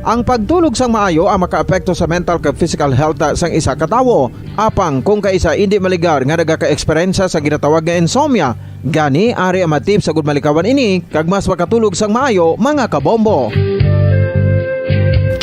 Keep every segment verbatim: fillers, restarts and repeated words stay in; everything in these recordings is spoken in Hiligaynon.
Ang pagtulog sang maayo ang makaapekto sa mental kag physical health sang isa ka tawo. Apang kung kaisa indi maligar nga nagakaeksperyensya sa ginatawag nga insomnia, gani ari ang mga tips agud malikawan ini kag mas makatulog sang maayo, mga kabombo.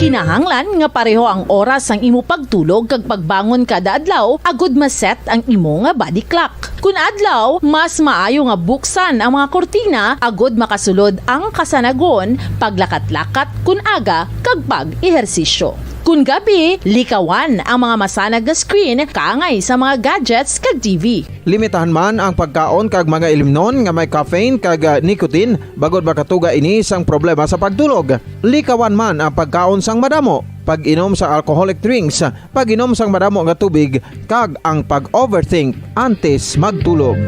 Kinahanglan nga pareho ang oras sang imo pagtulog kag pagbangon kada adlaw agud ma-set ang imo nga body clock. Kun adlaw, mas maayo nga buksan ang mga kurtina agud makasulod ang kasanagon, paglakat-lakat kun aga, kag pag-ehersisyo. Kun gabi, likawan ang mga masanag nga screen kaangay sa mga gadgets kag T V. Limitahan man ang pagkaon kag mga ilimnon nga may caffeine kag, ah, nicotine, bangod makatuga ini sang problema sa pagtulog. Likawan man ang pagkaon sang madamo, pag-inom sa alcoholic drinks, pag-inom sang madamo nga tubig, kag ang pag-overthink antes magtulog.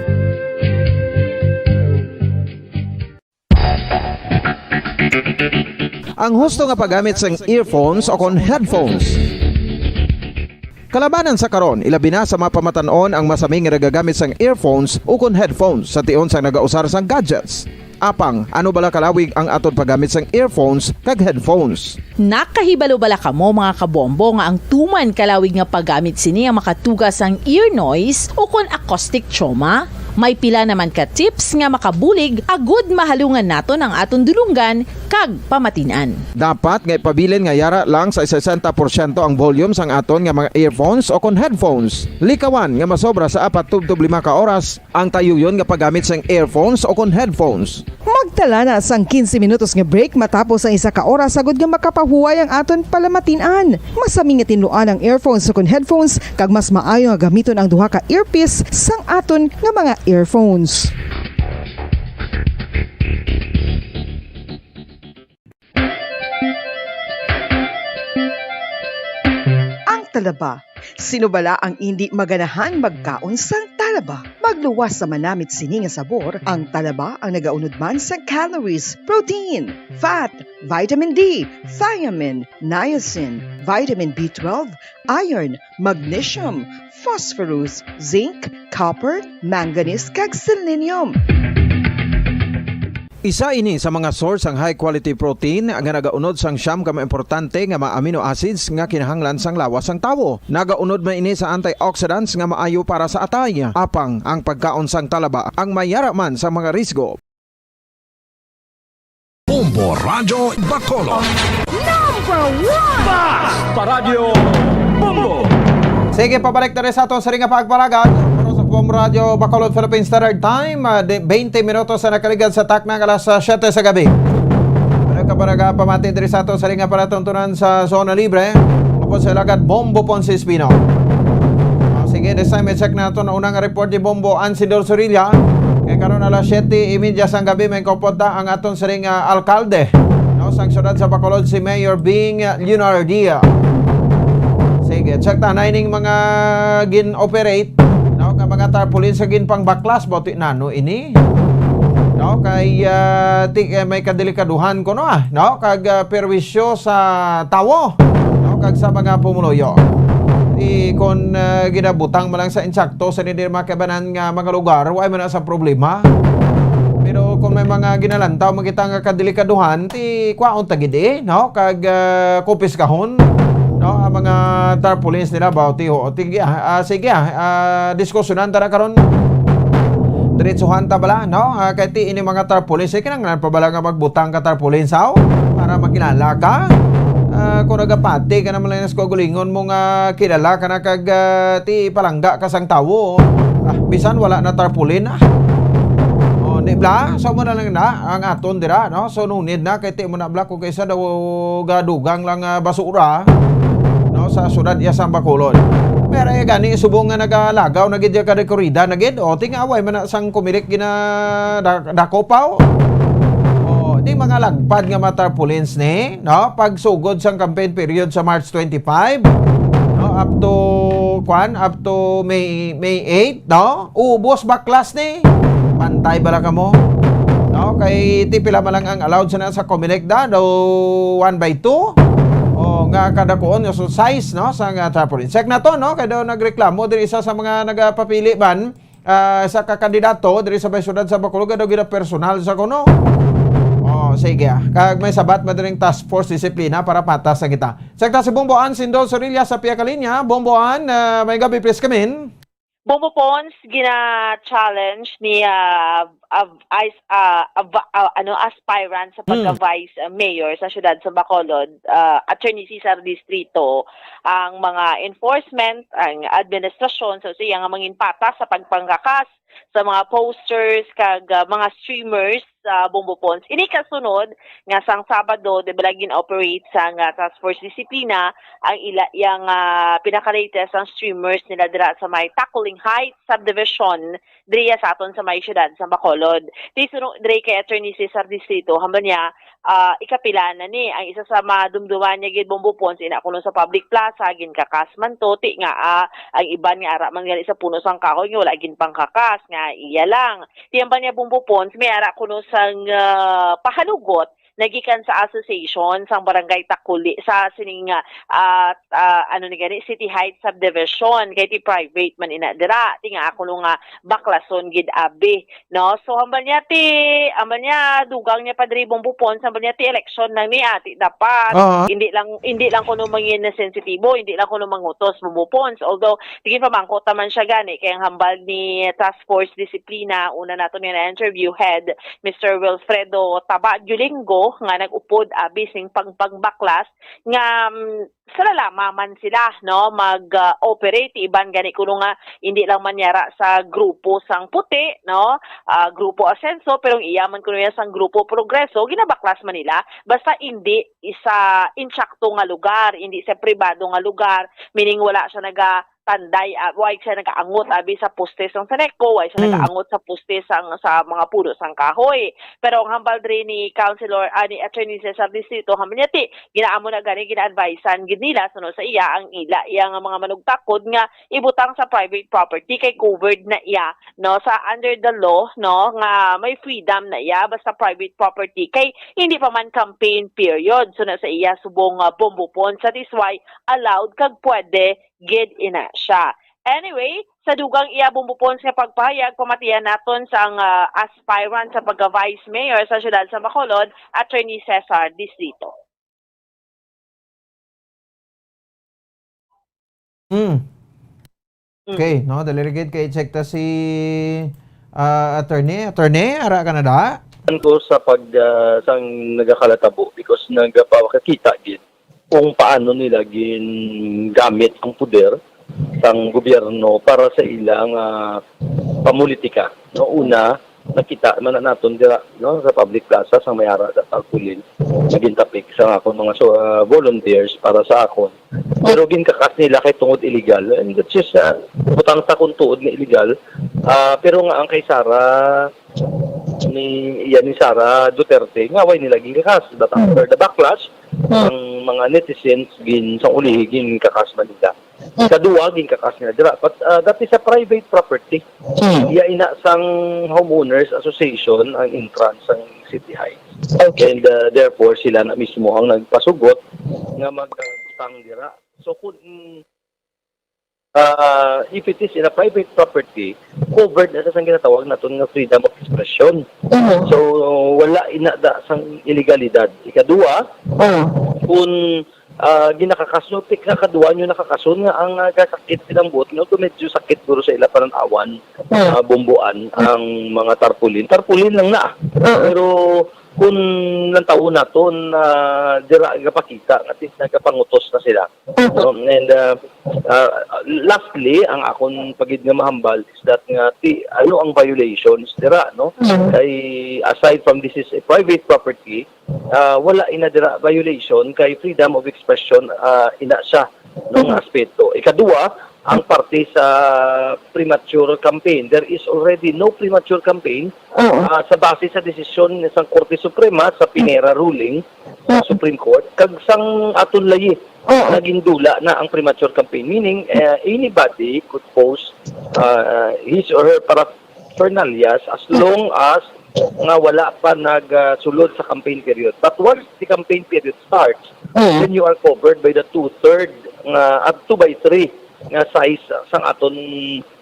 Ang husto nga paggamit sang earphones o kon headphones. Kalabanan sa karon, ilabi na sa mga pamatan-on ang masami nga nagagamit sang earphones o kon headphones sa tion sang nagausar sang gadgets. Apang, ano bala kalawig ang aton paggamit sang earphones kag headphones? Nakahibalo bala kamo, mga kabombo, nga ang tuman kalawig nga paggamit sini ang makatuga sang ear noise o kon acoustic trauma? May pila naman ka tips nga makabulig agud mahalungan naton ang aton dulonggan kag pamatin-an. Dapat nga ipabilin nga yara lang sa sesenta porsyento ang volume sang aton nga mga earphones o kon headphones. Likawan nga masobra sa apat tubtob lima ka oras ang tayuyon nga paggamit sang earphones o kon headphones. Magtala na sang quince minutos nga break matapos ang isa ka oras, agud nga makapahuway ang aton palamatin-an. Masami nga tinluan ang earphones o kon headphones, kag mas maayo nga gamiton ang duha ka earpiece sang aton nga mga earphones. Ang talaba. Sino bala ang indi maganahan magkaon sang talaba? Magluwas sa manamit sini nga sabor, ang talaba ang nagaunod man sang calories, protein, fat, vitamin D, thiamine, niacin, vitamin B twelve, iron, magnesium, phosphorus, zinc, copper, manganese, kag selenium. Isa ini sa mga source sang high quality protein nga nagaunod sang siyam ka mga importante nga mga amino acids nga kinahanglan sang lawas sang tawo. Nagaunod man ini sa antioxidants nga maayo para sa atay. Apang ang pagkaon sang talaba ang mayara man sa mga risgo. Bombo Radyo Bacolod. Number one! Basta Radyo Bombo! Sige, pabalik na rin sa aton sa ring nga pagpalagad. Pero sa Bombo Radyo Bacolod, Philippine Standard Time, ah, de, twenty minutos na nakaligad sa takna nga alas, ah, siyete sa gabi. Pero ka para ka pamati diri sa aton sa ring nga palatuntunan sa Zona Libre. Ako sa Lagad, Bombo Ponce Espino. Ah, sige, this time, i-check nato na unang report ni Bombo Ansidor Sorilla. Kay karon alas siyete y media sang gabi, may kupot ta ang aton siring, ah, alkalde, no, sang siyudad sa Bacolod, si Mayor Bing Leonardia. Sige, check ta na ining mga gin-operate, no, nga mga tarpaulin sa ginpangbaklas, bauti nano ini, no, kay, ah, ti-, eh, may kadelikaduhan kuno, ah, no, kag, ah, perwisyo sa tawo, no, kag sa mga pumuluyo. Ti kon, ah, ginabutang man lang sa insakto sa hindi makibanan nga mga lugar, wa man na sa problema. Pero kung may mga ginalantaw, makita nga kadelikaduhan, ti kwaon ta gid, eh, no? Kag, ah, kupiskahon, no? Ang mga tarpaulins nila, bauti ho. Ti, ah, ah, sige, ah, ah, diskusyonan ta na karon. Diretsuhan ta bala, no? Ah, kay ti ini mga tarpaulins, eh, kinahanglan pa bala nga magbutang ka tarpaulin, saw? Para makilala ka? Ah, kung nagapati ka naman lang sa kagulingon mo nga kilala ka na kag, ah, ti palangga ka sang tawo. Ah, bisan wala na tarpaulin, ah. Oh, di bla? So, mo na lang na, ang aton dira, no? So, no need na, kay ti mo na bla, kung kaysa daw gadugang lang, ah, basura, no? Sa syudad iya sang Bacolod. Pero, eh, gani, subong nga nagalagaw na gid ka dekorida na gid. O, ti nga away man na sang kumilik gina da-, dako pa, oh. Oh, di mga lagpad nga mga tarpaulins ni, no? Pagsugod sang campaign period sa March twenty-five, no? Up to, kwan, up to May, May eight, no? Ubos baklas ni. Pantay bala kamo. No, kay ti pila man lang ang allowed sa, sa Comelec da, daw one by two. O, nga kada kuon, so size, no, sa nga tarpaulin. Check na to, no, kay daw nagreklamo diri isa sa mga nagapapili man, ah, sa kakandidato diri sa may syudad sa Bacolod, daw gina personal sa kuno. Oh, O, sige, ah. Kag may sabat man diri ang Task Force Disiplina para patas na kita. Sa kita si Bombo Ann Sindol Sorilla sa pihak linya. Bombo Ann, ah, may gabi, please come in. Bombo Pons, gina-challenge ni, ah, av-, is-, ah, av-, ah, ano, aspirant sa Hmm. pagka-vice, ah, mayor sa siyudad sa Bacolod, ah, Attorney Cesar Distrito, ang mga enforcement, ang administrasyon, so siya nga mangin patas sa pagpangkakas sa mga posters kag, ah, mga streamers sa Bombo Pons. Ini kasunod nga sang Sabado, di ba, lagi gin-operate sang, ah, Task Force Disiplina ang ila, yang, ah, pinaka-latest ang streamers nila dira sa may Taculing Heights Subdivision, diriya sa aton sa may siyudad sa Bacolod. Ti suno diri kay Attorney Cesar Distrito, hambal niya, ah, ikapila na ni. Ang isa sa madumduman niya gid, Bombo Pons, ina kuno sa public plaza, ginkakas man to, ti nga, ah, ang iban nga ara man gani sa puno sang kahoy nga wala ginpangkakas, nga iya lang. Ti hambal niya, Bombo Pons, may ara kuno sang, ah, pahanugot nagikan sa association sang barangay Takuli sa sining, ah, ah, ano ni gani, City Heights Subdivision, kay ti private man ina dira, ti nga kuno nga baklason gid abi, no? So, hambal niya ti, hambal niya, dugang niya, Padre Bombo Pons, hambal niya ti election lang ni, ati dapat. Oo. Hindi lang, hindi lang kuno mangin sensitibo, hindi lang kuno mangutos, Bombo Pons. Although, sige, pamangkot naman siya gani, kay ang hambal ni Task Force Disiplina, una nato ni na-interview head, Mister Wilfredo Taba Julingo, nga nag-upod abi sing pagpangbaklas nga, mm, sa lalama man sila, no, mag, ah, operate. Iban gani kuno nga hindi lang man yara sa grupo sang puti, no, ah, grupo Asenso, pero ang iya man kuno yan sang grupo Progreso, ginabaklas man nila. Basta hindi isa insakto nga lugar, hindi sa pribado nga lugar, meaning wala siya naga tanday, ah, way siya nagaangot abi sa poste sang Seneco, way siya Mm. nagaangot sa poste sang, sa mga puno sang kahoy. Pero ang hambal diri ni Councilor, ah, ni Attorney Cesar Distrito, hambal niya ti, ginaamo na gani, gina-advisean gid nila, suno sa iya, ang ila, iya nga mga manugtakod nga ibutang sa private property kay covered na iya, no, sa under the law, no, nga may freedom na iya basta private property kay hindi pa man campaign period. Suno sa iya, subong, ah, Bombo Pons, that is why allowed kag pwede gid ina siya. Anyway, sa dugang iya, Bombo Pons, nga pagpahayag, pamatian naton sang, ah, aspirant sa pagka-vice mayor sa siyudad sa Bacolod, Attorney Cesar Distrito. Hmm. Mm. Okay, no? Dali ra gid kay check ta si, ah, attorney. Attorney, ara ka na da? Ano ko sa pag, ah, sang nagakalatabo, because nagapakita gid kung paano nila gingamit ang poder sang gobyerno para sa ilang, ah, pamulitika. No, una, nakita man na naton dira, no, sa public plaza, sa may ara sa tarpaulin, nga gintapik sa akon mga so, ah, volunteers para sa akon. Pero ginkakas nila kay tungod illegal, and which is, ah, butang ta kung tuod nga illegal. Ah, pero nga ang kay Sara, ni, iya ni Sara Duterte, nga way nila ginkakas. But after the backlash, ang mga netizens gin, sang ulihi, ginkakas man nila. Sa duwa, ginkakas nila dira. But, ah, that is a private property. Hmm. Iya ina sang Homeowners Association ang entrance sang City Heights. Okay. And, ah, therefore, sila na mismo ang nagpasugot nga magbutang dira. So, kung, ah, if it is in a private property, covered na sa sang ginatawag naton nga freedom of expression. Mhm. So, wala ina da sang ilegalidad. Ikaduha, Mhm. kung, ah, ginakakas nyo, tik na kadwa nyo nakakason nga ang, ah, gasakit silang buot, nga medyo sakit guro sa ila panan-awan, Mhm. ah, bumbuan ang mga tarpaulin. Tarpaulin lang na. Mhm. Pero kung lang taon naton, ah, dira gapakita nga tis-, nagapangutos na sila. Mhm. No? And, ah, ah, lastly, ang akon pa gid nga mahambal is that nga ti-, ano ang violations dira, no? Mhm. Kay aside from this is a private property, ah, wala ina dira violation kay freedom of expression, ah, ina siya, no, nga Mhm. aspeto. Ikaduha, ang parte sa premature campaign. There is already no premature campaign, Oo. ah, sa base sa desisyon sang Korte Suprema sa Pinera ruling sa Oo. Supreme Court, kag sang aton layi Oo. nga gindula na ang premature campaign. Meaning, eh, anybody could post, ah, his or her paraphernalias as long as nga wala pa nag, ah, sulod sa campaign period. But once the campaign period starts, Oo. then you are covered by the two-third nga, up to by three nga size, ah, sang aton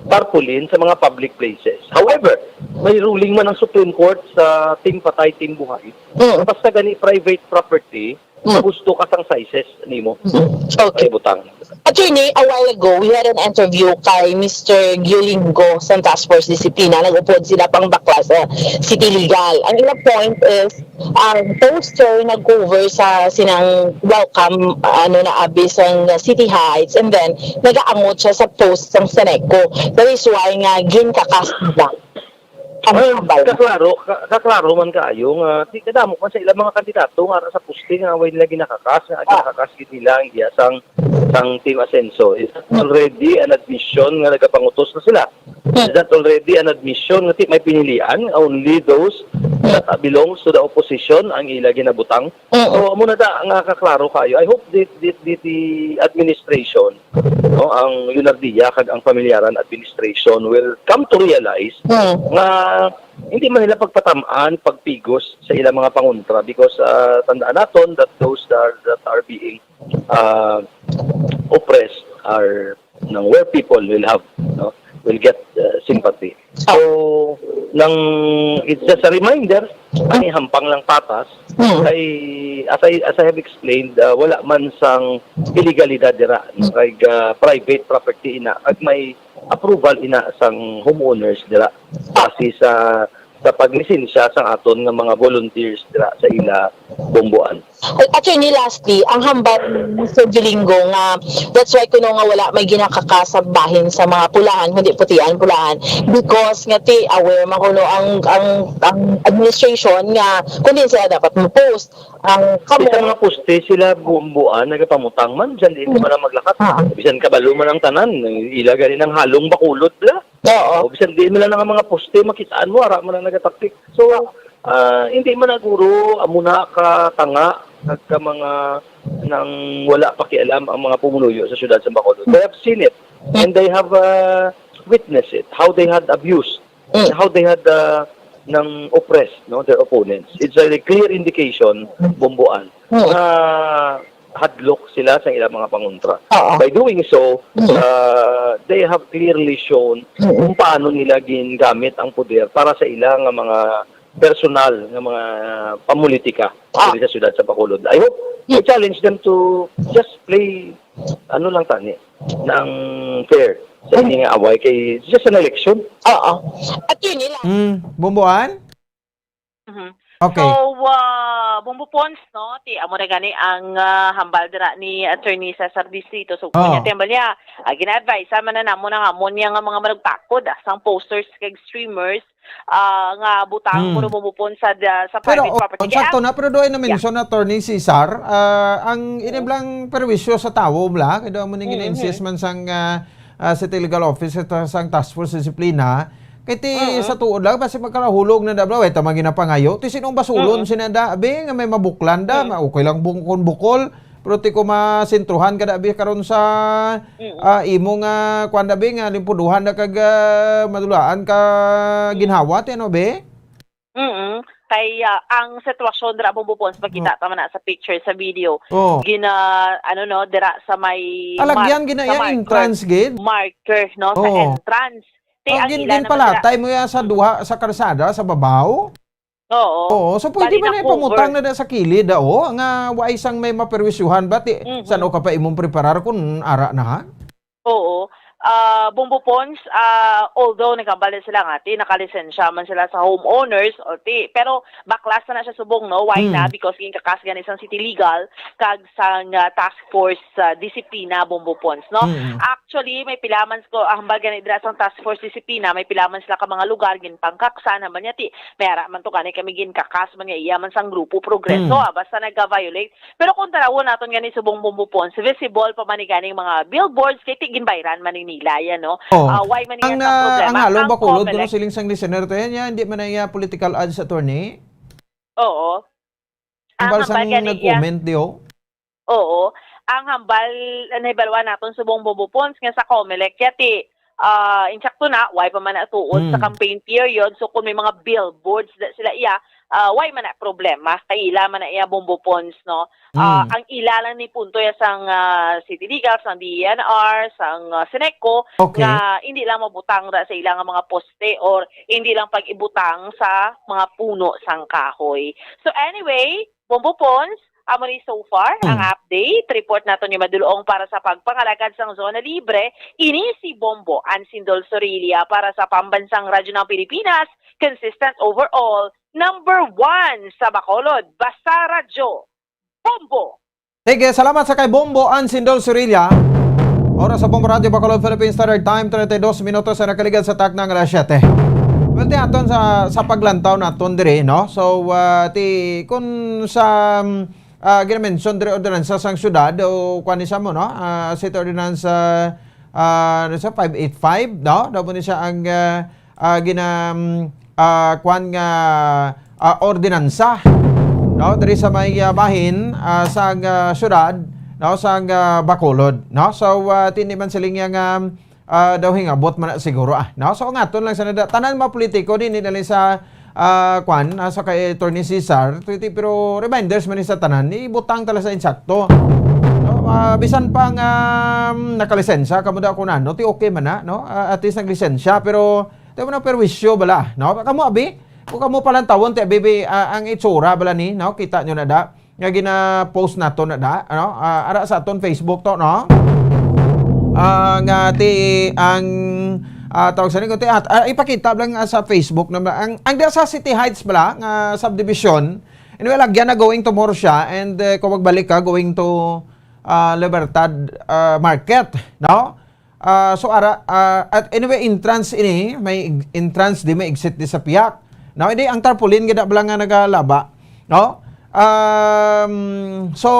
tarpaulin sa mga public places. However, may ruling man ang Supreme Court sa Team Patay, Team Buhay. Mm. Basta gani private property, Mm. gusto ka sang sizes nimo. Mm. Okay. Ay, butang. Attorney, a while ago, we had an interview kay Mister Giolingo sa Task Force Disiplina. Nag-upod sila pang bakla sa City Legal. Ang ilang point is, ang poster nag-cover sa sinang welcome, ano na, abi sang City Heights, and then nagaangot siya sa post sang Seneco. That is why nga ginkakas nila ang Well, hambal. Kaklaro, ka-, kaklaro man kaayo nga ti-, kadamo man sa ilang mga kandidato nga ara sa poste nga way nila ginakakas, nga Ah. ginakakas gid nila ang iya sang, sang Team Asenso. Is that Hmm. already an admission nga nagapangutos na sila? Hmm. Is that already an admission nga ti-, may pinilian? Only those Hmm. that belongs to the opposition ang ila ginabutang? Mm. So, amo na da nga kaklaro kayo. I hope the, the, the, the administration, no, ang Leonardia kag ang Familiaran administration will come to realize Mm. nga hindi man nila pagpatamaan, pagpigos sa ilang mga pangontra because, ah, tandaan naton that those that are, that are being, ah, oppressed are nang where people will have, no, will get, uh, sympathy. So, nang it's just a reminder, ani hampang lang patas, Hmm. kay as I, as I have explained, uh, wala man sang illegalidad dira, no, kay, uh, private property ina, kag may approval ina sang homeowners dira. Base sa sa paglisensya sang aton nga mga volunteers dira sa ila Bomboan. At actually, lastly, ang hambal ni Mister Gilingo nga that's why kuno nga wala may ginakaka sa bahin sa mga pulahan, kundi putian, pulahan, because nga ti aware man kuno ang, ang, ang administration nga kung diin sila dapat mo-post. Ang kamo Sa mga poste sila Bomboan, nagapamutang man, bisan diin man ang maglakat. Ah. Bisan kabalo man ang tanan, ila gani nang halong Bacolod bla. Oo. O, bisan diin man lang ang mga poste, makitaan mo, ara man ang nagatapik. So, ah, hindi man na guro, amo na ka tanga, kag ka mga nang wala pakialam ang mga pumuluyo sa siyudad sa Bacolod. They have seen it, and they have, uh, witnessed it, how they had abused, Mm. how they had, uh, nang oppressed, no, their opponents. It's a clear indication, Bomboan, Mm. na hadlok sila sa ilang mga pangontra. Oo. By doing so, Mm. uh, they have clearly shown Mm. kung paano nila gingamit ang poder para sa ila nga mga personal nga mga pamulitika Ah. diri sa siyudad sa Bacolod. I hope, I Mm. challenge them to just play, ano lang tani, ng fair sa Mm. ini nga away kay it's just an election. Oo. At yun nila. Mm, Bomboan? Mhm. Okay. So, ah, Bombo Pons, no, ti amo na gani ang, ah, hambal dira ni Attorney Cesar Distrito. So, Oh. Kanya ti hambal niya, ah, gina-advise man na namo na nga mo niya nga mga manugpakod, ah, sang posters kag streamers, ah, nga butang Hmm. mo Bombo Pons sa da-, sa Pero, private oh, property. Kaya sakto ang na, pero doon na Yeah. mention, Attorney Cesar, ah, ang Mm. iniblang perwisyo sa tawo, bla, kaya doon mo ning Mm, ina-insist mm. man sang, ah, ah, City Legal Office, sa ta-, sang Task Force Disiplina, kay ti Mm. sa tuod lang, basi magkalahulog na da, bla, way ta man ginapangayo. Ti sinong basulon Mm. sina da, abi, nga may mabuklan da, Mm. ma-, okay lang bung-, kung bukol, pero ti ko masentruhan ka da, abi, karon sa, Mm. ah, imo nga, kwan da, abi, nga limpuduhan na kag, ah, madulaan ka Mm. ginhawa, ti ano, abi? Mm. Kay, ah, ang sitwasyon dira, Bombo Pons, makita Oh. ta man na sa picture, sa video. Oh. Gina-, ano, no, dira sa may Alagyan mar-, gina sa iya marker. Entrance gid? Marker, no, sa Oh. entrance. Ti Oh, ang gin-, ila naman ginpalatay dira. mo ya sa duha sa karsada, sa babaw? Oo. Oo, so pwede Bali man na na ipamutang cover. na da sa kilid, ah, oh, nga wa isang may maperwisyuhan ba? Ti, Mhm. saan o ka pa imong preparar kung ara na, ha? Oo. Ah, Bombo Pons, ah, although nagkambal na sila nga, ti, nakalisensya man sila sa homeowners, o ti, pero baklas na na siya subong, no? Why na? Mm. Because ginkakas gani sang City Legal, kag sang, ah, Task Force, ah, Disiplina, Bombo Pons, no? Mm. Actually, may pila man ko, ah, hambal gani dira sang Task Force Disiplina, may pila man sila ka mga lugar, ginpangkaksan, hambal niya, ti, may ara man to gani kami ginkakas man nga iya man sang grupo Progreso, Mm. ah, basta nagka-violate. Pero kung tarawon naton gani subong Bombo Pons, visible pa man ni ganing mga billboards kay ti ginbayran man ni nila yan, no? Oh. Ah, why man Ang, niya sa ah, problema? ang Halong Ang Bacolod, kuno Comelec. siling sang listener to yan, yan, di man na iya political ads, attorney? Oo. Ang Hambal hambal sang gani iya. nag-comment, di, oh. Oo. Ang hambal, ah, nahibaluan naton subong Bombo Pons nga sa Comelec, kaya ti, ah, insakto na, why pa man na tuod sa Hmm. campaign period. So, kung may mga billboards na sila iya, ah, why man na problema? Kay ila man na iya Bombo Pons, no? Ah, Mm. Ang ila lang ni punto ya sang, ah, City Legal, sang D E N R, sang, ah, Seneco, Okay. Nga hindi lang mabutang ra sa ila nga mga poste or hindi lang pag-ibutang sa mga puno sang kahoy. So anyway, Bombo Pons, amo ni so far ang Hmm. update. Report nato ni Madulong para sa pagpangalagad sang Zona Libre. Ini si Bombo Ansindol Sorilla para sa Pambansang Radyo ng Pilipinas, consistent overall, number one sa Bacolod. Basta Radyo, Bombo! Sige, salamat sa kay Bombo Ansindol Sorilla. Oras sa Bombo Radyo Bacolod, Philippine Standard Time, treinta y dos minutos sa nakaligad sa takna nga alas siyete. Well, ti aton sa, sa paglantaw naton diri, no? So, ah, ti, kun sa, mm, ah, ginamention diri ordinansa sang syudad o kuan ni sa mo, no? Ah, City Ordinance, ah, ah, ano sa five eight five, no? Daw mo ni siya ang, ah, ah, gina-, mm, ah, kuan nga, ah, ordinansa, no? Diri sa may, ah, bahin, ah, sang, ah, syudad, no? Sang, ah, Bacolod, no? So, ah, tindi man siling nga, ah, daw hingabot man na siguro, ah, no? So, ang aton lang sa nada, tanan mga politiko, di nila sa, ah, kwan, ah, sa kay Attorney Cesar, tuwiti, pero reminders man ni sa tanan, ibutang tala sa insakto. No? Ah, bisan pa nga, um, nakalisensya, kamo daw kung ano, ti okay man na, no? Ah, at least naglisensya, pero, tayo mo na perwisyo bala, no? Kamo, abi, kung kamo palang tawon, ti, abi, bi, ah, ang itsura bala ni, no? Kita nyo na da, nga gina-post nato na da, ano? Ah, ara sa aton Facebook to, no? Ah, nga ti ang, ah, tawag sa ni, ti, at, ah, ipakita lang, ah, sa Facebook na ang, ang diya sa City Heights bala nga subdivision. Anyway, lagyan na going to Murcia and, eh, kung magbalik ka, going to, ah, Libertad, ah, Market, no? Ah, so ara, ah, at anyway, entrance ini, may ig-, entrance di, may exit di sa piyak. Now, hindi, ang tarpaulin gid bala nga nagalaba, no? Um, so,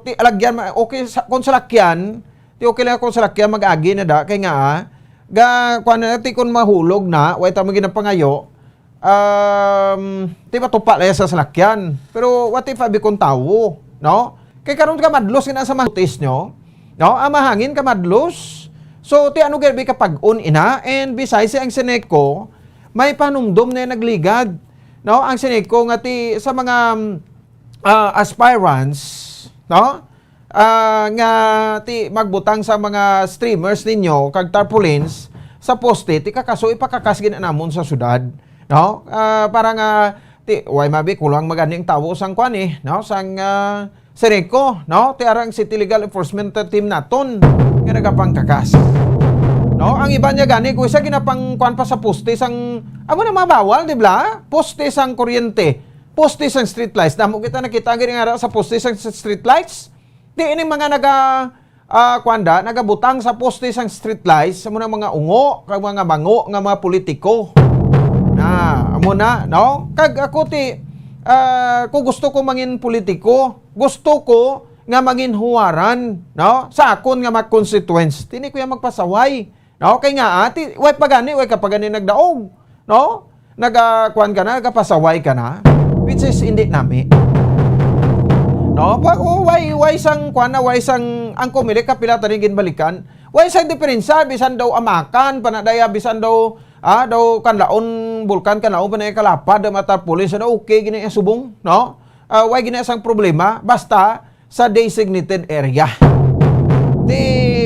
ti, alagyan, ma-, okay sa, kung salakyan, ti okay lang kung salakyan mag-agi na da, kay nga, ah, ga, kuwan na, ti kung mahulog na, way ta mo ginapangayo, um, ti matupa lang sa salakyan. Pero what if abi kung tawo, no? Kay karon ka madlos gina sa mga putis nyo, no? Ang mahangin ka madlos. So, ti ano gabi ka pag-un ina? And besides, ang Seneco, may panumdom na nagligad, no? Ang Seneco nga ti sa mga, um, ah, aspirants, no? Ah, nga ti magbutang sa mga streamers ninyo kag tarpaulins sa poste, ti kakaso ipakakas gid namon sa syudad, no? Ah, para nga ti, way mabi, kulang magani ang tawo sang kwan eh, no? Sang, ah, Seneco, no? Ti arang City Legal Enforcement Team naton nga nagapangkakas. No? Ang iba niya gani, kung isa ginapang kwan pa sa poste sang, amo na mabawal, di ba? Poste sang kuryente, poste sang street lights. Damo kita nakita gini nga sa poste sang street lights. Di ini mga naga, ah, kuwan da, nagabutang sa poste sang street lights, sa mga, mga ungo, kag mga bango nga mga politiko. Na, amo na, no? Kag ako ti, ah, kung gusto ko mangin politiko, gusto ko nga mangin huwaran, no? Sa akon nga mga constituents, tini ko yung magpasaway. No? Kay nga, ati, way pa gani, way ka pa gani nagdaog, no? Naga, kuwan ka na, nagapasaway ka na, which is hindi nami. No? Pa, oh, way, way sang, kuwan na, way sang, ang Comelec, kapila tani ginbalikan, way sang diferensya, bisan daw amakan, panadaya, bisan daw, ah, daw kanlaon, bulkan, kanlaon, panay kalapad, ang mata pulis, ano, okay, gini ang subong, no? Ah, way gini sang problema, basta, sa designated area. Ti,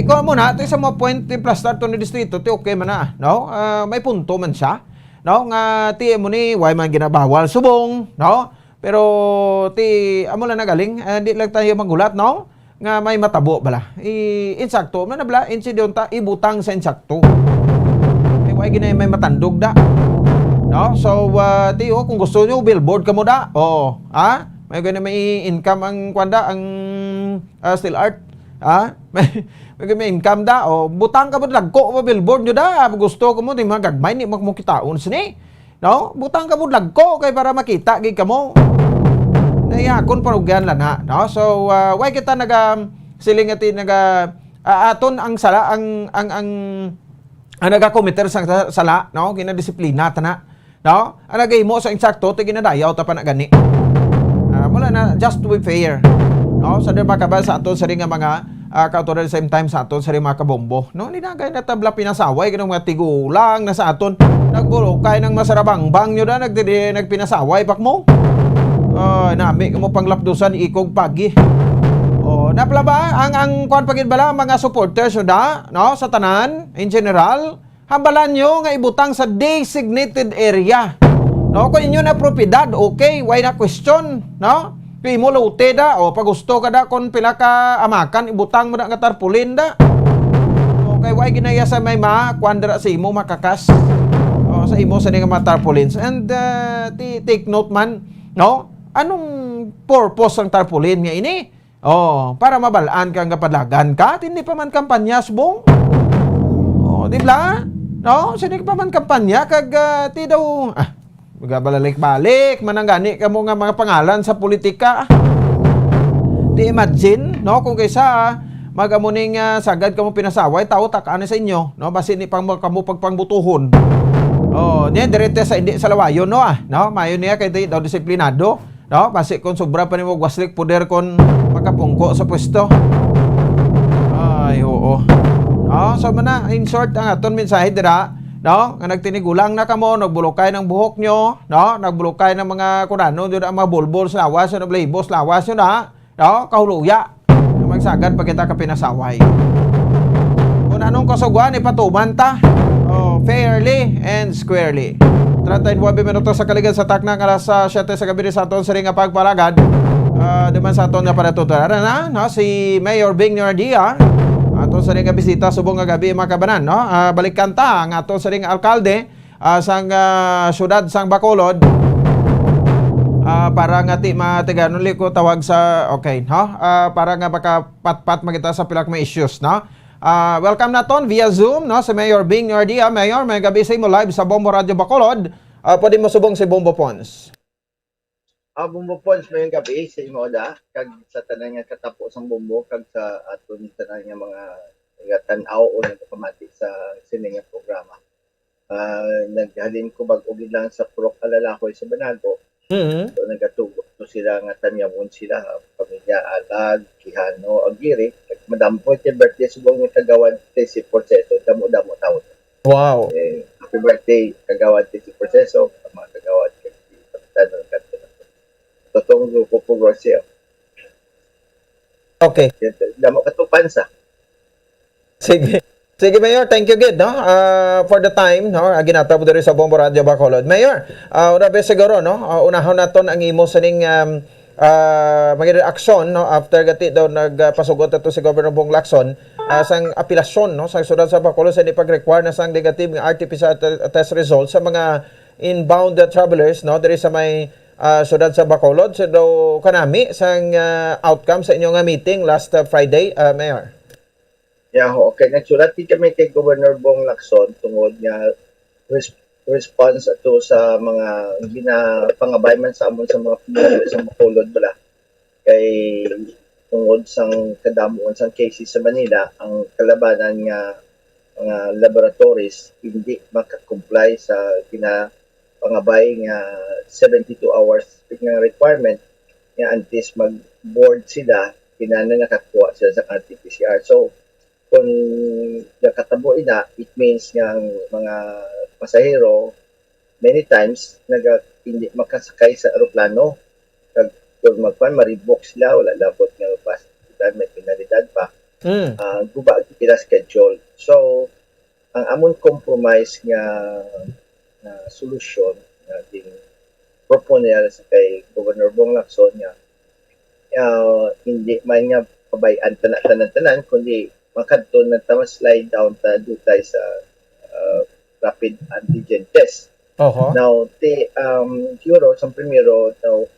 kuha mo na, ti sa mga point, ti plastar to ni distrito, ti okay man na, no? Ah, may punto man siya, no? Nga, ti mo ni, why man ginabawal subong, no? Pero, ti, amo lang nagaling, ah, di lang tayo manggulat, no? Nga may matabo bala. I, insakto, man na bala, insidente, ibutang sa insakto. Ay, why gina may matandog da? No? So, ah, ti, oh, kung gusto nyo, billboard ka mo da. Oo, ha? May gani may income ang kwanda, ang, ah, steel art. Ha? May, may gani may income da. O, butang ka mo, lagko mo, billboard nyo da. Ah, gusto ko mo, di magagmay, di mo kitaon sini. No? Butang ka mo, lagko, kay para makita, gid ka mo. Naiakon parugyan lang na. No? So, ah, why kita naga, siling ati, naga, ah, aton ang sala, ang, ang, ang, ang naga-committer sa sa sala, no? Ginadisiplina ta na. No? Ang nagahimo sa insakto, ti ginadayaw ta pa na gani. Ah, wala na, just to be fair. No? Sa di ba ka ba sa aton sa ring nga mga, ah, kautoran, same time sa aton sa ring mga kabombo. No? Linagay na tabla pinasaway kanang mga tigulang na sa aton. Nagburukay ng masarabangbang nyo na, nagdidi-, nagpinasaway pak mo. Oh, nami mo panglapdusan ikog pagi. Oh, napla ba ang, ang kuan pa gid bala, mga supporters, no, da, no, sa tanan in general, hambalan nyo nga ibutang sa designated area. No, kung inyo na propiedad, okay, why na question, no? Kung imo lote da, o pag gusto ka da, kung pila ka amakan, ibutang mo na nga tarpaulin da. Okay, why ginaya sa may ma, kuan dira sa imo makakas? O, sa imo sa nga mga tarpaulins. And, uh, ti-, take note man, no? Anong purpose ang tarpaulin nga ini? Oh, para mabalaan ka nga padlagan ka, hindi pa man kampanya, subong. Oh, di ba? No? Sino pa man kampanya kag, ah, ti daw, ah, magabalalik-balik man ang gani kamo nga mga pangalan sa politika. Di imagine, no? Kung kaysa mag-amo ning, ah, sagad kamo pinasaway, tao tak-an sa inyo, no? Basi ni pang kamo pagpangbutuhon. Oh, di direte sa hindi sa lawayon, no? Ah, no? Mayo niya kay di daw disiplinado. No? Basi kung sobra pa nimo gwaslik poder kon makapungko sa pwesto. Ay, oo. No? So, mana, in short, ang aton mensahe dira, no? Nga nagtinigulang na kamo, nagbulokay ng buhok nyo, no? Nagbulokay ng mga kunano, yun ang mga bulbol sa lawas, yun ang balahibo sa lawas, yun, ha? No? Kahuluya. Magsagad pa kita ka pinasaway. Kung anong kasugwan, ipatuman ta. Oh, fairly and squarely. Treinta y nueve minutos sa kaligid sa takna nga alas, ah, siyete sa gabi sa aton siring nga pagpalagad. Ah, di man sa aton nga panatutunan na, no? Si Mayor Bing Nardia, aton siring nga bisita subong nga gabi, mga kabanan, no? Ah, balikan ta ang aton siring nga alkalde, ah, sang, ah, siyudad sang Bacolod, ah, para nga ti matiganon liko tawag sa, okay, no? Ah, para nga makapatpat magita sa pila ka mga issues, no? Ah, welcome naton via Zoom, no? Si Mayor Bing Nardia. Mayor, may gabi sa imo live sa Bombo Radio Bacolod. Ah, pwede mo subong si Bombo Pons. Ah, Bombo Pons, may gabi sa imo da, kag sa tanan nga katapo sang Bombo, kag sa aton tanan nga mga nagatan-aw o nagapamati sa sini nga programa. Ah, naghalin ko bag-o gid lang sa Purok Alalahoy sa Banago. Mhm. So, nagatugot to sila nga tanyawon sila, ha, pamilya Alag, Quijano, Aguirre. Madampoy kay birthday subong ni Kagawad Tessie Proceso, damo-damo taon. Wow. Eh, happy birthday, Kagawad Tessie Proceso, ang mga kagawad kay Kapitan Alberto. Totong grupo po, Rocio. Okay. Damo ka to, Pansa. Sige. Sige, Mayor, thank you gid, no? Ah, for the time, no? Ah, ginatabo diri sa Bombo Radio Bacolod. Mayor, ah, una vez siguro, no? Ah, unahon naton ang imo sining, um, ah, mga reaksyon, no? After gati daw nagpasugot ato si Governor Bong Lacson, ah, sang apelasyon, no? Sa siyudad sa Bacolod sa hindi pag-require na sang negative nga R T P C R te-, test result sa mga inbound, ah, travelers, no? Diri sa may, ah, siyudad sa Bacolod. So, daw kanami sang, ah, outcome sa inyo nga meeting last, ah, Friday, ah, Mayor? Yeah, ho. Okay, nagsulat din kami kay Governor Bong Lacson tungod nga res-, response ato sa mga ginapangabay man sa amon sa mga pumuluyo sa Bacolod bala. Kay tungod sang kadamuan sang cases sa Manila, ang kalabanan nga mga laboratories hindi makakomply sa gina-, pangabay nga seventy-two hours nga requirement nga antes mag-board sila, kinahanglan nakakuha sila sa R T P C R. So, kung nakatabo ina, it means nga ang mga pasahero, many times, naga-, hindi makasakay sa eroplano. Kag kung magpan, maribok sila, wala labot nga bus, may penalidad pa. Mm. Ah, guba ang pila schedule. So, ang amon compromise nga, nga solusyon nga gin-proponer sa kay Governor Bong Lacson nga, ah, hindi man nga pabay-an tanan-tanan, kundi makadto na ta, slide down ta dutay sa, ah, rapid antigen test. Oho. Now, ti, um, siguro, sa primero, now,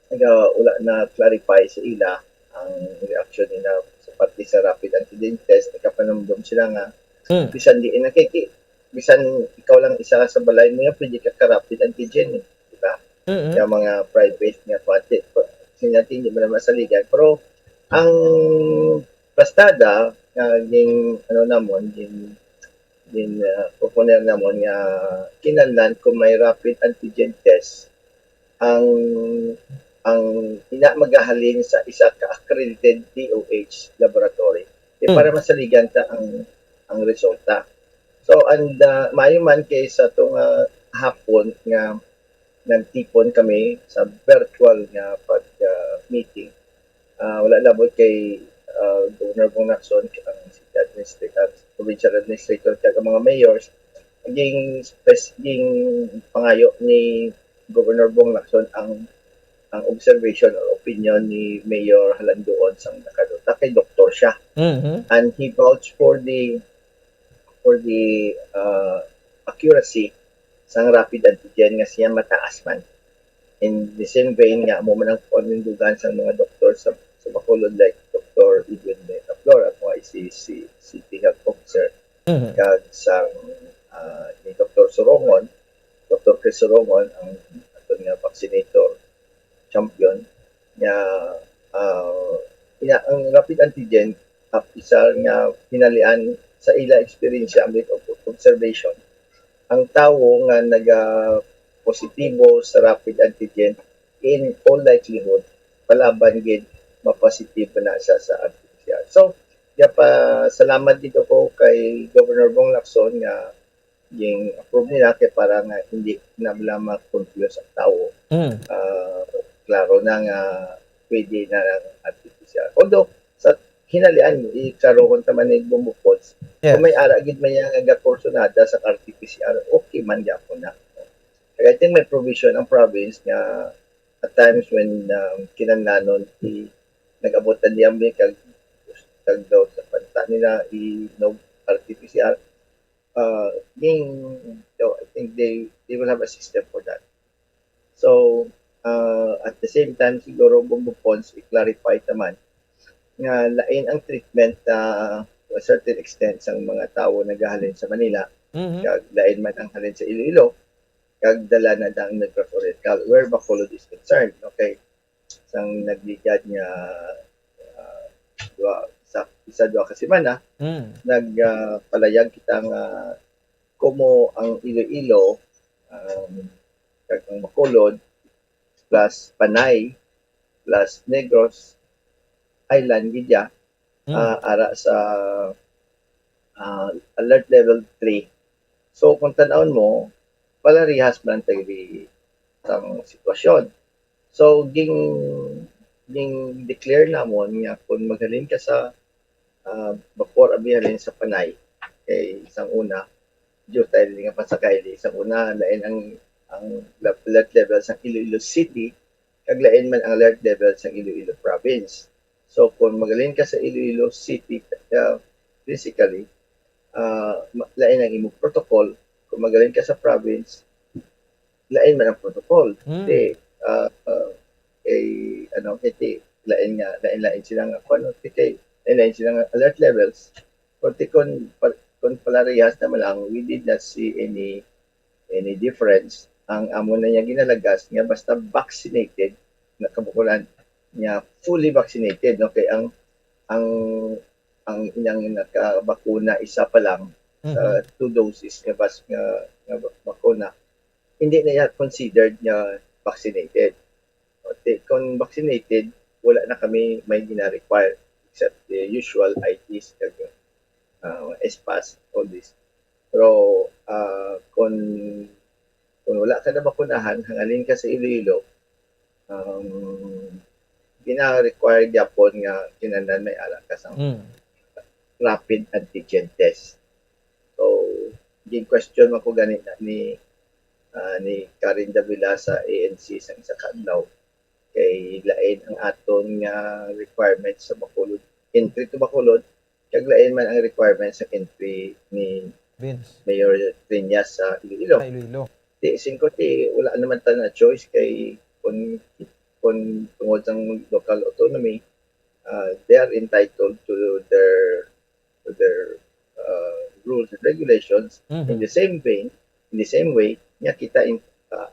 naga-, wala na-clarify sa ila ang reaksyon nila sa parte sa rapid antigen test. Nagkapanumdum sila nga, hmm, bisan di na kay, kay, bisan ikaw lang isa ka sa balay mo, yan, pwede ka ka-rapid antigen, eh, di ba? Mm-mm. Yung mga private nga kuwate, siya natin, hindi mo na masaligan. Pero ang plastada, nga ging, ano namon, ging, ging, ah, proponer namon nga kinahanglan kung may rapid antigen test, ang, ang ina magahalin sa isa ka accredited D O H laboratory. Eh, hmm, para masaligan ta ang, ang resulta. So, and, ah, maayo man kay sa to nga hapon nga nagtipon kami sa virtual nga pag, ah, meeting. Ah, wala labot kay, ah, Governor Bong Lacson, ang city administrator, provincial administrator, kag ang mga mayors, ging spes-, ging pangayo ni Governor Bong Lacson ang, ang observation or opinion ni Mayor Halanduon sang nakaduta kay doktor siya. Mhm. And he vouched for the, for the, uh, accuracy sang rapid antigen nga siya mataas man. In the same vein nga, amo man ang panindugan sang mga doktor sa, sa Bacolod, like Doktor Edwin Flor, ako ay si, si City Health Officer, Mhm. kag sang, ah, ni Doktor Surongon, Doktor Chris Surongon, ang aton nga vaccinator champion, nga, ah, ina-, ang rapid antigen, ah, isa nga hinalian sa ila eksperyensya amid ob-, observation. Ang tawo nga naga-positibo sa rapid antigen, in all likelihood, palaban gid mapositibo na siya sa R T P C R. So, gapasalamat gid ako kay Governor Bong Lacson nga ging-approve nila kay para nga hindi na bala ma-confuse ang tawo. Mm. Ah, klaro na nga pwede na ang R T P C R. Although, sa hinalian, iklarohon ta man ni Bombo Pods, Yes. kung may ara gid man niya nga gakursunada sa R T P C R, okay man gyapon na. Kaya I think may provision ang province nga at times when, um, kinahanglanon i-, nag-abot na niya mi kag, kag daw sa panta nila i-, no, R T P C R, uh, ging-, so, I think they, they will have a system for that. So, uh, at the same time, siguro, Bombo Pods, i-clarify ta man nga lain ang treatment, uh, to a certain extent sang mga tawo nagahalin sa Manila, Mhm. kag lain man ang halin sa Iloilo, kag dala na ang Negros Oriental, where Bacolod is concerned. Okay? Sang nagligad nga, ah, duha, isa, isa, duha ka semana, Mm. nag, ah, palayag kita nga kumo ang Iloilo, um, kag ang Bacolod, plus Panay, plus Negros Island, gid ya, Mm. ah, ara sa, ah, alert level three. So, kung tan-awon mo, palarihas man ang tagri sang sitwasyon. So, ging-, ging-declare namon nga kung maghalin ka sa, ah, before abi halin sa Panay, kay sang una, due tayo nga pansakay, sang una, lain ang, ang alert level sa Iloilo City, kag lain man ang alert level sa Iloilo Province. So, kung maghalin ka sa Iloilo City, ah, physically, ah, ma-, lain ang imong protocol. Kung maghalin ka sa province, lain man ang protocol. Hmm. Kay, ah, ah, kay, ano, kay ti-, lain nga, lain-lain sila nga, kung ano, kay, lain-lain sila nga alert levels. Kung ti-, kung pa-, kung palarihas naman lang, we did not see any, any difference. Ang amo na niya ginalagas nga basta vaccinated, nga kabukulan niya fully vaccinated, no? Kay ang, ang, ang ilang nakabakuna isa pa lang sa Mhm. two doses nga bas-, nga, nga bakuna, hindi na iya considered nga vaccinated. O, ti-, kung vaccinated, wala na kami may gina-require except the usual I Ds kag, ah, S pass, all this. Pero, ah, kung, kung wala ka nabakunahan, hangalin ka sa Iloilo, um, gina-require gyapon nga kinahanglan may ara ka sa Mm. rapid antigen test. So, gin-question man ko gani na ni, ah, ni Karen Davila sa A N C sang isa ka adlaw, kay lain ang aton nga requirement sa Bacolod, entry to Bacolod, kag lain man ang requirement sa entry ni Vince. Mayor Treñas sa Iloilo. Sa Iloilo. Di, singko, di, wala naman ta na choice kay kung, kung tungod sang local autonomy, ah, they are entitled to their, to their, ah, rules and regulations. Mhm. In the same vein, in the same way, nga kita in, ah,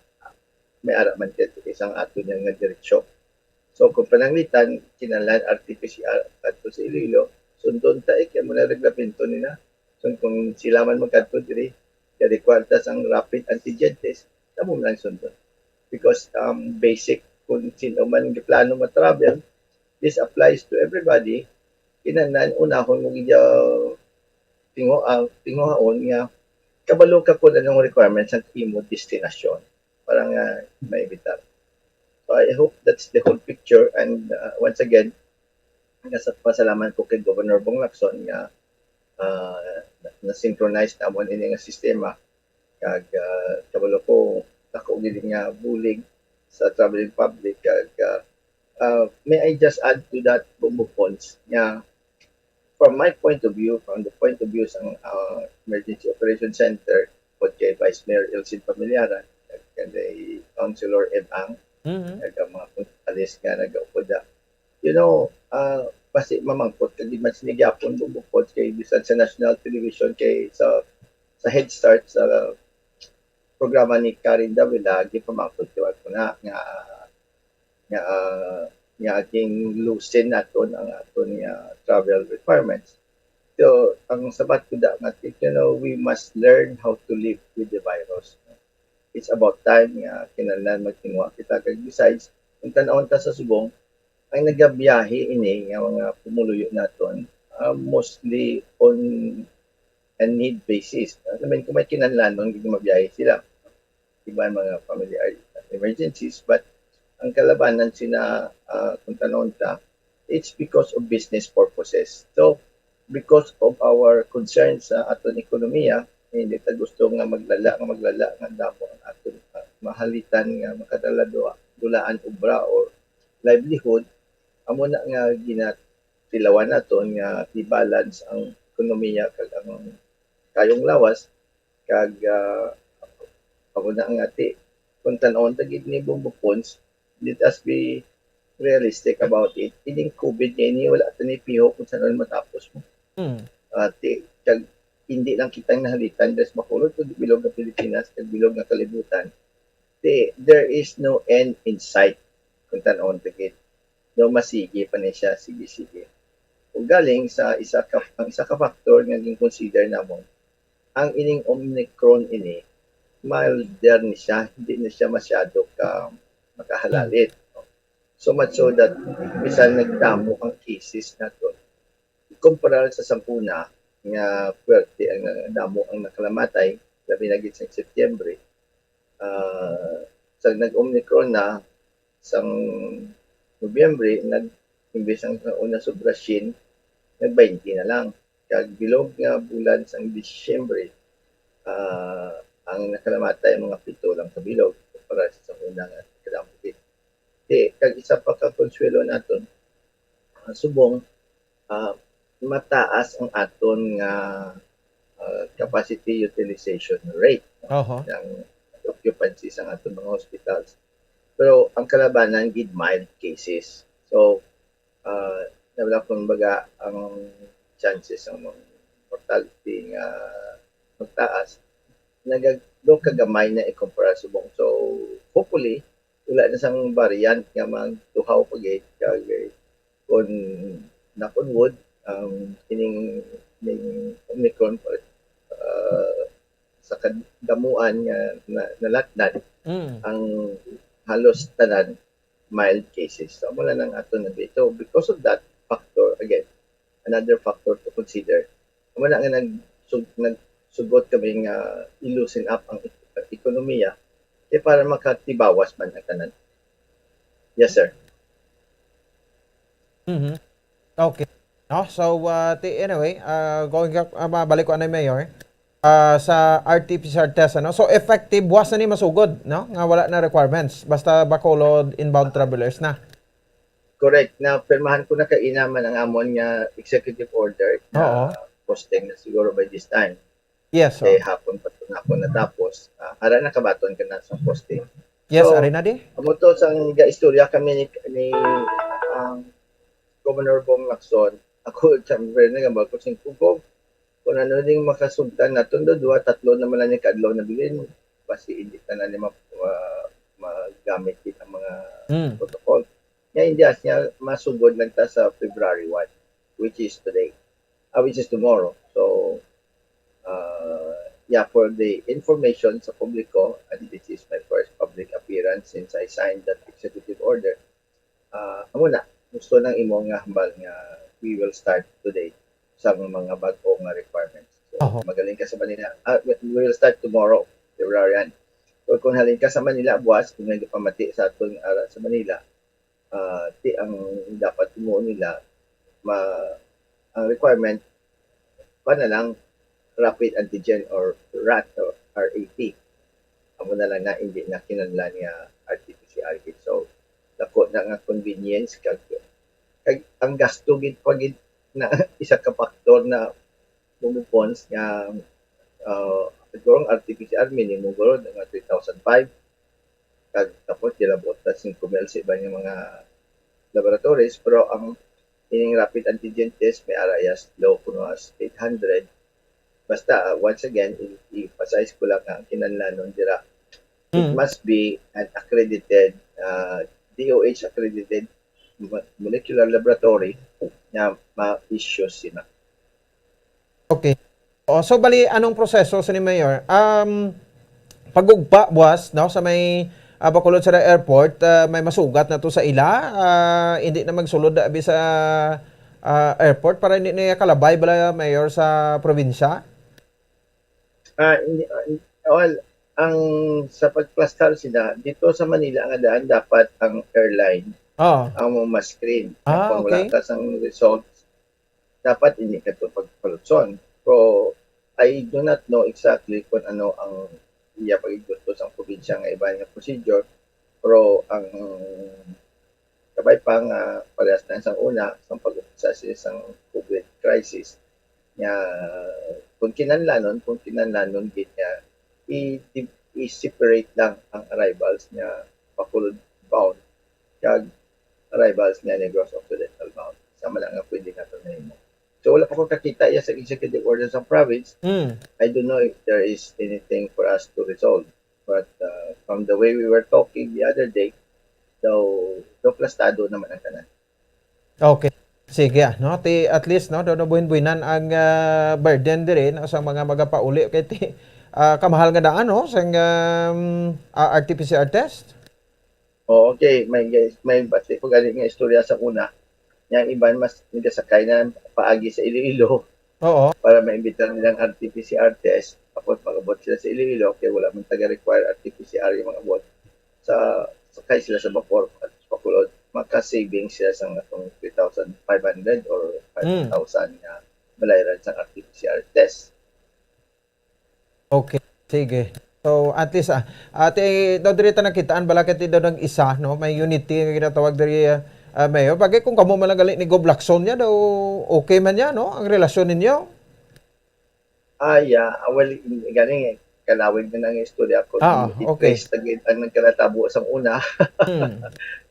may ara man kita isang ato niya nga diretsyo. So, kung pananglitan, kinahanglan R T P C R adto sa Iloilo, sundon ta, eh, kay amo na reglamento nila. So, kung sila man magkadto diri, kay require ta sang rapid antigen test, amo man lang sundon. Because, um, basic, kung sino man plano ma-travel, this applies to everybody. Kinahanglan, unahon mo gid, ah, tingo-, ah, tinguhaon nga kabalo ka kung anong requirements ang imo destinasyon. para nga maevitar. So I hope that's the whole picture. And uh, once again, nasa pasalamat ko kay Governor Bong Lacson nga uh, na-synchronize namon ini nga sistema. Kag uh, kabalo ko, ako gid nga bulig sa traveling public. Kag uh, uh, may I just add to that, Bombo Pons, nga from my point of view, from the point of view sang uh, Emergency Operation Center, pod kay Vice Mayor Elcin Familiaran, kag kay Councilor Ed Ang, Mhm. kag ang mga kuntalis nga nagaupod na. You know, uh, basi mamangkot ka gid man sini gyapon, bubukod kay bisan sa national television, kay sa sa Head Start, sa programa ni Karen Davila, gipamangkot ko ako na nga nga, ah, nga ating loosen naton ang aton nga travel requirements. So, ang sabat ko da nga, you know, we must learn how to live with the virus. It's about time nga kinahanglan magtinguha kita. Kag besides, kung tan-awon ta sa subong, ang nagabiyahe ini nga mga pumuluyo naton, ah, mostly on a need basis. I mean, kung may kinahanglanon, hindi mabiyahe sila. Iban mga family emergencies, but ang kalabanan sina, ah, kung tanawon ta, it's because of business purposes. So, because of our concern sa aton ekonomiya, hindi ta gusto nga maglala, nga maglala, nga damo ang aton, ah, mahalitan nga makadala dua-, dulaan obra or livelihood, amo na nga ginatilawan naton nga i-balance ang ekonomiya kag ang kayong lawas. Kag, ah, ako na nga ti, kung tan-awon ta gid ni Bombo Pons, let us be realistic about it. Ining COVID nga ini, wala ta ni piho kung san-o matapos mo. Mm. Ah, ti, kag hindi lang kita ang nahalitan diri sa Bacolod, kundi bilog nga Pilipinas, kag bilog nga kalibutan. Ti, there is no end in sight kung tan-awon ta gid. No, masigi pa ni siya, sige, sige. Ug galing sa isa ka, ang isa ka factor nga gin-consider namon, ang ining Omicron ini, milder ni siya, hindi na siya masyado ka makahalalit, no? So much so that bisan nagdamo ang cases naton, ikumpara sa sangkuna nga puwerte ang damo ang nakalamatay, labi na gid sa Setyembre, ah, sa nag-Omicron na, sang Nobyembre, nag-, imbes ang una sobra siyam, nag-baynte na lang. Kag bilog nga bulan sang Disyembre, ah, ang nakalamatay mga pito lang ka bilog kumpara sa una nga kadamo gid. Di, kag isa pa ka konsuwelo naton, ah, subong, ah, mataas ang aton nga, ah, capacity utilization rate, no? Oho. Ang occupancy sa aton mga hospitals. Pero ang kalabanan gid mild cases. So, ah, na wala, kumbaga, ang chances ang mga mortality nga magtaas, nagag-, do kagamay na ikumpara subong. So, hopefully, wala na sang variant nga magtuhaw pa gid, kag, eh, kung, knock on wood, ang kining, ning Omicron pa, ah, sa kadamuan nga na, nalatnan, Mm. ang halos tanan mild cases. So, amo na ang ato na dito. Because of that factor, again, another factor to consider. Amo na nga nagsug-, nagsugot kami nga i-loosen up ang ek-, ekonomiya, kay para makatibawas man ang tanan. Yes, sir. Mhm. Okay. No? So, uh, ti-, anyway, uh, going back, uh, mabalik ko anay, Mayor. Ah, sa R T P C R test, ano? So, effective, buwas na ni masugod, no? Nga wala na requirements. Basta Bacolod inbound travelers na. Correct. Na pirmahan ko na kaina man ang amon nga executive order na Oo. posting na siguro by this time. Yes, Kay oo. hapon pa to na ako natapos. Ah, ara na kabaton ka na sa posting. Yes, So, ari na di. Amo to, sang ga-istorya kami ni, ni, um, Governor Bong Lacson. Ako, chamber na nga, bago sing kugog. Kung ano ning makasugtan naton do, duha, tatlo naman lang ni kadlaw na bilin. Basi hindi na ni ma-, ma-, magamit din ang mga Mm. protocol. Nga, hindi, as niya, masugod lang ta sa February one, which is today, ah, which is tomorrow. So, uh, yeah, for the information sa publiko, and this is my first public appearance since I signed that executive order, ah, amo na, gusto nang imo nga hambal nga we will start today sa mga bag-o nga requirements. So, Oho. magaling ka sa Manila. Ah, we, we will start tomorrow, February one. Pero kung halin ka sa Manila, buwas, kung may pamati sa aton ara sa Manila, ah, ti ang dapat himuon nila, ma-, ang requirement pa na lang rapid antigen or rat or R A T. Amo na lang na hindi na kinahanglan nga R T P C R kit. So, dako na nga convenience kag, kag ang gasto gid pa gid na isa ka factor na bumubons nga, ah, siguro ang R T P C R minimum siguro nga three thousand five. Kag tapos, kilabot na singko mil sa iban nga mga laboratories, pero ang ining rapid antigen test may ara as low kuno as eight hundred. Basta, ah, once again, i-, i-emphasize ko lang nga ang kinahanglanon dira, it Mm. must be an accredited, ah, D O H accredited mo-, molecular laboratory nga ma-issue sina. Okay. O, so bali, anong proseso sini, Mayor? Um, pag-ugpa buwas, no, sa may, ah, Bacolod sa airport, ah, may masugat na to sa ila, ah, hindi na magsulod na abi sa, ah, airport para hindi na kalabay bala, Mayor, sa probinsya? Ah, hindi, ah, well, ang sa pagplastar sila, dito sa Manila nga daan, dapat ang airline Oo. ang mo ma-screen. Ah, Kung wala okay. ka sang results, dapat hindi ka to pagpalutson. Pero I do not know exactly kung ano ang iya pag-igustos ang probinsya nga iba nga procedure. Pero ang kabay pa nga parehas na sang una, sang pag-umpisa sa isang COVID crisis, nga kung kinahanglanon, kung kinahanglanon gid nga i-, i-, i-separate lang ang arrivals nga Bacolod bound kag arrivals nga Negros Occidental bound. Sama na nga pwede nato nahimo. So, wala pa ko kakita iya sa executive order sa province. Mm. I don't know if there is anything for us to resolve. But, uh, from the way we were talking the other day, daw, daw plastado naman ang tanan. Okay. Sige, ah, no? Ti, at least, no, daw nabuhin-buhinan ang, ah, burden diri, no, sa mga magapauli kay ti, ah, kamahal nga daan, no, sang, um, ah, R T P C R test. Oh, okay. May, may bati ko gani nga istorya sa una. Yang iban mas nagasakay na paagi sa Iloilo Oo. para maimbitar nilang R T P C R test. Tapos pag-abot sila sa Iloilo, kay wala man taga-require R T P C R yung mag-abot. Sa, sakay sila sa bapor at Bacolod, maka-saving sila sa atong three thousand five hundred or Mm. five thousand nga balayran sa R T P C R test. Okay, sige. So, at least, ah, ate, daw diri ta nakitaan, bala kay ti daw nag-isa, no? May unity nga ginatawag diri, ah, ah, Mayor. Bagay kung kamo man lang gali ni Gob Lacson niya, daw okay man niya, no? Ang relasyon ninyo? Ah, yeah. Ah, well, gani, kalawig na nang istorya ko. Ah, okay. Replace na gid ang nagkalatabo sa una. Hmm.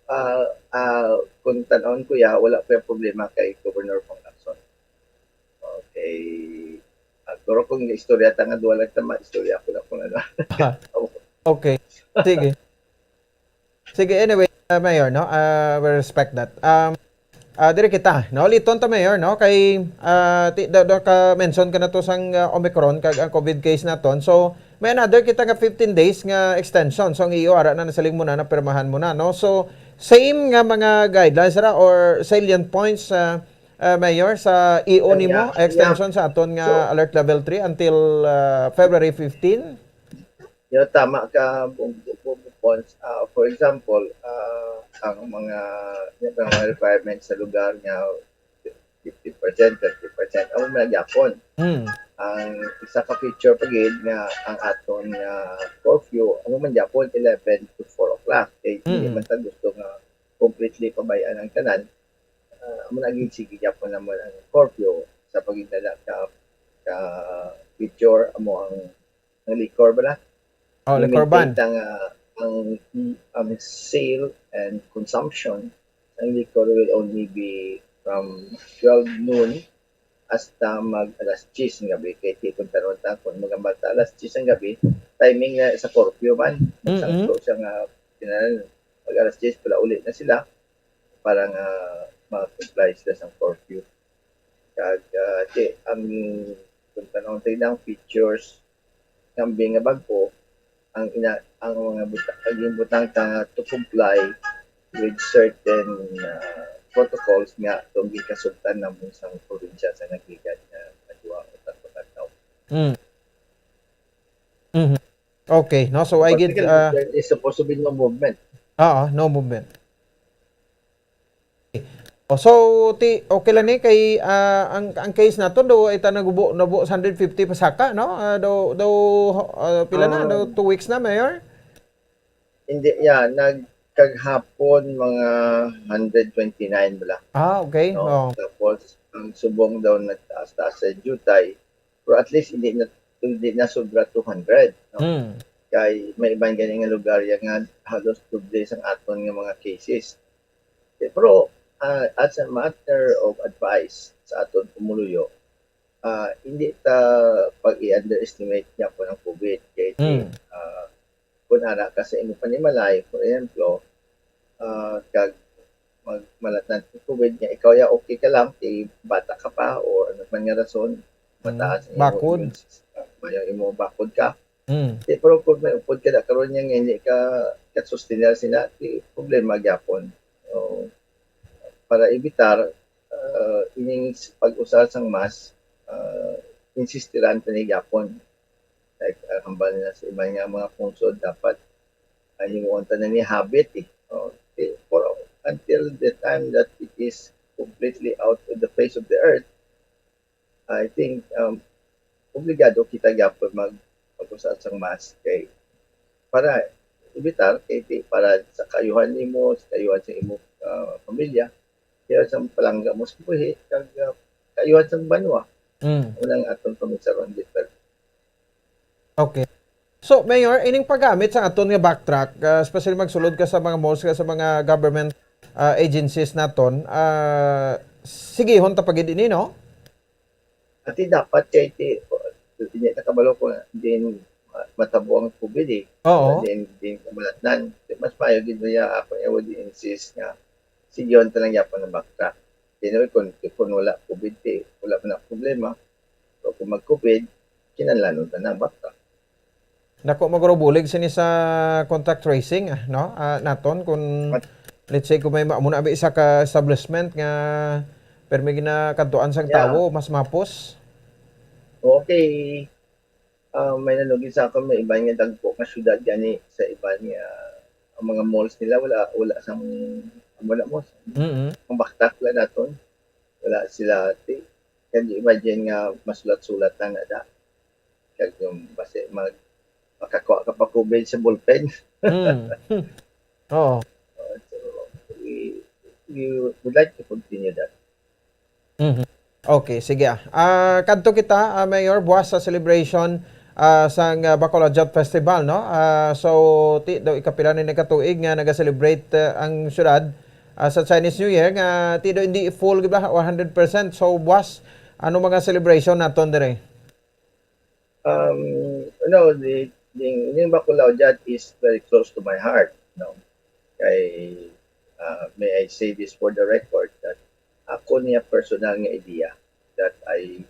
Ah, ah, kung tan-awon ko, ya, wala pa yung problema kay Governor Pang Lacson. Okay. Ah, pero kung istorya ta nga duha lang ta, ma-istorya ko na kung ano. Ah, okay. Sige. Sige, anyway, uh, Mayor, no? Uh, we respect that. Um, uh, diri kita, no? Liton ta, Mayor, no? Kay, uh, ti, da, da ka mention ka na to sang, uh, Omicron, kag ang COVID case naton. So, may another kita nga fifteen days nga extension. So, ang E O, ara na, nasiling mo na, napirmahan mo na, no? So, same nga mga guidelines ra or salient points, uh, uh, Mayor, sa E O Ang nimo, ya-, extension ya-, sa aton nga So, alert level three until, uh, February fifteen? Yo, tama ka, Bong, Bong, Bong Pons. Ah, for example, ah, ang mga, yung mga requirements sa lugar nga fifty percent, thirty percent, amo man gyapon. Hmm. Ang isa ka feature pa gid nga ang aton nga curfew, amo man gyapon eleven to four o'clock. Kay hindi Mm. man ta gusto nga completely pabay-an ang tanan. Ah, amo na gid, sige gyapon naman ang curfew sa pagdala ka, ka feature, amo ang, ang liquor bala. Oh, liquor ban. Limited ang, ah, ang, ang sale and consumption. Ang liquor will only be from twelve noon hasta mag alas diyes ng gabi. Kay ti kung tanong ta, kung magambal ta alas diyes ng gabi, timing na sa curfew man. Mm-mm. Magsangko siya nga, kinahanglan, pag alas diyes, pala uli na sila para nga ma-comply sila sa curfew. Kag, ah, ti, ang, kung tanong tayo ng features, kambing nga bag-o, ang ina-, ang mga buta-, ang ginbutang ta nga to comply with certain, ah, protocols nga itong gikasugtan namon sa probinsya sa nagligad nga mga duha o tatlo ka adlaw. Mm. Mhm. Okay, no? So, I get, Particularly, uh, there is supposed to be no movement. Oo, no movement. Oh, so, ti, okay lang ni kay, ah, ang, ang case naton do, ita nagubo, nabuo sa hundred fifty pa saka, no? Ah, do, do, ah, pila na? Do Um, two weeks na, Mayor? Hindi, yeah, nagkaghapon mga hundred twenty-nine bala, Ah, okay. no? Oh. Tapos, ang subong daw nagtaas-taas sa jutay, pero at least hindi na, hindi na sobra two hundred, no? Hmm. Kay may iban gani nga lugar ya nga halos doble sang aton nga mga cases. Eh, pero, ah, as a matter of advice sa aton pumuluyo, ah, hindi ta pag-i-underestimate gyapon ang COVID. Kay, Hmm. ah, kung ara ka sa imong panimalay, for example, ah, kag mag-, malatnan sa COVID nga ikaw ya okay ka lang, kay bata ka pa, o ano man nga rason, Hmm. mataas ang imong Bakod. immune system, may imong bakod ka. Hmm. Di, pero kung may upod ka na karon nga hindi ka, ka-sustainer sina, di problema gyapon. So, para evitar, ah, ining s-, pag-usar sang mask, ah, insistiran ta ni gyapon. Like, ah, hambal na sa iban nga mga pungsod, dapat, ah, himuon ta na ni habit, eh. Oh, eh, for, until the time that it is completely out of the face of the earth, I think, um, obligado kita gyapon mag, mag-usar sang mask kay para evitar, kay ti-, para sa kaayuhan nimo, sa kaayuhan sa imong, ah, pamilya, kay sa palangga mo sa buhi, kag, ah, kaayuhan sa banwa. Mm. Unang aton pamisaron, Gilbert. Okay. So, Mayor, ining paggamit sa aton nga backtrack, ah, especially magsulod ka sa mga malls, ka sa mga government, ah, agencies naton, ah, sigihon ta pa gid ini, no? Ati dapat kay ti, hindi na kabalo ko din, ah, matabo ang COVID, eh. Oo. Din, din kamalatnan. Mas maayo gid niya ako, I would insist nga, sigihon ta lang gyapon ang backtrack. Anyway, kung, kung wala COVID, ti, wala man na problema. Pero kung mag-COVID, kinahanglanon ta na ang backtrack. Dako man guro bulig sini sa contact tracing, ah, no? Ah, naton kung, Mat- let's say, kung may ma-, amo na may isa ka establishment nga permi ginakadtuan sang Yeah. tawo, mas mapos. Okay. Ah, may nanugid sa akon, may iban nga dagko nga syudad gani sa iban nga, ang mga malls nila wala, wala sang, wala mo, Mm-mm. ang backtrack lang naton. Wala sila, ti-, can you imagine nga masulat-sulat lang na da? Kag yung basi mag-, makakuha ka pa COVID sa ballpen. Mm. Oo. Uh, so, we, we would like to continue that. Mhm. Okay, sige, ah. Ah, kadto kita, ah, Mayor, buwas sa celebration, ah, sang, ah, Bacolod Youth Festival, no? Ah, so, ti, daw ikapila na ni ka tuig nga naga-celebrate, ah, ang syudad, ah, sa Chinese New Year, nga ti daw hindi full, di ba, one hundred percent. So, buwas, ano mga celebration naton dire? Um, no, the, the, yung Bacolod Youth is very close to my heart, no? Kay, uh, may I say this for the record that ako niya personal nga idea that I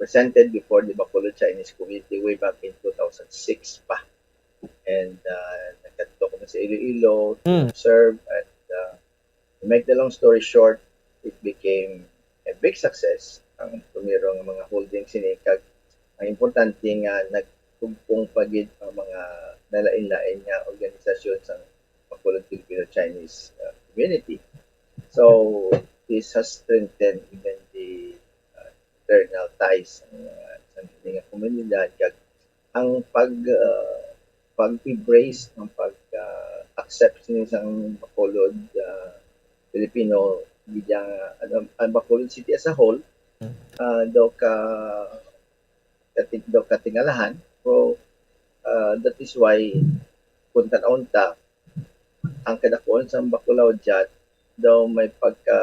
presented before the Bacolod Chinese Community way back in two thousand six pa. And, uh, nagkadto ko na sa Iloilo to Mm. observe and, uh, to make the long story short, it became a big success ang primero nga mga holdings ini, kag ang importante nga nagtugpong pa gid ang mga nalain-lain nga organisasyon sa Bacolod Filipino Chinese, uh, community. So, this has strengthened even the, uh, internal ties sa mga, sa mga komunidad, kag ang pag, uh, pag-embrace, ang pag, uh, accept sini sang Bacolod, uh, Filipino, bidyang, ano, ang Bacolod City as a whole, Hmm. uh, daw ka, kati-, daw katingalahan. So, uh, that is why, kung tan-awon ta, ang kadakuan sang Bacolod Youth daw may pagka,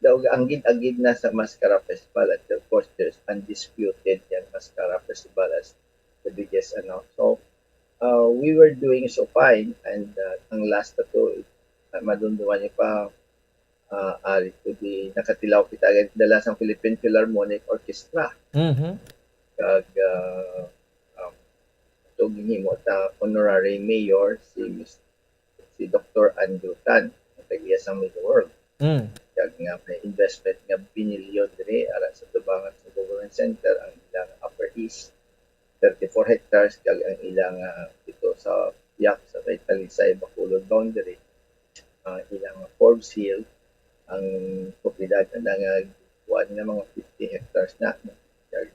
daw agid-agid na sa Mascara Festival. At of course, there's undisputed yang Mascara Festival as the biggest, ano. So, uh, we were doing so fine, and, uh, ang last na to, uh, madumduman niyo pa, ah, ari to di nakatilaw kita agad dala sang Philippine Philharmonic Orchestra. Mhm. Kag, ah, um, to ginhimo ta honorary mayor si Mis-, si Doktor Andrew Tan, ang tag-iya sang Mega World. Mm. Kag nga may investment nga binilyon diri ara sa tubangan sa Government Center ang ilang Upper East, thirty-five four hectares kag ang ilang, ah, dito sa Piak, sa may Talisay, Bacolod boundary, ang ilang Forbes Hill, ang propiedad na nga kuan nga mga fifty hectares na, no? Kag,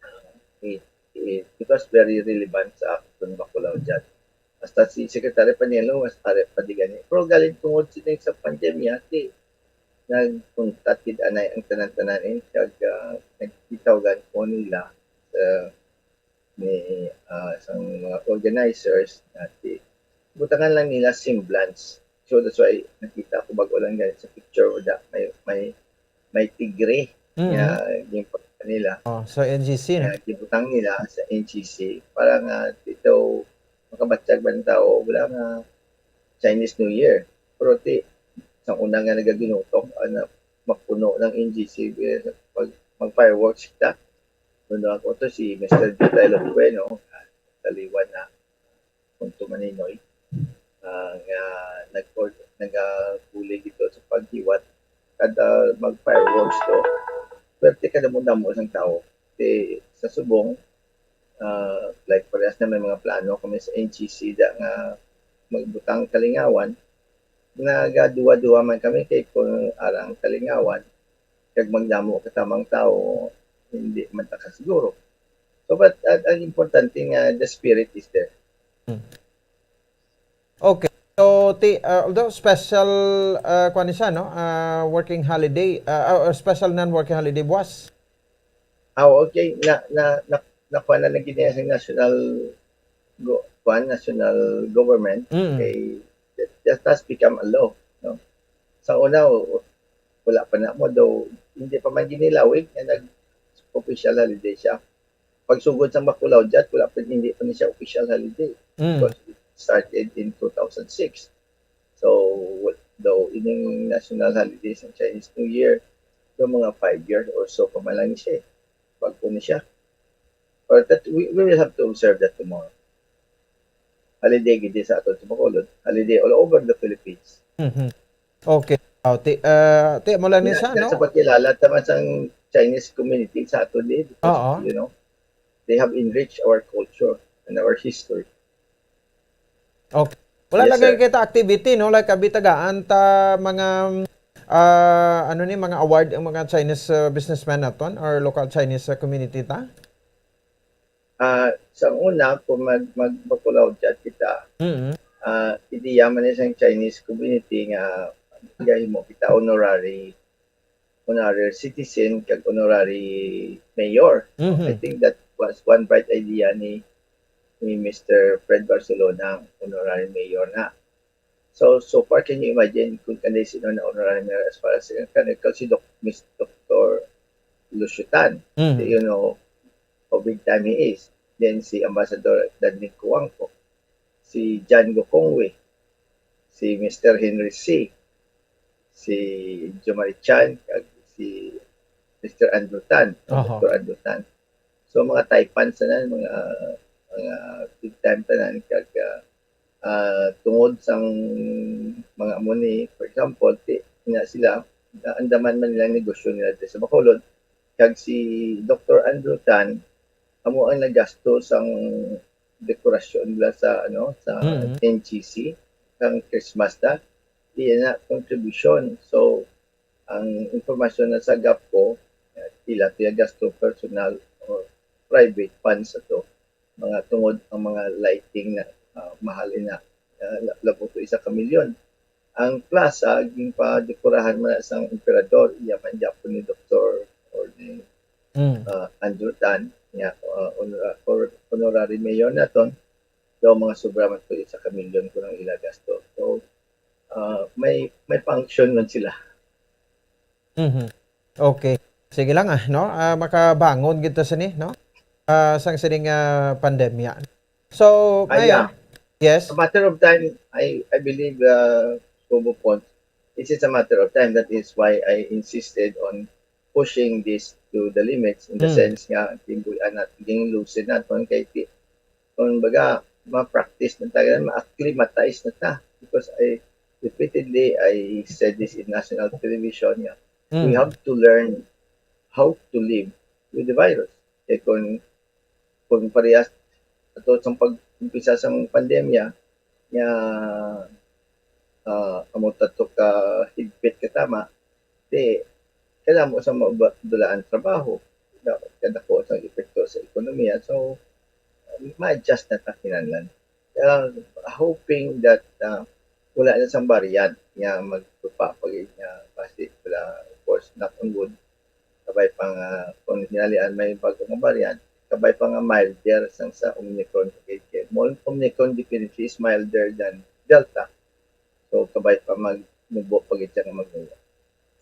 ah, it, it, it was very relevant sa akon, Bacolod dyan. Hasta si Secretary Panielo, mas ari pa di gani. Pero galing tungod sini sa pandemya, ti nagkuntat gid anay ang tanan-tanan, eh, kag, ah, nagkitawagan ko nila sa ni, ah, sang mga organizers na ti butangan lang nila semblance. So, that's why nakita ko bag-o lang gani sa picture, da, may, may, may tigre Mm. nga ginpakita nila. Oh, so N G C, no? Nga gibutang nila sa N G C para nga dito makabatyag man tao, wala nga Chinese New Year. Pero ti, sa una nga nagaginutok, ana, mapuno ng N G C, eh, pag mag-fireworks kita. Kuno ako to, si Mister Jutay Longwe, no? Taliwan na, Punto Maninoy, ah, nga nag-, nagabulig ito sa paghiwat kada mag-fireworks to. Pwerte ka damo-damo sang tao. Ti, sa subong, ah, like, parehas na may mga plano kami sa N G C da nga magbutang kalingawan, nagaduwa-duwa man kami kay kung arang kalingawan, kag magdamo ka tamang tao, hindi man ta kasiguro. So, but, uh, ang importante nga the spirit is there. Hmm. Okay. So, ti, uh, although special, uh, kuwan ni siya, no? Uh, working holiday, uh, uh, special non-working holiday, buwas. Ah, okay. Na, na, na, nakuha na lang gid niya sa national go-, kuwan, national government. Mm. Kay that, that has become a law, no? Sa una, o-, wala pa na mo daw, hindi pa man ginilawig nga nag-official holiday siya. Pagsugod sa Bacolod dyan, wala pa, hindi pa ni siya official holiday. Mm. Because it started in two thousand six. So, though ining national holiday sa Chinese New Year, yung mga five years or so pa man lang siya, eh. Bago ni siya. But that, we, we will have to observe that tomorrow. Holiday gid sa aton sa Bacolod. Holiday all over the Philippines. Mhm. Okay. Oh, ti, ah, ti, mo lang ni Yeah, siya, that's no? Sa pagkilala, tama sang Chinese community sa aton, eh, because, Oo. you know, they have enriched our culture and our history. Okay. Wala Yes, lang sir. Kita activity, no? Like, abi tagaan ta mga, ah, ano ni, mga award ang mga Chinese, ah, businessman naton or local Chinese, ah, community ta? Ah, sa una, kung mag-, magbakulaw dyan kita, Mm. ah, ideya man ni sang Chinese community nga gahimo kita honorary, honorary citizen kag honorary mayor. Mhm. I think that was one bright idea ni, ni Mister Fred Barcelona, honorary mayor na. So, so far, can you imagine kung kanay sino na honorary mayor as far as, uh, kanay, kung si Doc, Miss Doctor Lucio Tan, Mm. you know how big time he is. Then si Ambassador Dudley Cuangco, si John Gokongwei, si Mister Henry Sy, si Jomari Chan, kag si Mister Andrew Tan, o Aha. Doctor Andrew Tan. So, mga Taipan tanan, mga, mga big time tanan, kag, ah, ah, tungod sang mga amo ni, for example, ti-, nga sila, naandaman man nilang negosyo nila dito sa Bacolod, kag si Doctor Andrew Tan, amo ang nagasto sang dekorasyon nila sa, ano, sa Mm. N G C, sang Christmas na, iya na contribution. So, ang impormasyon na sa gap ko, eh, pila to yung gasto personal or private funds sa to. Mga tungod ang mga lighting na, ah, mahal ina, ah, la-, labot to isa ka milyon. Ang plaza, ginpadekorahan man na sang emperador, iya man gyapon ni Doktor or ni, Mm. ah, Andrew Tan, nga, ah, honora-, or honorary mayor naton, daw mga sobra man to isa ka milyon ko nang ila gasto. So, ah, may, may function man sila. Mhm. Okay. Sige lang, ah, no? Ah, makabangon gid ta sini, no? Ah, sang sining, ah, pandemya. So, Ah, ngayon, yeah. Yes? A matter of time, I, I believe, uh, Kubo Pons, this is a matter of time. That is why I insisted on pushing this to the limits in the Mm. sense nga, ginbuy-an nat-, ginlusin naton kay ti-, kung baga, ma-practice na ta, ma-acclimatize na ta. Because I, repeatedly, I said this in national television, nga, we Mm. have to learn how to live with the virus. Kay kung kung parehas ato sa pag-umpisa sang pandemya, nga, ah, amo tato ka higpit ka tama, di, kailangan mo sa madulaan trabaho, da-, kadako sa epekto sa ekonomiya. So, ma-adjust na ta kinahanglan. Ah, hoping that, ah, wala na sang variant nga magtupa pa gid nga basi wala, of course, knock on wood, kabay pa nga kung hinalian may bago nga variant, kabay pa nga milder sang sa Omicron. Kay, kay Omicron definitely is milder than Delta. So, kabay pa magnubo pa gid siya nga magnubo.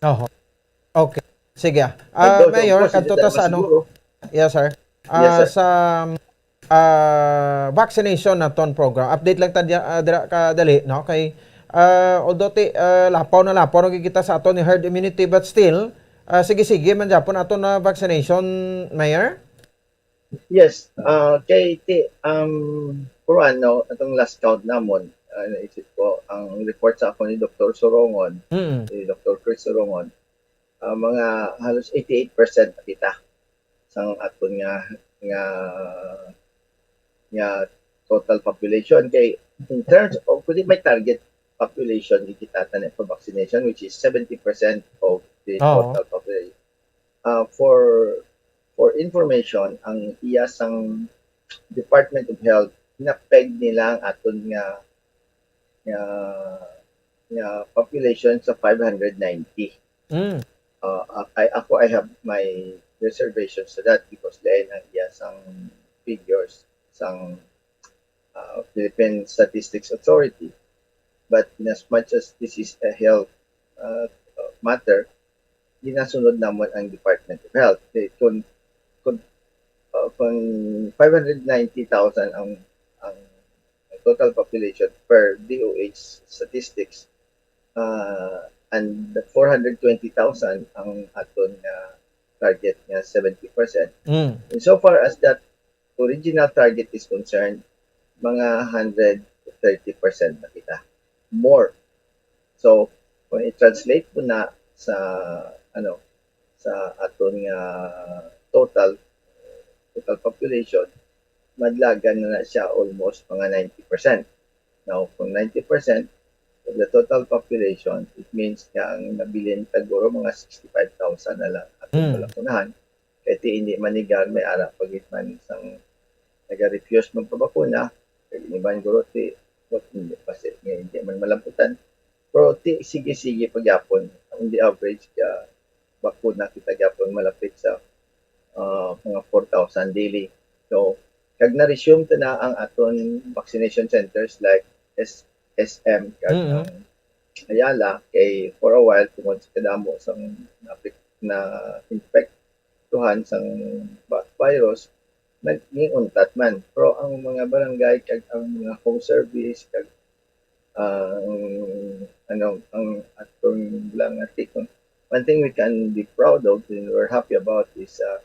Oho. Okay. Sige. Ah, Although, of Mayor, course, kadto hindi ta tayo sa ano? masiguro. Yes, sir. Yes, Ah, sir. Sa ah, vaccination naton program. Update lang ta dia, ah, dira ka dali, no? Kay ah, although ti, ah, lapaw na lapaw na kita sa aton ni herd immunity, but still, ah, sige-sige man gyapon aton na vaccination, Mayor. Yes, ah, kay ti, um, kuwan, no, atong last count namon, ah, naisip ko, ang report sa ako ni Doktor Sorongon, Mm. ni Doktor Chris Sorongon, ah, mga halos eighty-eight percent na kita sang aton nga, nga, nga total population. Kay in terms of, kung may target population, kikita ta na for vaccination, which is seventy percent of the Oo. total population. Ah, for, for information, ang iya sang Department of Health, na-peg nila ang aton nga, nga, nga population sa five hundred ninety. Mm. Uh, I, ako, I have my reservations to that because lain ang iya sang figures sang uh, Philippine Statistics Authority. But in as much as this is a health uh, matter, ginasunod namon ang Department of Health. Kay kung, kung, uh, kung five hundred ninety thousand ang, ang total population per D O H statistics, uh, and four hundred twenty thousand ang aton nga target nga seventy percent. Mm. Insofar as that original target is concerned, mga hundred thirty percent na kita. More. So, kung i-translate mo na sa, ano, sa aton nga total, total population, madlagan na, na siya almost mga ninety percent. Now, kung ninety percent of the total population, it means nga ang nabilin taguro mga sixty-five thousand na lang aton Hmm. balakunahan. Kay ti hindi manigar, may ara pa gid man sang naga-refuse magpabakuna, kay iban guro ti, hindi, basi nga hindi man malamputan. Pero ti, sige-sige pa gyapon. On the average, ah, bakuna kita gyapon malapit sa, ah, mga four thousand daily. So, kag na-resume ta na ang aton vaccination centers like S-, S M, kag Mm. ang Ayala, kay for a while, tungod sa kadamo sang napik-, na-infektuhan sang ba-, virus, nag-, nag-untat man. Pero ang mga barangay, kag ang mga home service, kag ang, ano, ang atong lang atikon. One thing we can be proud of and we're happy about is, uh,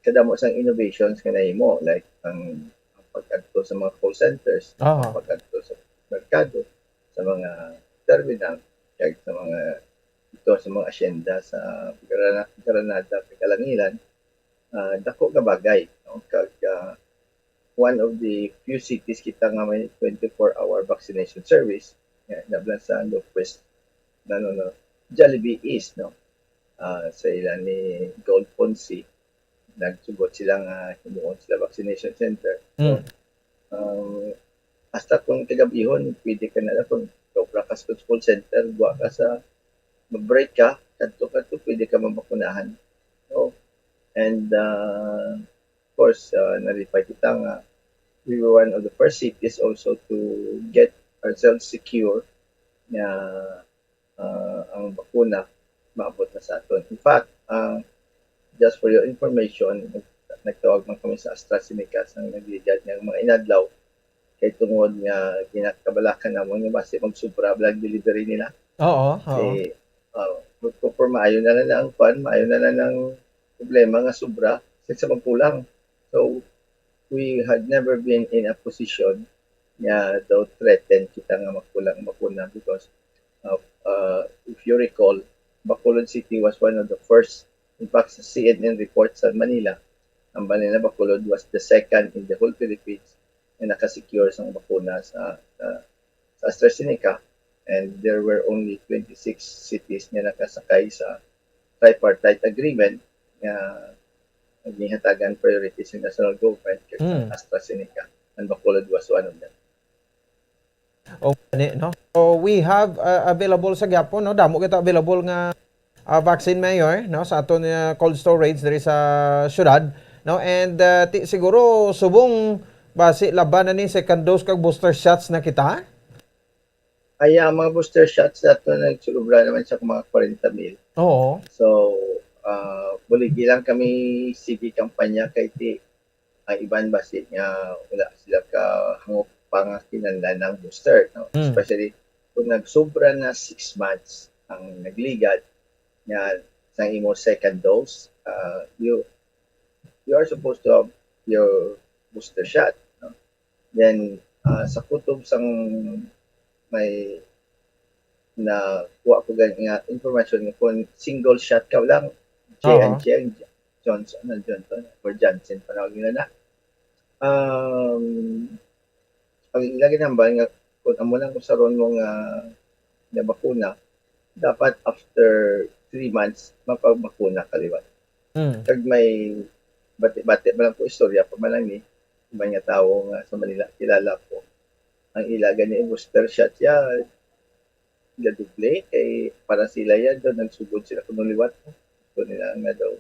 kadamo sang innovations nga nahimo, like ang, ang pag-adto sa mga call centers, Ah. ang pag-adto sa merkado, sa mga terminal, kag sa mga, ito sa mga asyenda sa Grana-, Granada, kag Kalangilan, ah, dako nga bagay, no? Kag, ah, one of the few cities kita nga may twenty-four hour vaccination service, nga nablan sa Northwest, no, no, no, Jollibee East, no? Ah, sa ila ni Gold Ponce, nagsugot sila nga himuon sila vaccination center. So, Mm. um, hasta kung kagabihon, pwede ka na lang kung sobra ka sa call center, buwa ka sa, mag-break ka, kadto, kadto, pwede ka mabakunahan. So, and, uh, of course, uh, nalipay kita nga we were one of the first cities also to get ourselves secure nga, uh, ang bakuna maabot na sa aton. In fact, uh, just for your information, nagtawag man kami sa AstraZeneca sa nagligad nga mga inadlaw, kay tungod nga ginakabalakan namon nga basi magsubra bala ang delivery nila. Oo, oo. Kay, uh, for, for maayo na lang ang kwan, maayo na lang ang problema nga sobra, sa magkulang. So, we had never been in a position nga daw threatened kita nga magkulang bakuna because of, uh, if you recall, Bacolod City was one of the first, in fact, sa C N N report sa Manila, Ang Manila Bacolod was the second in the whole Philippines na nakasecure sang bakuna sa, sa, sa AstraZeneca. And there were only twenty-six cities nga nakasakay sa tripartite agreement nga ginhatagan priority sa national government kag sa Mm. AstraZeneca. And Bacolod was one of them. O, gani, no? So, we have, uh, available sa gyapon, no? Damo kita available nga, uh, vaccine, Mayor, no? Sa aton, uh, cold storage diri sa syudad, no? And, uh, ti-, siguro, subong, basi laban na ni second dose kag booster shots na kita? Ay, ang mga booster shots nato nagsulubra naman sa mga kwarenta mil. Oo. So, uh, buligi lang kami sige kampanya kay ti ang iban basi nga wala sila kahangop pa nga kinahanglan ng booster, no? Mm. Especially kung nagsobra na six months ang nagligad nga sa imo second dose, ah, you, you are supposed to have your booster shot, no? Then, ah, sa kutob sang may nakuha ko gani nga information nga kung single shot ka lang, Oo. J and J, Johnson and Johnson, or Janssen, panawag nila na. Um, ang ila ginambal nga kung amo lang usaron mo nga, nga bakuna, dapat after three months, mapabakuna ka liwat. Mm. Kag may bati-bati man lang ko istorya pa man lang ni, may nga tawo nga sa Manila, kilala ko. Ang ila gani booster shot ya, gadoble kay para sila yan daw nagsugod sila kuno liwat. Gusto nila nga daw,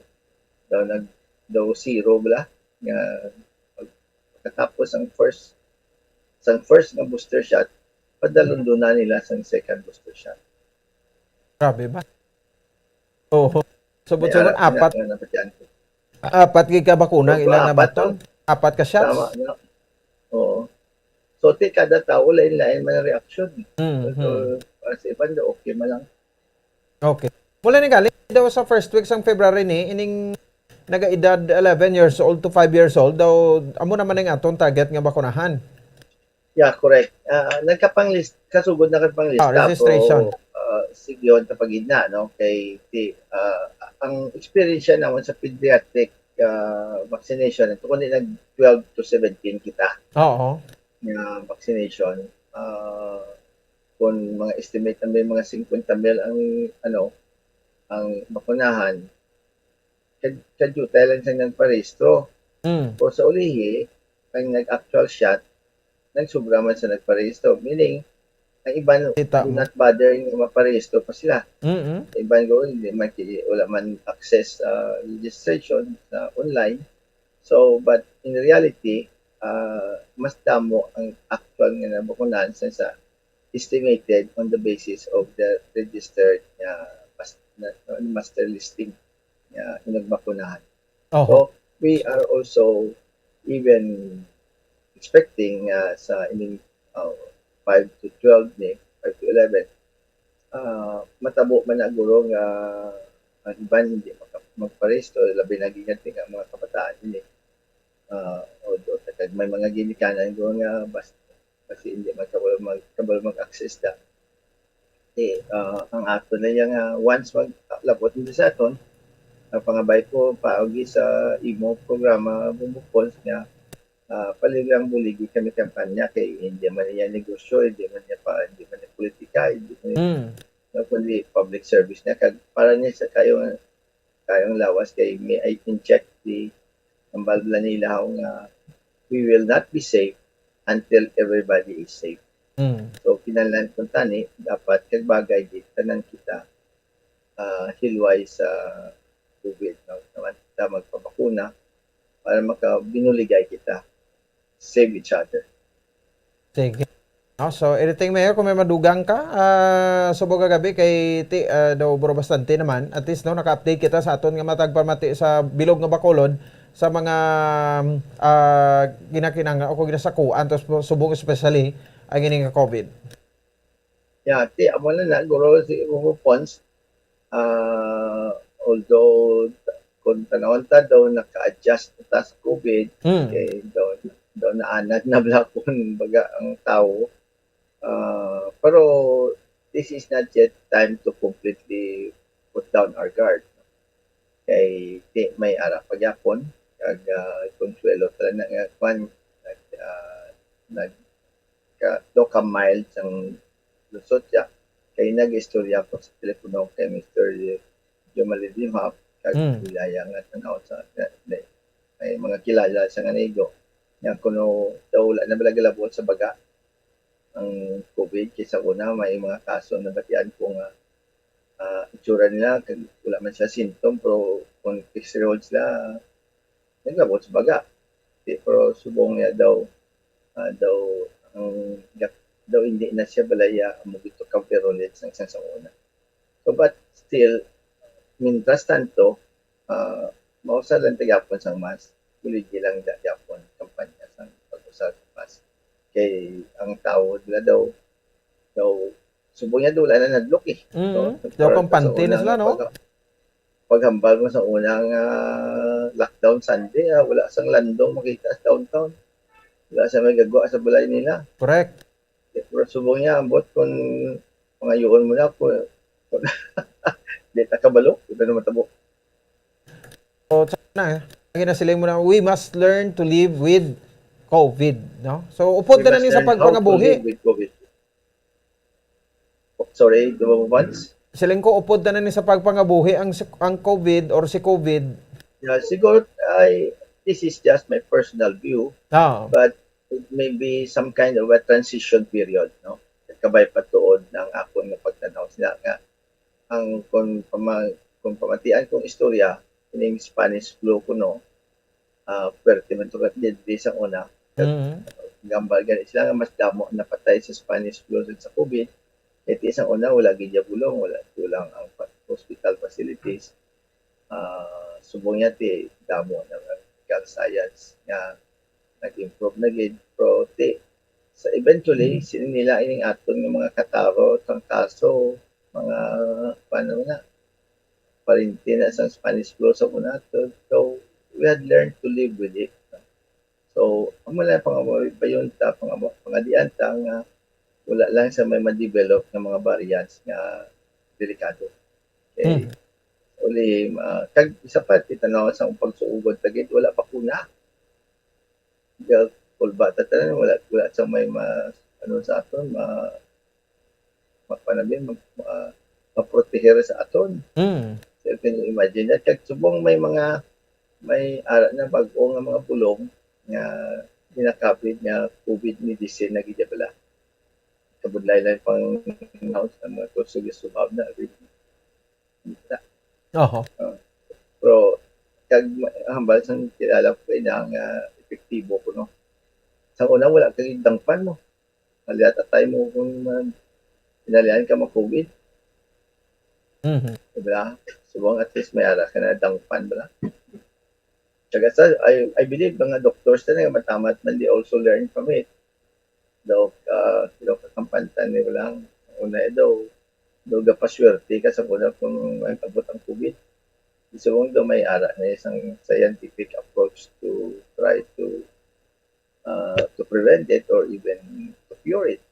daw nag-, daw zero bala nga pag-, pagkatapos ang first, sang first nga booster shot, padalon doon na nila sang second booster shot. Grabe ba? Oo. Subot-subot, apat. Apat gid ka bakuna ang ilang nabaton? Apat ka shots? Tama, no? Oo. So, ti kada tawo, lain-lain man ang reaksyon. Mm, so, mm. Para sa iban, okay man lang. Okay. Mula ni galing daw sa first week sang February ni, ining naga-edad eleven years old to five years old daw, amo naman ang aton target nga bakunahan. Yeah, correct. Ah, nagkapang-list, kasugod na kag panglista. Ah, registration. So, ah, sige, yun, kapag na, no? Kay, ti, ah, ang experience siya naman sa pediatric, ah, vaccination, ito kundi nag twelve to seventeen kita. Oo. Nga vaccination. Ah, kung mga estimate na may mga fifty mil ang, ano, ang bakunahan, kad-, kadyo tayo lang sa nagparehistro. Mm. O sa ulihi, ang nag-actual shot, nagsobra man sa nagparehistro. Meaning, ang iban do not bother nga maparehistro pa sila. Mm-mm. Iban ko, hindi man ki-, wala man access sa registration sa online. So, but in reality, ah, mas damo ang actual nga nabakunahan sa, sa estimated on the basis of the registered, ah, mas-, na, na, master listing nga inagbakunahan. Oho. So, we are also even expecting, ah, sa ining, ah, five to twelve ni, five to eleven, ah, matabo man na guro nga ang iban hindi maka-, magparehistro, labi na gid nga mga kabataan ini. Ah, o, o, kag may mga ginikanan guro nga bas-, kasi hindi man kabalo mag-, kabalo mag-access da. Eh, ah, ang ato na yan nga, once mag-, labot nito sa aton, ang pangabay ko, paagi sa imo programa, Bumbo Pons, nga, ah, palilang buligi kami kampanya kay hindi man niya negosyo, hindi man niya pa, hindi man niya politika, hindi man niya, Mm. kundi public service niya. Kag para niya sa kayo, kayong lawas kay may I inject the ang balbla nila nga we will not be safe until everybody is safe. Mm. So, kinahanglan kung tani, dapat kag bagay di tanan kita, ah, hilway sa COVID, no? Naman kita magpabakuna para makabinuligay kita. Save each other. Sige. No, so, anything, Mayor, kung may madugang ka, ah, subong kagabi kay ti-, ah, daw bro bastante naman, at least, no, naka-update kita sa aton nga matag pamati sa bilog nga Bacolod sa mga, ah, ginakinang o kung ginasakuan, tapos subong especially ang ini nga COVID. Yeah, ti, amo na na, guro si Bumbo Pons, ah, although kung tanawon ta daw naka-adjust na ta sa COVID, Mm. kay daw, daw naanad na bala kun baga ang tawo. Ah, pero this is not yet time to completely put down our guard. Kay di, may ara pa gyapon. Kag, ah, konsuelo talaga nga, kwan, nag, ah, nag, ka, do ka mild sang lusot siya. Kay nag-istorya ko sa telepono kay Mister Jomali Dimhap, kag Mm. Wilaya nga tanaw sa, na, na, may mga kilala sa nga naigo. Nga kuno daw wala na bala galabot sa baga ang COVID, kay sa una may mga kaso nabatian ko nga, ah, itsura nila, kag wala man siya symptom, pero kung X-ray sila, naglabot sa baga. Di, pero subong niya daw, ah, daw, ang, daw hindi na siya balaya ang magito ka virulent sang, sang sa una. So, but still, mintras tanto, ah, mausal lang ta gyapon sang mask. Buligi lang ta gyapon kampanya sang pag-usal sa mask. Kay ang tao nila daw, daw, subong niya, wala na nadlok eh. Mm. So, Daw nagkaroon pa sa kampante na una sila, nga no? pag-, paghambal mo sa una nga lockdown Sunday, ah, wala sang landong makita sa downtown. Wala sa may gagwa sa balay nila. Correct. Pero subong niya, ambot kung pangayoon mo na ako, di ta kabalo, ito na matabo. So, sa na, eh. Ang ginasiling mo na, we must learn to live with COVID, no? So, upod We na na must ni sa learn how to pagpangabuhi. live with COVID. Sorry, di ba, Vance? Siling ko, upod na na ni sa pagpangabuhi ang, ang COVID or si COVID. Yeah, siguro, I, this is just my personal view, Ah. but it may be some kind of a transition period, no? Kabay pa tuod ng akon nga pagtanaw sila nga ang kung pama-, kung pamatian kong istorya, ining Spanish flu kuno, ah, pwerte man to ka diri sa una. Mm. Gambal gani sila nga mas damo napatay sa Spanish flu sa COVID. Kay ti sa una, wala gid ya bulong, wala kulang ang pa-, hospital facilities. Ah, subong niya ti damo na medical science nga nag-improve na gid. Pero ti, sa eventually, Mm. sini nila ining aton nga mga kataro, trangkaso, mga, paano na, parinti na sa Spanish flu sa una. So, so, we had learned to live with it. So, amo lang pang-, payunta, pang-, pangadian ta nga wala lang sa may ma-develop nga mga variants nga delikado. Okay? Hmm. Uli, ah, kag isa pa, kita na sa akong pagsuugod, tagit, wala bakuna. Kag kulba ta tanan, wala, wala sa may ma-, ano sa aton, ma-, ma-, paano ba yun? Ma-, ma-, maproteher sa aton. Mm. So, you can imagine that. Kag subong may mga, may ara na bag-o nga mga bulong nga ginakapit nga COVID medicine na gid bala. Kabudlay lang pang announce ng mga kurso, subab na. Oho. Ah, pero kag ma-, hambal sang kilala ko kay na nga epektibo kuno. Sa una, wala kay dangpan mo. Maliat atay mo kung, ah, pinalian ka ma-COVID. Mhm. Diba? Subong at least may ara ka na dangpan bala. Kag sa, I, I believe mga doctors na nga matamat man, they also learn from it. Daw, ah, daw kakampantan ni lang. Una daw, daw gapaswerte ka sa una kung ang abot ang COVID. Subong daw may ara na isang scientific approach to try to, ah, to prevent it or even to cure it.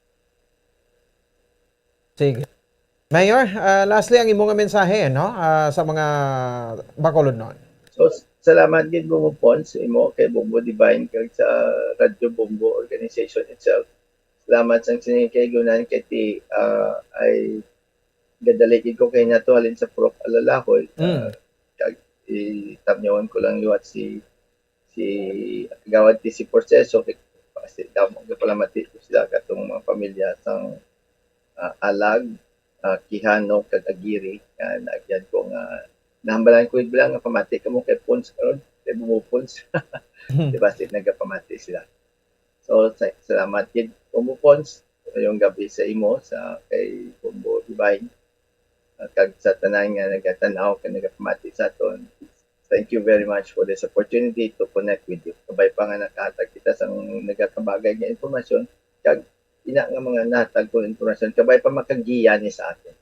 Sige. Mayor, ah, lastly, ang imo nga mensahe, no, ah, sa mga Bacolodnon. So, s-, salamat gid, Bombo Pons, sa imo, kay Bombo Divine, kag sa Radyo Bombo organization itself. Salamat sang sini kay Gunan, kay ti, ah, ay gadali gid ko kay nato halin sa Prof Alalahoy, Mm. ah, kag itamyawan ko lang liwat si, si Kagawad T C Proceso, kay kasi damo nga palamati ko sila katong mga pamilya sang, ah, Alag, ah, Quijano, kag Aguirre, nga naagyan ko nga nahambalan ko gid lang nga pamati kamo kay Pons karon, kay Bumo Pons. Di ba, si nagapamati sila. So, sa-, salamat gid, Bombo Pons, ngayong gabi sa imo, sa kay Bombo Divine, ah, kag sa tanan nga nagatan-aw kag nagapamati sa aton. Thank you very much for this opportunity to connect with you. Kabay pa nga nakahatag kita sang nagakabagay nga impormasyon, kag ina nga mga nahatag kong impormasyon, kabay pa makagiya ni sa atin.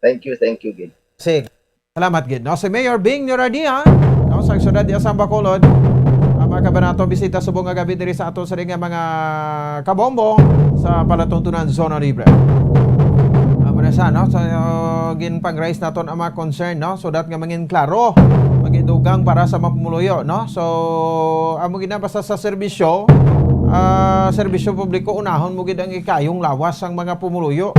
Thank you, thank you gid. Sige. Salamat gid, no? Si Mayor Bing Nuradian, no, sa siyudad di Asang Bacolod. Ang mga kabanato, bisita subong nga gabi diri sa ato sa nga mga kabombong sa palatuntunan Zona Libre. Amo na siya, no? So, ginpang-raise naton ang mga concern, no? So that nga mangin klaro ang Kay dugang para sa mga pumuluyo, no? So, amo gid na, basta sa serbisyo, ah, serbisyo publiko, unahon mo gid ang ikayong lawas sang mga pumuluyo.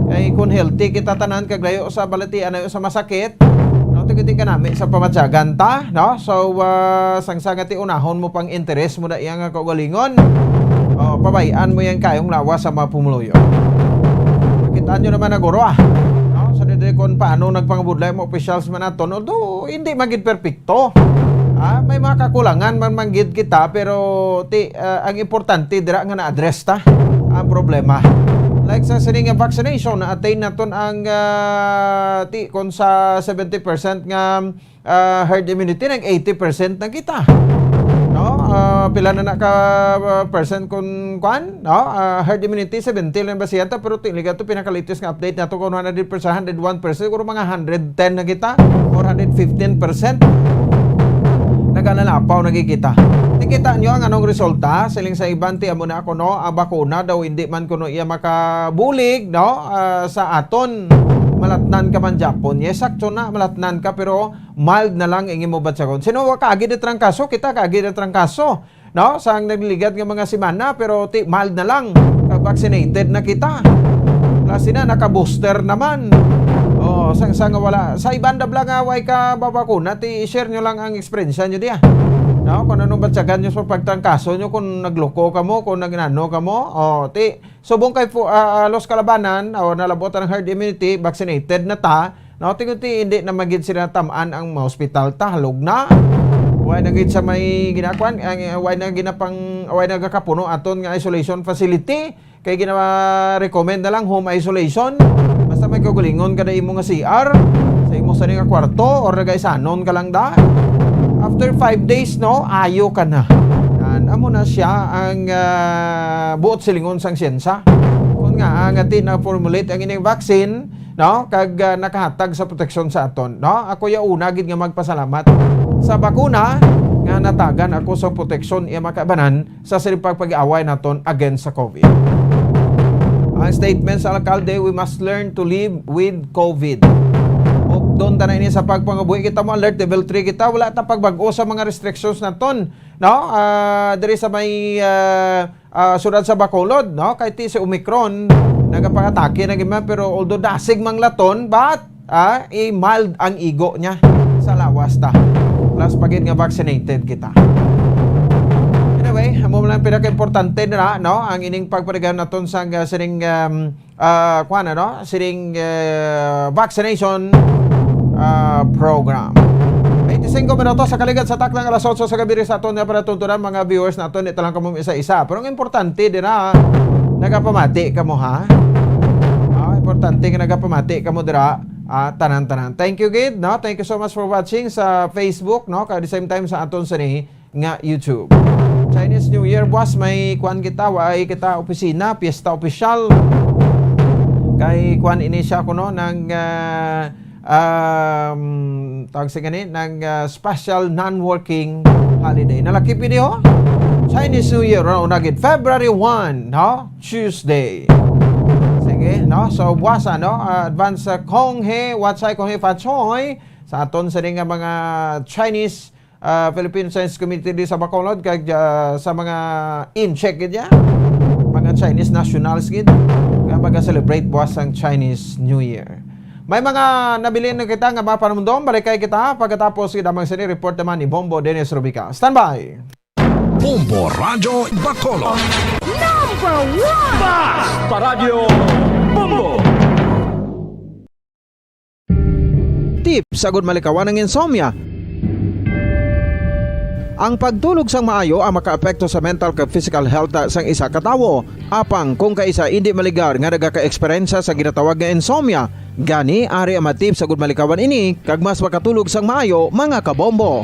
Kay kung healthy kita tanan kag layo sa balatian, layo sa masakit, no, ti gid kanami sa pamatyagan ta, no? So, ah, sang sangati unahon mo pang interes mo na iya nga kaugalingon. Oh, pabay-an mo yang kayong lawas sa mga pumuluyo. Kita nyo naman na guro, ah. No? Sa dede kung paano nagpangabudlay mo officials man naton, although hindi magid perfecto. Ah, may mga kakulangan man manggid kita, pero ti, ah, ang importante dira nga na-address ta ang problema. Like sa sining nga vaccination, na-attain naton ang, ah, ti, kung sa seventy percent nga, ah, herd immunity, nag eighty percent na kita. No? Ah, pila na na ka, ah, percent kung kwan? No? Ah, herd immunity, seventy lang ba siya ta? Pero ti, liga to, pinaka-latest nga update nato kung one hundred percent, hundred one percent, siguro mga hundred ten na kita, or hundred fifteen percent. Nagalalapaw na gid kita. Ti, kita nyo ang anong resulta? Siling sa iban, ti, amo na ako, no? Ang bakuna daw, hindi man kuno iya makabulig, no? Ah, sa aton, malatnan ka man, Japon. Yes, sakto na, malatnan ka, pero mild na lang ang imo batyagon. Sino wa kaagi di trangkaso? Kita kaagi di trangkaso. No? Sang nagliligad nga mga semana, pero ti, mild na lang. Kag vaccinated na kita. Klase na, naka-booster naman. Oh, sang, sang wala. Sa iban dabla nga way ka babakuna, ti, i-share nyo lang ang eksperyensya nyo diya. No? Kung anong batyagan nyo sa pagtrangkaso nyo, kung nagloko ka mo, kung nagnano ka mo, oh, ti, subong kay fu-, ah, ah, Los Calabanan, o nalabot ang herd immunity, vaccinated na ta, no, ti gud ti hindi na magid sila tam-an ang mga hospital ta, halog na. Way na gid sa may ginakuan, ang, way na ginapang, way na gakapuno aton nga isolation facility. Kay gina-recommend na lang home isolation. Basta may kaugalingon ka na imo nga C R, sa imo sa nga kwarto, or nagaisanon ka lang da. After five days, no, ayo ka na. Yan, amo na siya ang, ah, buot silingon sang syensa. Kung nga, ang ati na-formulate ang ining vaccine, no, kag, ah, nakahatag sa proteksyon sa aton, no? Ako ya una gid nga magpasalamat sa bakuna nga natagan ako sa proteksyon iya makaibanan sa sining pag-away naton against sa COVID. Ang statement sa alkalde, "We must learn to live with COVID." Ug doon ta na ini sa pagpangabuhi, kita mo, alert level three kita, wala ta pagbag-o sa mga restrictions naton, no? Ah, diri sa may, ah, ah, siyudad sa Bacolod, no? Kay ti si Omicron, nagapangatake na gid man, pero although dasig manglaton, but, ah, i-mild ang igo niya sa lawas ta. Plus pa gid nga vaccinated kita. Anyway, amo lang pinaka-importante na, no? Ang ining pagpadayon naton sa, ah, sining, um, ah, kuwan, ano? Sining, ah, vaccination, ah, program. Twenty-cinco minutos sa kaligad sa taklang alas otso sa gabi sa aton nga panatuntunan, mga viewers naton, di talang kamo isa-isa. Pero ang importante dira, nagapamati kamo, ha? Ah, importante nga nagapamati kamo dira, ah, tanan-tanan. Thank you, gid, no? Thank you so much for watching sa Facebook, no? Kag at the same time sa aton sa ni nga YouTube. Chinese New Year, buwas may kuan kita, way kita opisina, piyesta opisyal. Kay kuan ini siya kuno ng, ah, um, tawag sa gani, ng, ah, special non-working holiday. Nalakip ini, ho? Chinese New Year, ano, nagid February one, no? Tuesday. Sige, no? So, buwas, ano? Ah, advance, ah, Kong He, Watsay Kong He Fachoy, sa aton sa nga mga Chinese ah, Philippine Science Community di sa Bacolod, kag, ah, sa mga incheck gid ya, mga Chinese nationals gid nga maga-celebrate buwas sang Chinese New Year. May mga nabilin na kita nga mga panumdom, balikay kita pagkatapos gid amang sini report naman ni Bombo Dennis Rubica. Standby! Bombo Radyo Bacolod. Number one! Basta Radyo Bombo! Tips agud malikawan ang insomnia. Ang pagtulog sang maayo ang makaapekto sa mental kag physical health sang isa ka tawo. Apang kung kaisa indi maligar nga nagaka-eksperyensya sa ginatawag nga insomnia, gani ari ang mga tips agud malikawan ini kag mas makatulog sang maayo, mga kabombo.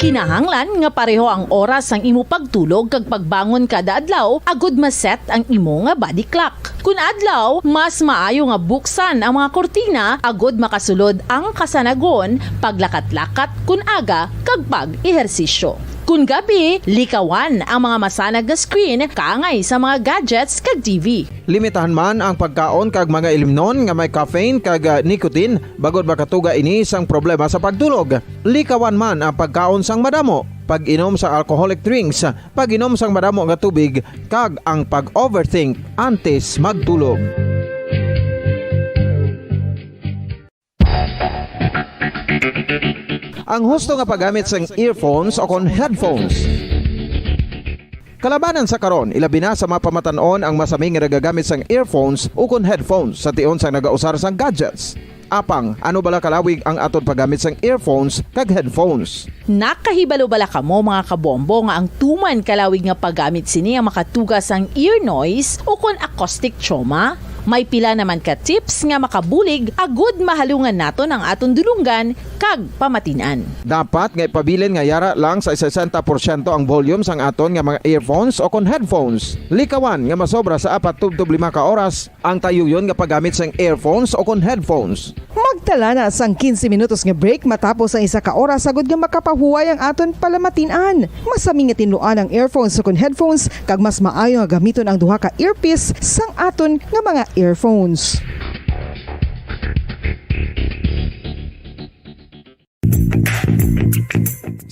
Kinahanglan nga pareho ang oras sang imo pagtulog kag pagbangon kada adlaw agud ma-set ang imo nga body clock. Kun adlaw, mas maayo nga buksan ang mga kurtina agud makasulod ang kasanagon, paglakat-lakat kun aga, kag pag-ehersisyo. Kon gabi, likawan ang mga masanag nga screen kaangay sa mga gadgets kag T V. Limitahan man ang pagkaon kag mga ilimnon nga may caffeine kag, ah, nicotine, bangod makatuga ini sang problema sa pagtulog. Likawan man ang pagkaon sang madamo, pag-inom sa alcoholic drinks, pag-inom sang madamo nga tubig, kag ang pag-overthink antes magtulog. Ang husto nga paggamit sang earphones o kon headphones. Kalabanan sa karon, ilabi na sa mga pamatan-on ang masami nga nagagamit sang earphones o kon headphones sa tion sang nagausar sang gadgets. Apang, ano bala kalawig ang aton paggamit sang earphones kag headphones? Nakahibalo bala kamo, mga kabombo, nga ang tuman kalawig nga paggamit sini ang makatuga sang ear noise o kon acoustic trauma? May pila naman ka tips nga makabulig agud mahalungan naton ang aton dulonggan kag pamatin-an. Dapat nga ipabilin nga yara lang sa sesenta porsyento ang volume sang aton nga mga earphones o kon headphones. Likawan nga masobra sa apat tubtob lima ka oras ang tayuyon nga paggamit sang earphones o kon headphones. Magtala na sang quince minutos nga break matapos ang isa ka oras, agud nga makapahuway ang aton palamatin-an. Masami nga tinluan ang earphones o kon headphones, kag mas maayo nga gamiton ang duha ka earpiece sang aton nga mga earphones.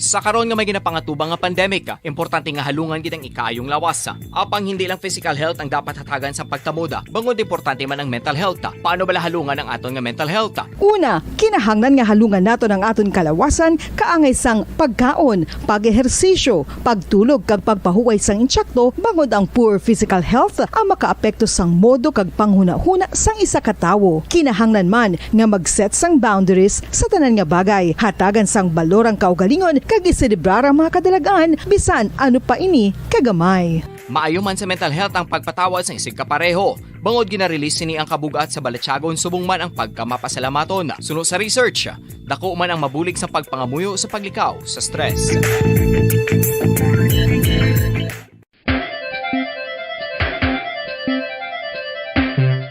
Sa karon nga may ginapangatubang nga pandemic, importante nga halungan gid ang ikaayong lawas. Apang hindi lang physical health ang dapat hatagan sa pagtamuda, bangod importante man ang mental health. Paano bala halungan ang aton nga mental health? Una, kinahanglan nga halungan naton ang aton kalawasan kaangay sang pagkaon, pag-ehersisyo, pagtulog kag pagpahuway sang insakto, bangod ang poor physical health ang makaapekto sang modo kag panghunahuna sang isa ka tawo. Kinahanglan man nga mag-set sang boundaries sa tanan nga bagay, hatagan sang balor ang kaugalingon kag iselebrar ang mga kadalag-an, bisan ano pa ini kagamay. Maayo man sa mental health ang pagpatawad sang isigkapareho, bangod gina-release sini ang kabug-at sa balatyagon subong man ang pagkamapasalamatan. Suno sa research, dako man ang mabulig sa pagpangamuyo sa paglikaw sa stress.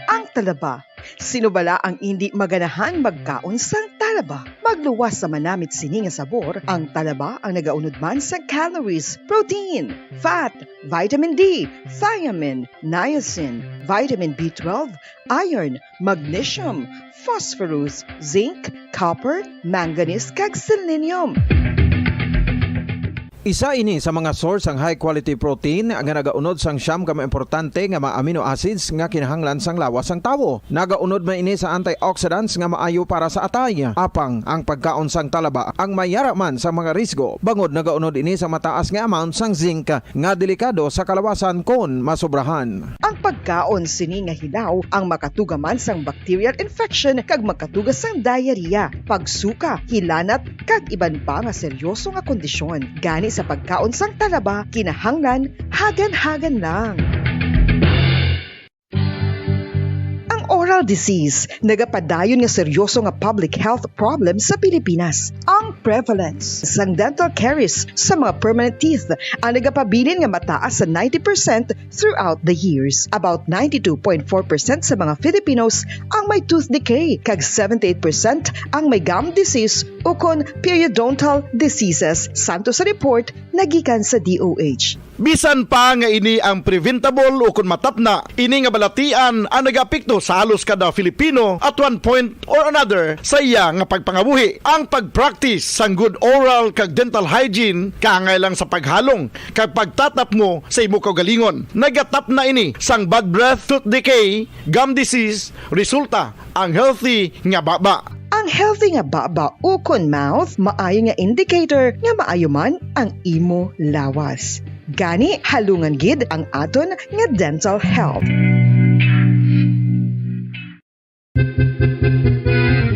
Ang talaba. Sino bala ang indi maganahan magkaon sang talaba? Magluwas sa manamit sini nga sabor, ang talaba ang nagaunod man sa calories, protein, fat, vitamin D, thiamine, niacin, vitamin B twelve, iron, magnesium, phosphorus, zinc, copper, manganese, kag selenium. Isa ini sa mga source sang high quality protein nga nagaunod sang siyam ka mga importante nga mga amino acids nga kinahanglan sang lawas sang tawo. Nagaunod man ini sa antioxidants nga maayo para sa atay. Apang ang pagkaon sang talaba ang may yara man sa mga risgo, bangod nagaunod ini sa mataas nga amount sang zinc nga delikado sa kalawasan kon masobrahan. Ang pagkaon sini nga hilaw ang makatuga man sang bacterial infection kag makatuga sang diarrhea, pagsuka, hilanat, kag iban pa nga seryoso nga kondisyon. Gani sa pagkaon sang talaba, kinahanglan hagan-hagan lang. Ang oral disease nagapadayon nga seryoso nga public health problem sa Pilipinas. Ang prevalence sang dental caries sa mga permanent teeth ang nagapabilin nga mataas sa ninety percent throughout the years. About ninety-two point four percent sa mga Filipinos ang may tooth decay, kag seventy-eight percent ang may gum disease ukon periodontal diseases, santo sa report nga gikan sa D O H. Bisan pa nga ini ang preventable ukon matapna, ini nga balatian ang nagaapekto sa halos kada Filipino at one point or another sa iya nga pagpangabuhi. Ang pag-practice sang good oral kag dental hygiene kaangay lang sa paghalong kag pagtatapngo sa imo kaugalingon. Nagatapna ini sang bad breath, tooth decay, gum disease, resulta ang healthy nga baba. Ang healthy nga baba ukon mouth maayo nga indicator nga maayo man ang imo lawas. Gani, halungan gid ang aton nga dental health.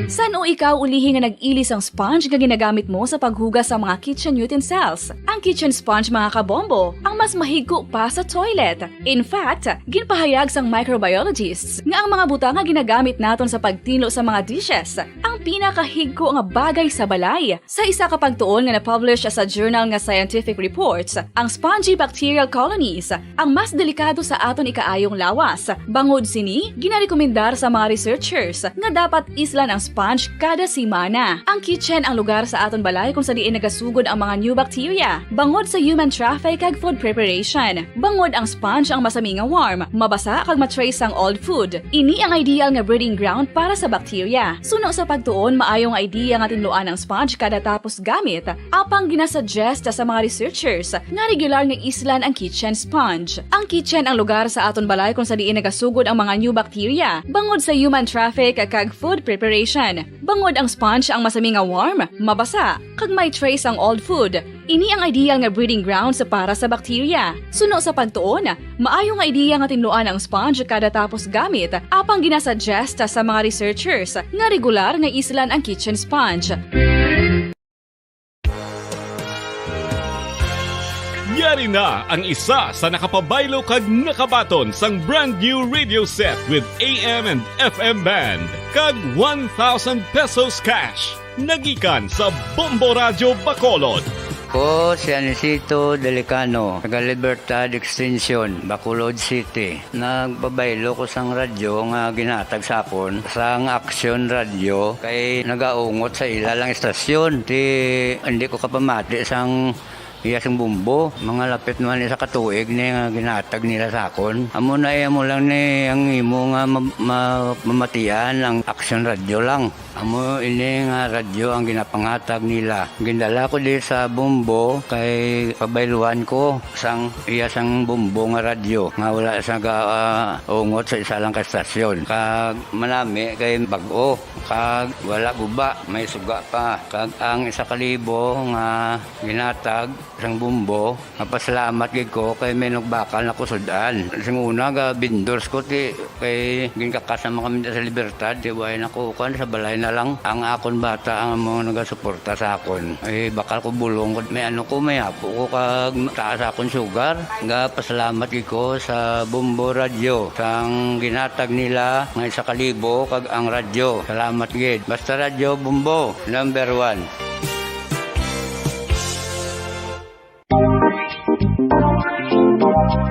San-o ikaw ulihi nga nag-ili sang sponge nga ginagamit mo sa paghugas sa mga kitchen utensils? Ang kitchen sponge, mga kabombo, ang mas mahigko pa sa toilet. In fact, ginpahayag sang microbiologists nga ang mga butang nga ginagamit naton sa pagtinlo sa mga dishes ang pinakahigko nga bagay sa balay. Sa isa ka pagtuon nga na-publish sa journal nga Scientific Reports, ang spongy bacterial colonies ang mas delikado sa aton ikaayong lawas. Bangod sini, ginarekomendar sa mga researchers nga dapat islan ang sponge Kada semana, ang kitchen ang lugar sa aton balay kung sa diin nagasugod ang mga new bacteria, bangod sa human traffic kag food preparation. Bangod ang sponge ang masami nga warm, mabasa kag ma-trace ang old food. Ini ang ideal nga breeding ground para sa bacteria. Suno sa pagtuon, maayo nga idea nga tinluan ang sponge kada tapos gamit, apang ginasuggest sa mga researchers nga regular nga islan ang kitchen sponge. Ang kitchen ang lugar sa aton balay kung sa diin nagasugod ang mga new bacteria, bangod sa human traffic kag food preparation. Bangod ang sponge ang masami nga warm, mabasa, kag may trace ang old food. Ini ang ideal nga breeding grounds para sa bacteria. Suno sa pagtuon, maayo nga ideya nga tinluan ang sponge kada tapos gamit, apang ginasuggest sa mga researchers nga regular nga islan ang kitchen sponge. Yari na ang isa sa nakapabaylo kag nakabaton sang brand new radio set with A M and F M band kag one thousand pesos cash. Nagikan sa Bombo Radyo Bacolod. Ko si Anisito Delicano, taga Libertad Extension, Bacolod City. Nagpabaylo ko sang radyo nga ginhatag sa akon sang Action Radio kay nagaungot sa ila lang istasyon. Ti hindi ko kapamati sang iya sing bumbo. Mga lapit man isa ka tuig ni nga ginhatag nila sa akon. Amo na iya mo lang ni ang imo nga ma- ma- mamatian ang Action Radio lang. Amo ini nga radyo ang ginapanghatag nila. Gindala ko di sa Bombo kay pabayluan ko sang iya sang Bombo nga radyo nga wala sa gaungot sa isa lang ka estasyon. Kag manami kay bag-o kag wala guba, may suga pa. Kag ang isa ka libo nga ginatag sang Bombo, mapasalamat gid ko kay may nagbakal na ko sud-an. Sing una ga vendors ko ti kay ginkakas naman kami sa Libertad, ti way na ko kuan sa balay na lang. Ang akon bata ang amo nagasuporta sa akon. Ay bakal ko bulong ko may ano ko may apo ko kag taas akon sugar. Ga pasalamat gid ko sa Bombo Radyo sang ginatag nila nga isa ka libo kag ang radyo. Salamat gid. Basta Radyo Bombo, number one.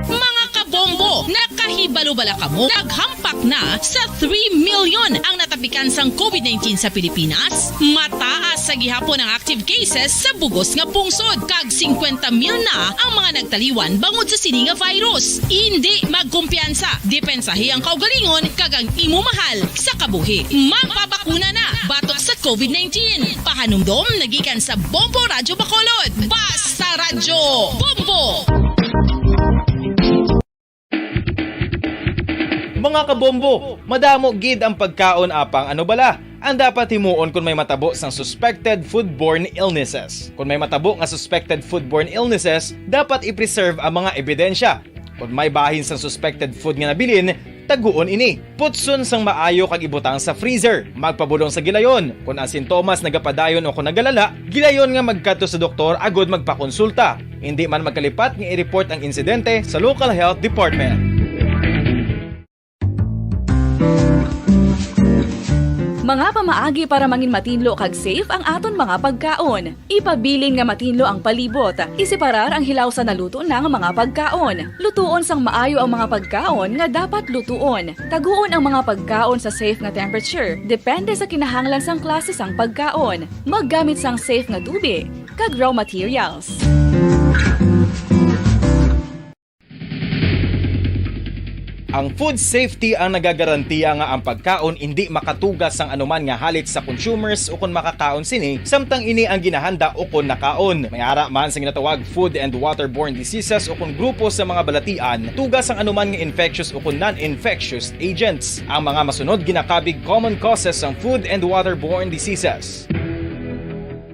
Mga kabombo, nakahibalo bala kamo? Naghampak na sa three million ang natapikan sang COVID nineteen sa Pilipinas. Mataas sa gihapon ang active cases sa bugos nga pungsod, kag singkwenta mil na ang mga nagtaliwan bangod sa sini nga virus. Indi magkumpiyansa, depensahi ang kaugalingon kag ang imo mahal sa kabuhi. Magpabakuna na batok sa COVID nineteen. Pahanumdom nagikan sa Bombo Radyo Bacolod. Basta Radyo Bombo! Mga kabombo, madamo gid ang pagkaon apang ano bala ang dapat himuon kon may matabo sang suspected foodborne illnesses. Kon may matabo nga suspected foodborne illnesses, dapat i-preserve ang mga ebidensya. Kon may bahin sang suspected food nga nabilin, taguon ini. Putson sang maayo kag ibutang sa freezer. Magpabulong sa gilayon. Kon ang sintomas nagapadayon o kon nagalala, gilayon nga magkadto sa doktor agud magpakonsulta. Indi man magkalipat nga i-report ang insidente sa local health department. Mga pamaagi para mangin matinlo kag safe ang aton mga pagkaon. Ipabilin nga matinlo ang palibot. Iseparar ang hilaw sa naluto na nga mga pagkaon. Lutuon sang maayo ang mga pagkaon nga dapat lutuon. Taguon ang mga pagkaon sa safe nga temperature, depende sa kinahanglan sang klase sang pagkaon. Maggamit sang safe nga tubig kag raw materials. Ang food safety ang nagagarantiya nga ang pagkaon indi makatuga sang anuman nga halit sa consumers ukon makakaon sini, samtang ini ang ginahanda ukon nakaon. May ara man sa ginatawag food and waterborne diseases ukon grupo sa mga balatian, tuga sang anuman nga infectious ukon non-infectious agents. Ang mga masunod ginakabig common causes sang food and waterborne diseases.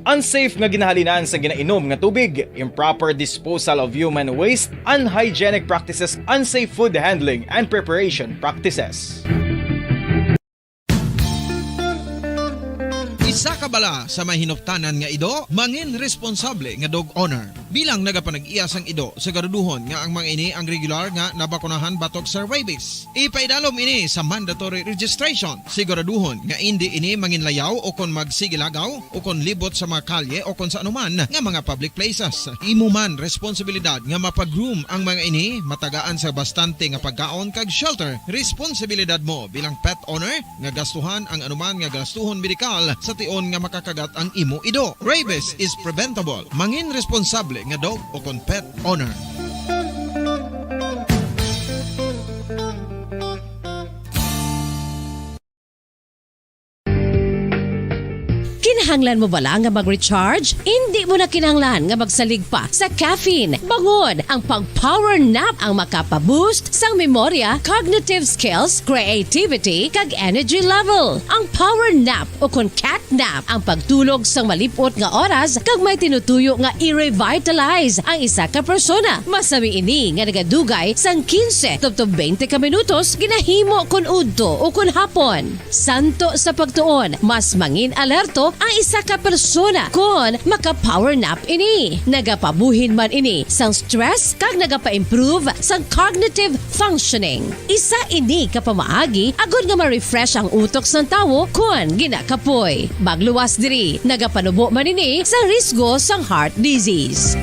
Unsafe nga ginahalinan sa ginainom nga tubig, improper disposal of human waste, unhygienic practices, unsafe food handling and preparation practices. Isa ka bala sa may hinuptanan nga ido, mangin responsable nga dog owner. Bilang nagapanag-iya sang ido, siguraduhon nga ang mga ini ang regular nga nabakunahan batok sa rabies. Ipaidalom ini sa mandatory registration. Siguraduhon nga indi ini manginlayaw o kon magsigilagaw o kon libot sa mga kalye o kon sa anuman nga mga public places. Imo man responsibilidad nga mapag-groom ang mga ini, matagaan sa bastante nga pagkaon kag shelter. Responsibilidad mo bilang pet owner nga gastuhan ang anuman nga gastuhon medikal sa tion nga makakagat ang imo ido. Rabies is preventable. Mangin responsable nga dog o kon pet owner. Kinahanglan mo bala nga mag-recharge? Indi mo na kinahanglan nga magsalig pa sa caffeine. Bangon, ang pag-power nap ang makapa-boost sang memorya, cognitive skills, creativity, kag energy level. Ang power nap o kon cat nap ang pagtulog sang malip-ot nga oras kag may tinutuyo nga i-revitalize ang isa ka persona. Masami ini nga nagadugay sang quince tubtob twenty ka minutos, ginahimo kon udto o kon hapon. Santo sa pagtuon, mas mangin alerto ang isa ka persona kon maka-power nap ini. Nagapabuhin man ini sang stress kag nagapa-improve sang cognitive functioning. Isa ini ka pamaagi agod nga ma-refresh ang utok sang tawo kon ginakapoy. Magluwas diri, nagapanubo man ini sa risgo sang heart disease.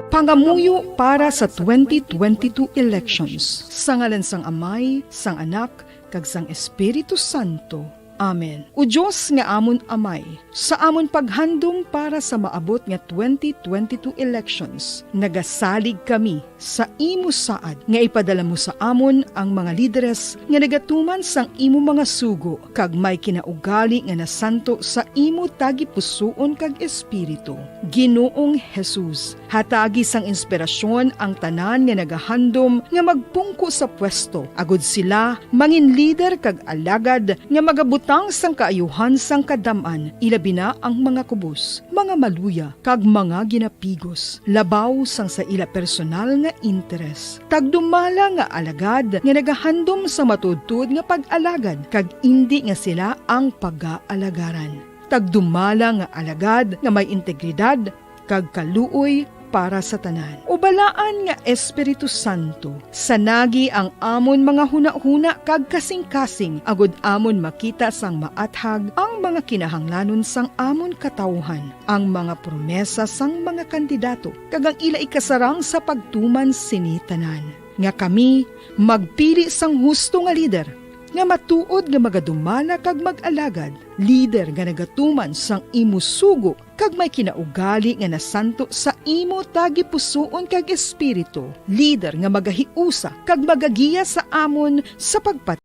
Pangamuyo para sa twenty twenty-two elections. Sa ngalan sang Amay, sang Anak, kag sang Espiritu Santo. Amen. O Dios nga amon Amay, sa amon paghandom para sa maabot nga twenty twenty-two elections, nagasalig kami sa imo saad nga ipadala mo sa amon ang mga lideres nga nagatuman sang imo mga sugo kag may kinaugali nga nasanto sa imo tagipusoon kag espiritu. Ginoong Jesus, hatagi sang inspirasyon ang tanan nga nagahandom nga magpungko sa pwesto, agod sila mangin lider kag alagad nga magabutang sang kaayuhan sang kadam-an, ilabi na ang mga kubos, mga maluya, kag mga ginapigos, labaw sang sa ila personal nga interes. Tagdumala nga alagad nga nagahandom sa matuodtuod nga pag-alagad, kag indi nga sila ang pagaalagaran. Tagdumala nga alagad nga may integridad kag kaluoy para sa tanan. O Balaan nga Espiritu Santo, sanagi ang amon mga hunahuna kag kasingkasing, agod amon makita sang maathag ang mga kinahanglanon sang amon katawuhan, ang mga promesa sang mga kandidato, kag ang ila ikasarang sa pagtuman sini tanan, nga kami magpili sang husto nga lider, nga matuod nga magadumala kag mag-alagad, lider nga nagatuman sang imo sugo kag may kinaugali nga nasanto sa imo tagipusoon kag espiritu, lider nga magahiusa kag magagiya sa amon sa pagpat-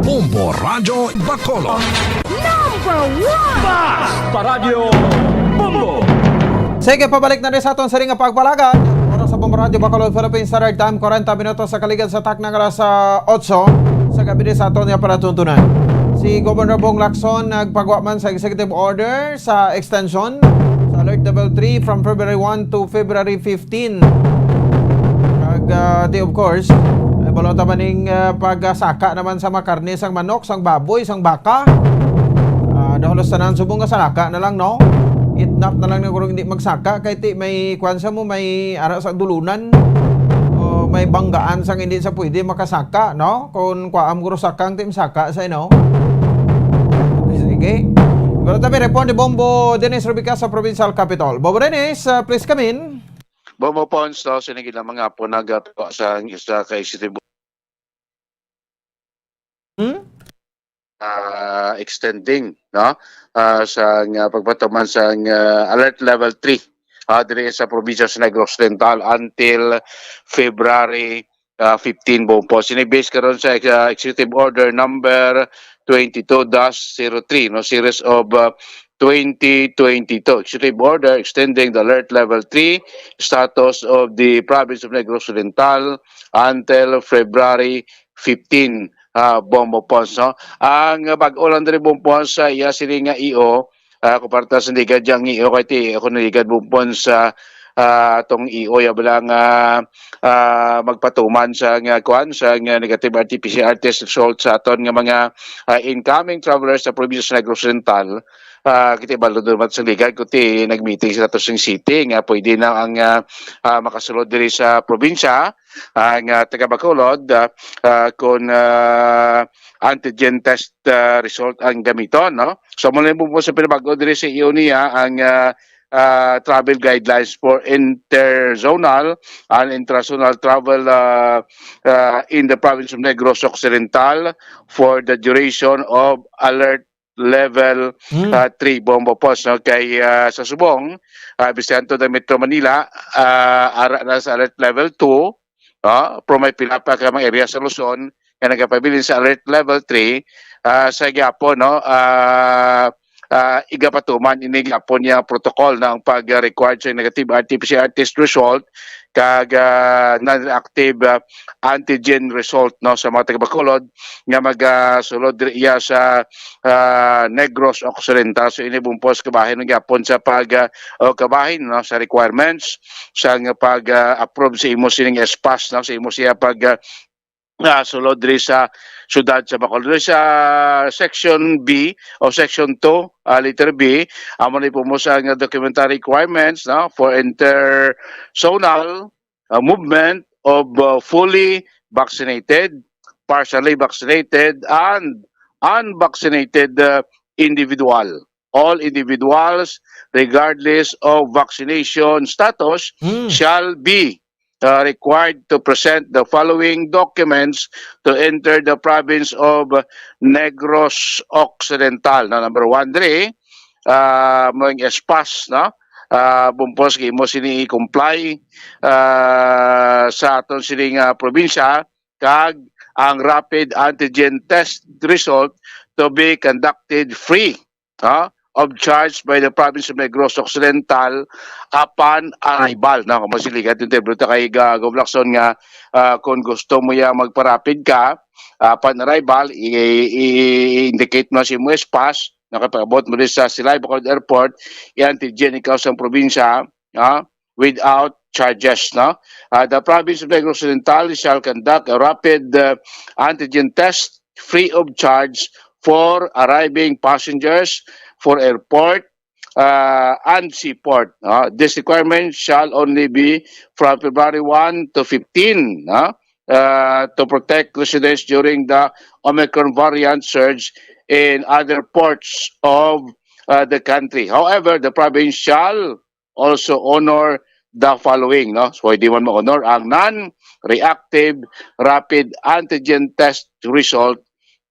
Bombo Radyo Bacolod. Number one! Basta Radyo Bombo! Sige, pabalik na rin sa aton siring nga pagpalagad. Oras sa Bombo Radyo Bacolod, Philippines Standard Time, kwarenta minutos sa kaligad sa takna nga alas, ah, otso sa gabi sa aton nga palatuntunan. Si Governor Bong Lacson nagpagwa man sa executive order sa extension sa Alert Level three from February one to February fifteen. Kag, ah, di, of course, ay, balota man ning, ah, pagsaka naman sa mga karne sang manok, sang baboy, sang baka. Ah, dahulos tanan subong nga salaka na lang, no? Itnap na lang na gurong hindi magsaka kay ti may kwan sa mo, may ara sa dulunan. O may banggaan sang hindi sa pwede makasaka, no? Kung kwaam guro sakang tim saka sa ino. Sige. Pero tabi, report ni Bombo Dennis Rubica sa Provincial Capitol. Bombo Dennis, ah, please come in. Bombo Pons, no, sini gid ang mga po nagatuwa sa, sa kay City Bo-, Hmm? ah, extending, no? Ah, sa nga pagpatuman sa nga alert level three, ah, diri sa probinsya sa Negros Oriental until February, ah, fifteen, Bombo Pons. Sini based karon sa, ah, Executive Order number twenty-two dash zero three, no, series of, ah, twenty twenty-two, executive order extending the alert level three status of the province of Negros Oriental until February fifteen, ah, Bombo Pons, no? Ang bag-o lang diri, Bombo Pons, sa iya sini nga E O, Ah, kung para ta sa ligad yang iyo kay ti ako naligad bumpon sa ah, atong iyo ya bala nga ah, magpatuman sa nga kuan sa nga negative R T P C R test result sa aton nga mga ah, incoming travelers sa probinsya sa Negros Oriental. Ah, kita balo naman sa ligad kuti nag-meeting sila to sing city nga pwede na ang ah, ah, makasulod diri sa probinsya ang ah, taga Bacolod ah, ah, kung ah, antigen test ah, result ang gamiton, no? So muna po sa pinabago diri sa iyo niya ang ah, ah, travel guidelines for interzonal and intraregional travel ah, ah, in the province of Negros Occidental for the duration of alert level Hmm. ah, three. Bombo Post, no? Kay ah, sa Subong, ah, bisan to the Metro Manila, ah, ara na sa alert level two, no? Pero may pila pa ka mga area sa Luzon nga nagapabilin sa alert level three, ah, sa gyapon, no? Ah, ah, igapatuman ini gyapon niya protocol na ang pag-required sa negative R T P C R test result kag ah, non-reactive ah, antigen result, no, sa mga taga Bacolod nga magasulod diri iya sa ah, Negros Occidental. So ini bumpos kabahin ng gyapon sa pag ah, o kabahin, no, sa requirements sa nga pag ah, approve sa imo sining S pass, no, sa imo siya pag ah, ah, sulod diri sa siyudad sa Bacolod. Diri sa section B o section two, ah, letter B, amo ni pumo sa nga documentary requirements, no, for interzonal ah, movement of ah, fully vaccinated, partially vaccinated, and unvaccinated ah, individual. All individuals, regardless of vaccination status, Hmm. shall be uh, required to present the following documents to enter the province of Negros Occidental. Na number one diri, uh, mo ang S pass, no? Uh, bumpos gimo sini i-comply uh, sa aton sini nga probinsya kag ang rapid antigen test result to be conducted free, ha, of charge by the province of Negros Occidental upon arrival, no? Kamo siligat yung teblo ta kay ga- Gov Lacson nga ah, kung gusto mo ya magparapid ka, ah, upon arrival, i- i- i-indicate mo sa imo S pass, nakapag-abot mo rin sa Silay Bacolod Airport, i-antigen ikaw sa probinsya, ah, without charges, no? Uh, the province of Negros Occidental shall conduct a rapid uh, antigen test free of charge for arriving passengers for airport uh, and seaport. Uh, this requirement shall only be from February one to fifteen, uh, uh, to protect residents during the Omicron variant surge in other ports of uh, the country. However, the province shall also honor the following, no? So, pwede man ma-honor ang non-reactive rapid antigen test result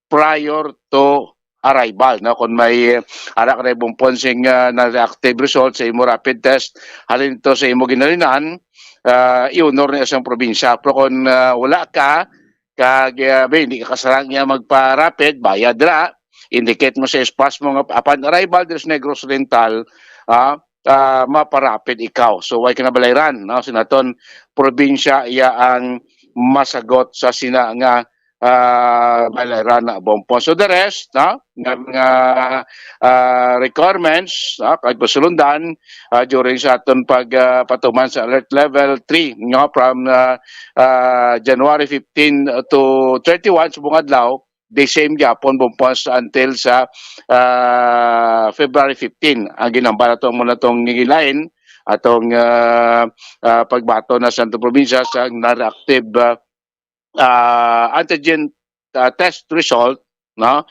prior to arrival, no? Kung may uh, ara ka na bumpon sing uh, non-reactive result sa imo rapid test, halin to sa imo ginalinan, uh, i-honor na isang probinsya. Pero kung uh, wala ka, kag uh, ba, hindi ka kasarang niya magpa-rapid, bayad ra, indicate mo sa S pass mo nga upon arrival diri sa Negros Oriental, ah, ah, maparapid ikaw. So, way ka nabalayran, no? Sinaton probinsya iya ang masagot sa sina nga ah, balayran na bumpon. So the rest, no, nga mga ah, requirements, no, pagpasulundan ah, during sa aton pag ah, patuman sa alert level three, no, from ah, ah, January fifteen to thirty-one sa buong adlaw, the same gyapon bumpon sa until sa ah, February fifteen. Ang ginambal nato mo na tong nigilain atong ah, ah, pagbaton na sa atong probinsya sa non-reactive ah, ah, antigen ah, test result, no?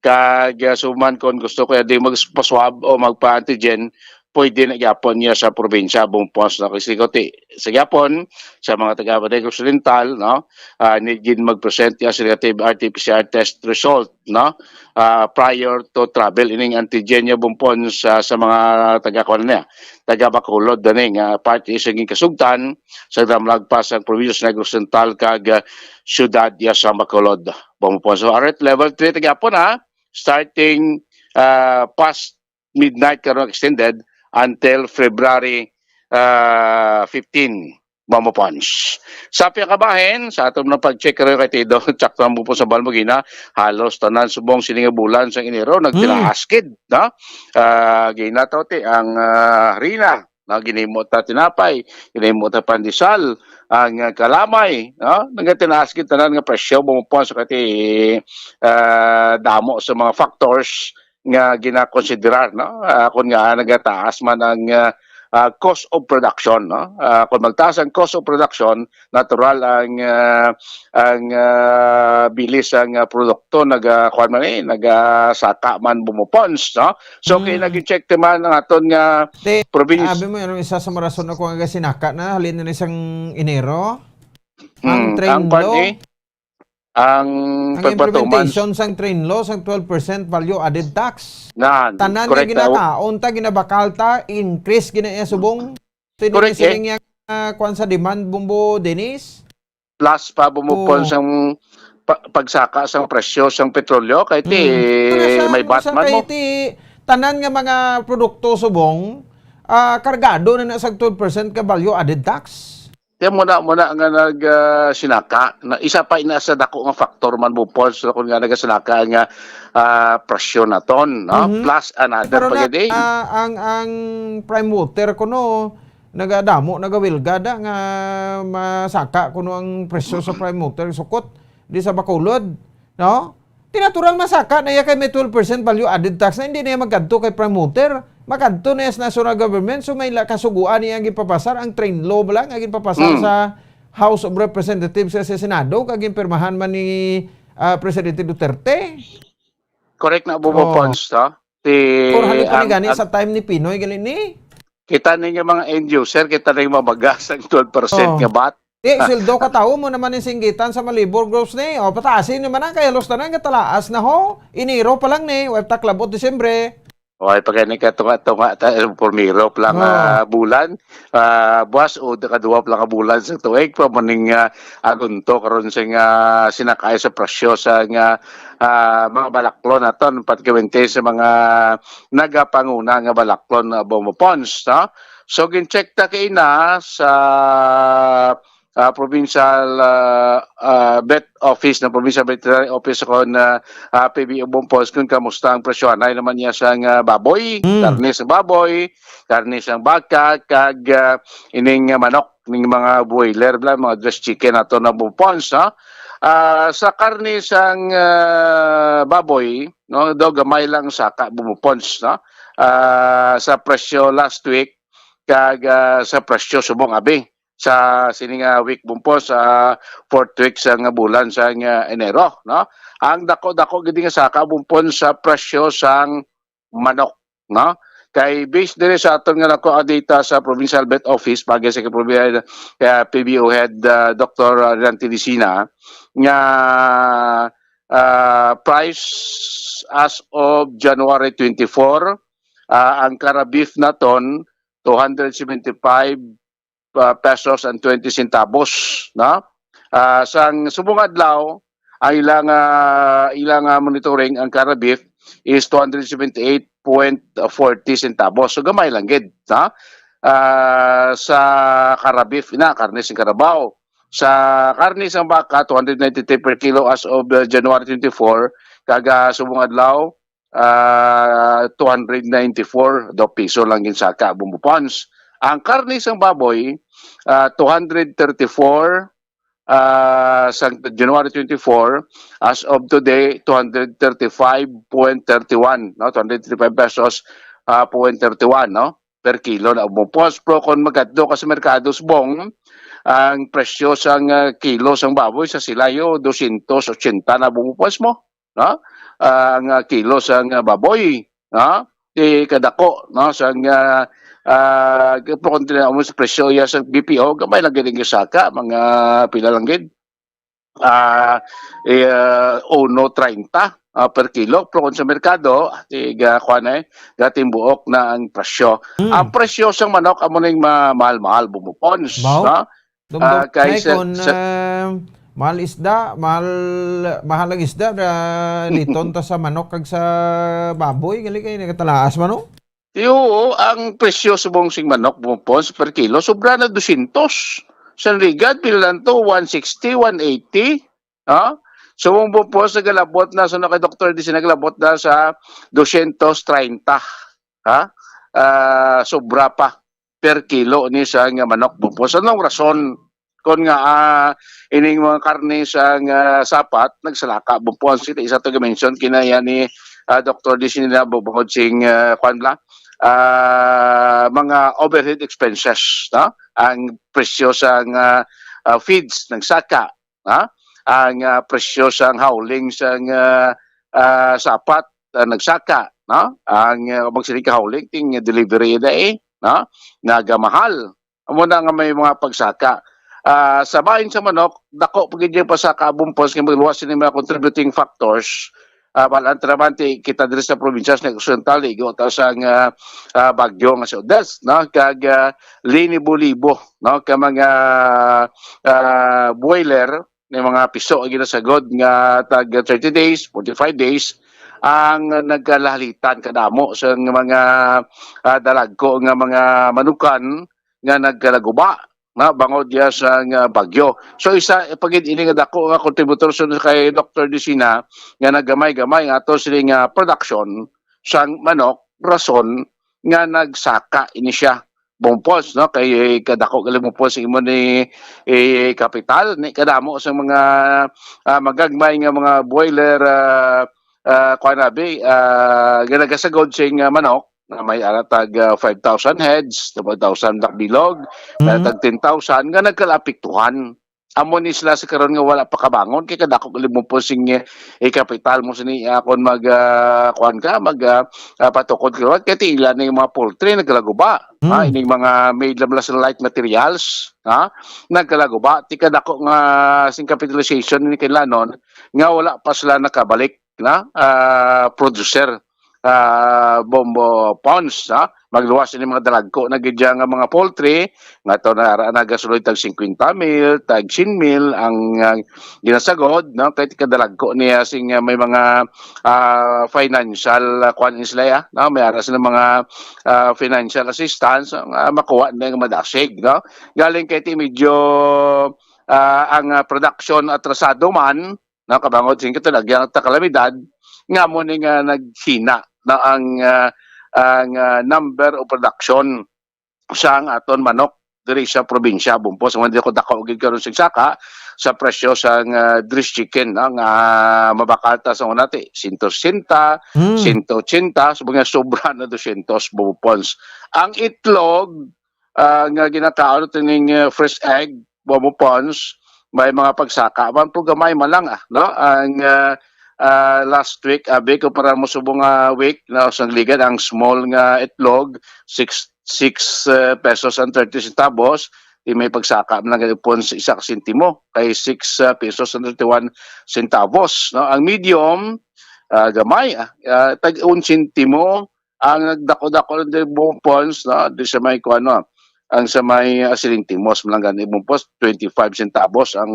Kag ah, suman kon gusto ko di magpaswab o magpa-antigen, pwede na gyapon niya sa probinsya bumpos na kasi ko ti sa gyapon sa mga taga Negros Oriental, no? Ah, ni gid mag-present niya sa negative R T P C R test result, no? Ah, prior to travel ining antigen niya bumpon sa, sa mga taga kuan niya, taga Bacolod dani nga parte sa iyang kasugtan sa damlag pa sa probinsya sa Negros Oriental kag ah, siyudad ya sa Bacolod. Bumpon. So alert level three ta gyapon ha, starting ah, past midnight karon extended until February ah, fifteen. Bumbo Pons. Sa piyakabahin, sa aton na pag-check karon kay Tido, sakto ang Bumbo sa Balmagina, halos tanan subong sini nga bulan sa Enero, nagtinaas gid, no? Ah, ginato ti ang, ah, harina, no? Ginhimo ta tinapay, ginhimo ta pandesal, ang, ah, kalamay, no? Nagatinaas gid tanan nga presyo, Bumbo Pons, kay, ah, damo sa mga factors nga ginakonsiderar, no? Ah, kun nga nagataas man ang, ah, ah, cost of production, no? Ah, kung magtaas ang cost of production, natural ang, ah, ang, ah, bilis ang, ah, produkto naga-, kuwan man, eh, nagasaka man, Bumbo Pons, no? So, kay nag-check naman ang aton nga Te, province. Abi mo, ano, isa sa mga rason ako nga sinaka na, halin na isang Enero? Ang Mm, train ang kwan, law? Eh, ang Ang pagpatuman. Implementation sang train law, sang twelve percent value added tax. Nan, Tanan nga correct, ah. Ginakaon ta, ginabakal ta, increase gina iya subong. Sini Correct, eh. Siling yang, ah, kwan sa demand, Bumbo Dennis? Plus pa, Bumbo Pons, Oo. Sang pa-, pagsaka sang presyo sang petrolyo, kay ti Mm. Pero sa, may sa bat man kay mo. Ti, tanan nga mga produkto subong, ah, kargado na na sa twelve percent ka value added tax. Kaya muna, muna nga nag, ah, sinaka, na isa pa ina sa dako nga factor man, Bumbo Pons, kung nga nagasinaka nga, ah, presyo naton, no? Mhm. Plus another Pero pa na, gid, eh. Ah, ang, ang prime water kuno, nagadamo, nagawilga da nga masaka kuno ang presyo sa prime water, sukot di sa Bacolod, no? Ti natural masaka na iya kay may twelve percent value added tax na, hindi na iya magkadto kay prime water. Makadto na iya sa national government, so may la-, kasuguan niya ang ginpapasar, ang train law bala nga ginpapasar Hmm. sa House of Representatives sa, sa Senado, kag ginpirmahan man ni, ah, Presidente Duterte. Correct na, Bumbo Oh. Pons, no? Ti Or halin pa ni ang, gani ang sa time ni Pinoy, gali ni? Kita ninyo mga end user, kita na yung mabagas ang twelve percent Oh. nga bat. Ti, sweldo ka tawo mo naman yung singgitan sa mga labor groups ni. O, pataasi naman ang kay halos tanan nga talaas na ho. Enero pa lang ni, wa ta klabot Disyembre. Oy, pagani ka tunga-tunga ta, eh, primero pa lang, Oh. Ah, bulan. Ah, buwas o kaduwa pa lang nga bulan sa tuig, pa maning, ah, agunto karon sa nga sinakay sa presyo sa nga, ah, mga balaklon naton, particularmente sa mga nagapanguna nga balaklon, ah, Bumbo Pons, no? So, gin-check ta kay na sa, ah, provincial, ah, ah, vet office, na provincial veterinary office kon, ah, ah, P V O Bumbo Pons, kung kamusta ang presyo. Anay naman niya sa nga baboy, Hmm. karne sa baboy, karne sa baka, kag, ah, ining, ah, manok, ning mga broiler, bla, mga dressed chicken naton na Bumbo Pons, ha? Ah, sa karne sang, ah, baboy, no, daw gamay lang sa ka Bumbo Pons, no? Ah, sa presyo last week, kag, ah, sa presyo subong abi sa sini nga week, Bumbo Pons, sa fourth week sa nga bulan sa nga Enero, no? Ang dako-dako gid nga saka, Bumbo Pons, sa presyo sang manok, no? Kay based diri sa aton nga nakuha data sa Provincial Vet Office, pagi sa probi-, ah, P V O Head, ah, Doktor Ranti Dicina, nga, ah, price as of January twenty-four, ah, ang kara beef naton, two hundred seventy-five, ah, pesos and twenty centavos, no? Ah, sang subong adlaw, ang ilang, ah, ilang, ah, monitoring, ang kara beef is two hundred seventy-eight point forty centavos. So, gamay lang gid, no? Ah, sa kara beef na, karne sing karabaw. Sa karne sang baka, two hundred ninety-three per kilo as of, uh, January twenty-four, kag, ah, subong adlaw, ah, two hundred ninety-four daw piso lang gid saka, Bumbo Pons. Ang karne sang baboy, ah, two hundred thirty-four, ah, sa January twenty-four, as of today, two hundred thirty-five point thirty-one, no? Two hundred thirty-five pesos, ah, point thirty-one, no? Per kilo na, Bumbo Pons. Pero kung magkadto ka sa merkado subong, ang presyo sang, ah, kilo sang baboy sa Silao, dosyentos otsenta na, Bumbo Pons, mo, no? Ah, ang, ah, kilo sang, ah, baboy, no? Ti kadako, no? Sang, ah, ah, pero kung tinan-aw mo sa presyo iya sa B P O, gamay lang gid ang gisaka, mga pila lang gid. Ah, eh, ah, uno treinta, ah, per kilo. Pero kung sa merkado, ti ga-, kuwan na, eh, gatimbuok na ang presyo. Hmm. Ang presyo sang manok, amo ning ma-, mahal-mahal, Bumbo Pons, Baw? No? Dumdum Ah, kay kay sa, kun, sa ah, mahal isda, mahal, mahal ang isda, ah, liton ta sa manok kag sa baboy, gali kay nagatalaas man, no? Ti, oo, ang presyo subong sing manok, Bumbo Pons, per kilo, sobra na dosyentos. Sa Ligad, pila lang to? One sixty, one eighty? Ha? So, ang Bumpons nagalabot na, so, kay Doktor D C nagalabot na sa dosyentos treinta. Ha? Ah, sobra pa per kilo ni sa nga manok, Bumpons. Anong rason? Kon nga, ah, ining mga karne sa nga sapat, nagsalaka, Bumpons, kita isa to mention, kinaya ni, ah, Doktor D C nila, bu-, bukod sing, ah, kwan bla, ah, mga overhead expenses, no? Ang presyo sa nga, ah, feeds, nagsaka, ha? Ang, ah, presyo sang hauling sang, ah, ah, sapat, ah, nagsaka, no? Ang, ah, magsiling ka hauling, ting delivery na eh, no? Nagamahal. Amo na nga may mga pagsaka. Ah, sa bahin sa manok, dako pa gid yung pasaka, Bumpons, nga magluwas sini mga contributing factors. Ah, balaan ta naman, ti kita diri sa probinsya sa Negros Occidental, igo ta sa nga, ah, bagyo nga si Odette, no? Kag, ah, linibo-libo, no? Ka mga, ah, boiler, may mga piso ang ginasagod nga tag thirty days, forty-five days, ang nagkalahalitan kadamo sa mga, ah, dalagko nga mga manukan nga nagkalaguba na bangod ya sa nga bagyo. So, isa pa gid ini nga dako nga kontributor sa kay Doktor Lucina nga naggamay-gamay nga ato sini nga production sang manok, rason nga nagsaka ini siya. Bumpons, no? Kay kadako gali, Bumpons, imo ni, eh, kapital, ni kadamo sa mga, ah, magagmay nga mga boiler, ah, ah, kuwan abi, ah, ginagasagod sing, ah, manok, na may ara tag, ah, five thousand heads, five thousand black bilog, may ara Mm. tag ten thousand nga nagkalaapektuhan. Amo ni sila sa karon nga wala pa kabangon kay kadako gali, Bumpons, sing, eh, ikapital mo sini, ah, kon mag, ah, kuwan ka, mag, ah, ah, patukod ka, kay tila na yung mga poultry naglaguba. Ah, Mm. ining mga made lang sila light materials, ha? Nagkalaguba, ti kadako nga sing capitalization ni kinlanon nga wala pa sila nakabalik na, ah, producer, ah, Bumpons, ha? Magluwas ini mga dalagko na gid nga mga poultry, nga to na ara nagasuloy tag singkwenta mil, tag syen mil ang, ah, ginasagod, no? Kay kadalagko niya sing, ah, may mga, ah, financial, ah, kuwan sila, ya, no? May ara sila mga, ah, financial assistance nga makuha na nga madasig, no? Galing kay ti medyo, ah, ang, ah, production atrasado man, no, kabangod sing katalagyan ta kalamidad, nga mo ni nga naghina na ang, ah, ang, ah, number of production sang aton manok diri sa probinsya, Bumpons. Mo diri ko dako gid karon sing saka sa presyo sang, ah, dressed chicken, no, nga mabakal ta sa una ti sento sesenta, Mm. sento ochenta, so mga sobra na dosyentos, Bumpons. Ang itlog, ah, nga ginakaon nato ning, ah, fresh egg, Bumpons, may mga pagsaka man, pero gamay man lang, ah, no? Ang, ah, ah, last week, abi, kumpara mo subong nga week, no, sang ligad, ang small nga itlog, six, six, ah, pesos and thirty centavos, di may pagsaka man lang gani, Bumpons, isa ka sentimo, kay six, ah, pesos and thirty-one centavos, no? Ang medium, ah, gamay, ah, ah, tag un sentimo, ang nagdako-dako lang diri, Bumpons, no? Di sa may kuan, no? Ang sa may, ah, Silintimos, Malangan, Bumpons, twenty-five centavos ang,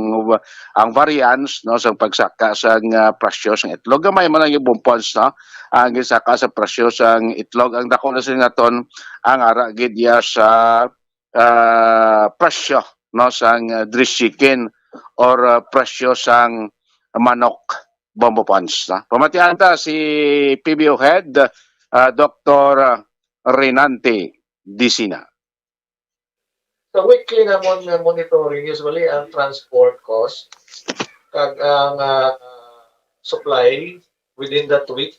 ang variance, no, sa pagsaka sa nga presyo sa itlog. Gamay man lang yung, Bumpons, no? Ang gisaka sa presyo sa itlog, ang dako na sila naton, ang ara gid ya sa, ah, presyo, no, sang, ah, dressed chicken or, ah, presyo sang manok, Bumpons, no? Pamatian ta si P B O head, ah, Doktor Renante Dicina. Sa weekly namon nga monitoring, usually ang transport cost kag ang, ah, supply within that week,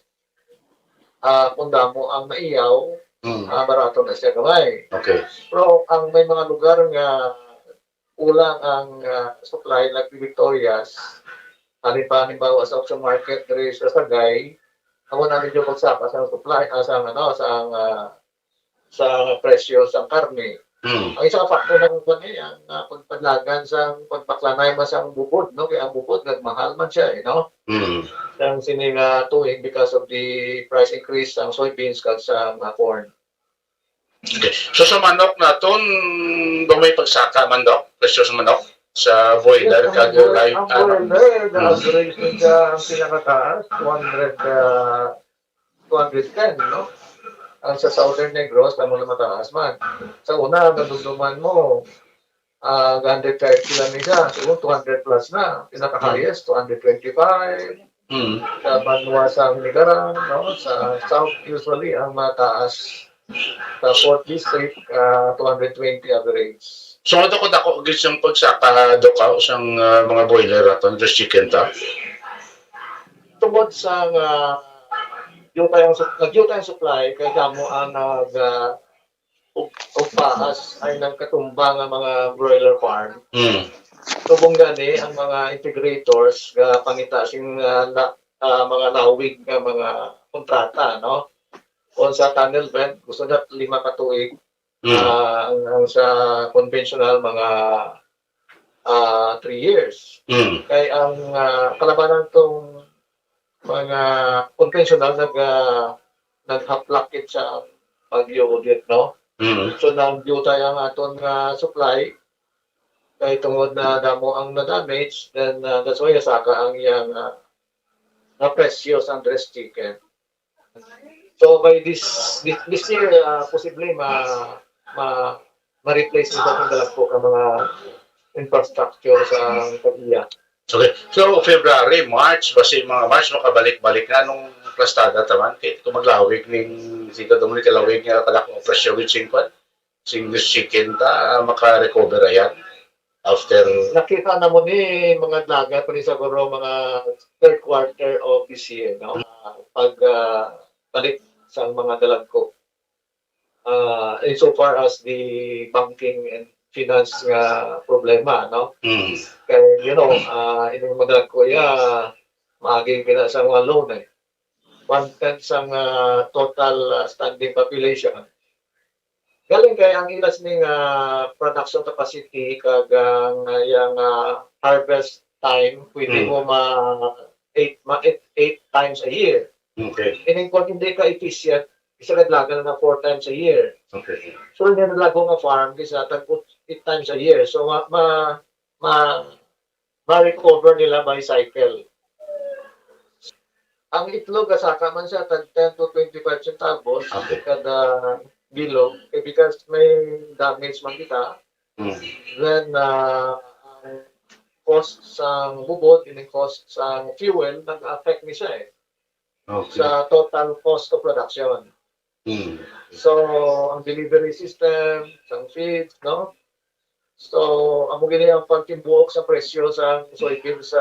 ah, kung damo ang naiyaw, Mm. ah, barato na siya gamay. Okay. Pero ang may mga lugar nga kulang ang, ah, supply, like Victorias, halin pa, halimbawa, sa auction market diri sa Sagay, amo na medyo pagsaka sa supply, ah, sa, ano, sa, ah, sa presyo sa karne. Hmm. Ang isa ka factor na kung ano, ang, ah, pagpadlagan sa pagpaklanay man sa bubod, no? Kaya ang bubod, nagmahal man siya, eh, no? Hmm. Ang sini nga tuig because of the price increase sa soybeans kag sa mga corn. Okay. So, sa manok naton, ba may pagsaka man, Doc? Presyo sa manok? Sa broiler, Yes, ang kag broiler, live, ang ano? broiler, the Hmm. average nila, ang pinakataas, two hundred, ah, two hundred ten, no? Ang sa Southern Negros, tamo na mataas man. Sa una, nadumduman mo, ah, hundred thirty lang ni siya. So, two hundred plus na. Pinaka-highest, two hundred twenty-five. Mm. Sa banwa sa Nigaran, no? Sa South, usually, ang mataas. Sa fourth district, ah, two hundred twenty average. So, ano ko dako gid siyang pagsaka, Doc, ah, usang, ah, mga broiler ato, just chicken ta? Tungod sa nga, due tayo ang sup-, nag-due tayo ang supply, kay damo ang nag, ah, ug, ug paas ay nagkatumba nga mga broiler farm. Mm. Subong gani ang mga integrators nga pangita sing, ah, la-, ah, mga lawig nga mga kontrata, no? Kung sa tunnel vent, gusto niya lima ka tuig. Mm. Ah, ang, ang sa conventional, mga, ah, three years. Mm. Kay ang, ah, kalabanan tong mga conventional nag, ah, naghaplak gid sa Bagyo Odette, no? Mm. So, nag-due tayo ang aton nga supply. Kay tungod na damo ang na-damage, then, ah, that's why nasaka ang iyang, ah, nga presyo sa Andres Chicken. So, by this, this, this year, ah, posible ma-, ma-, ma-replace nito ang dalagko ka mga infrastructure sa pag-iya. Okay. So, February, March, basi mga March, makabalik-balik na nung plastada taman. Kay kung maglawig ning, sige, doon kalawig nga kadakong presyo with singkwan, sing chicken ta, ah, maka-recover yan after. Nakita na mo ni mga dalaga, pa ni siguro mga third quarter of this year, no? Ah, pag, ah, balik sa mga dalagko. Ah, insofar as the banking and finance nga problema, no? Mm. Kay, you know, ah, ining mga dalagko, iya, maagi pina sa mga loan, eh. One-tenth sang, ah, total, ah, standing population. Galing kay ang ila sining, ah, production capacity kag ang, ah, iyang, ah, harvest time, pwede Hmm. mo ma eight, ma eight, eight times a year. Okay. Ining kung hindi ka efficient, isa ka dalaga na four times a year. Okay. So, hindi na dalaga nga farm, kisa tag eight times a year. So, ma, ma, ma, ma-recover nila by cycle. Ang itlog, gasaka man siya, tag ten to twenty-five centavos Okay. kada bilog. Eh, because may damage man kita, Mm. then, ah, ang cost sang bubot, and ang cost sang fuel, nag-affect ni siya eh, Okay. sa total cost of production. Mm. So, ang delivery system, sang feed, no? So, amo gini ang pagtimbuok sa presyo sa soybean sa,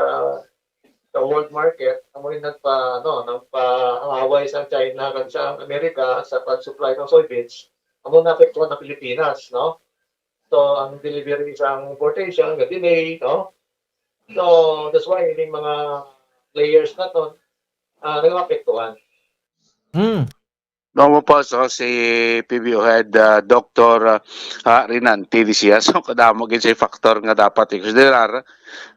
sa world market. Amo ni nagpa-, ano, nagpaangaway sa China kag sa Amerika sa pag-supply ng soybeans. Amo na apektuhan ang Pilipinas, no? So, ang delivery sa importation, ga-delay, no? So, that's why ining mga players naton, ah, nagapektuhan. Hmm. Domo po, so, si P B O Head, ah, Doctor, ah, ah, Renan T D C, ah. So, kadamo gid siya factor nga dapat i-considerar,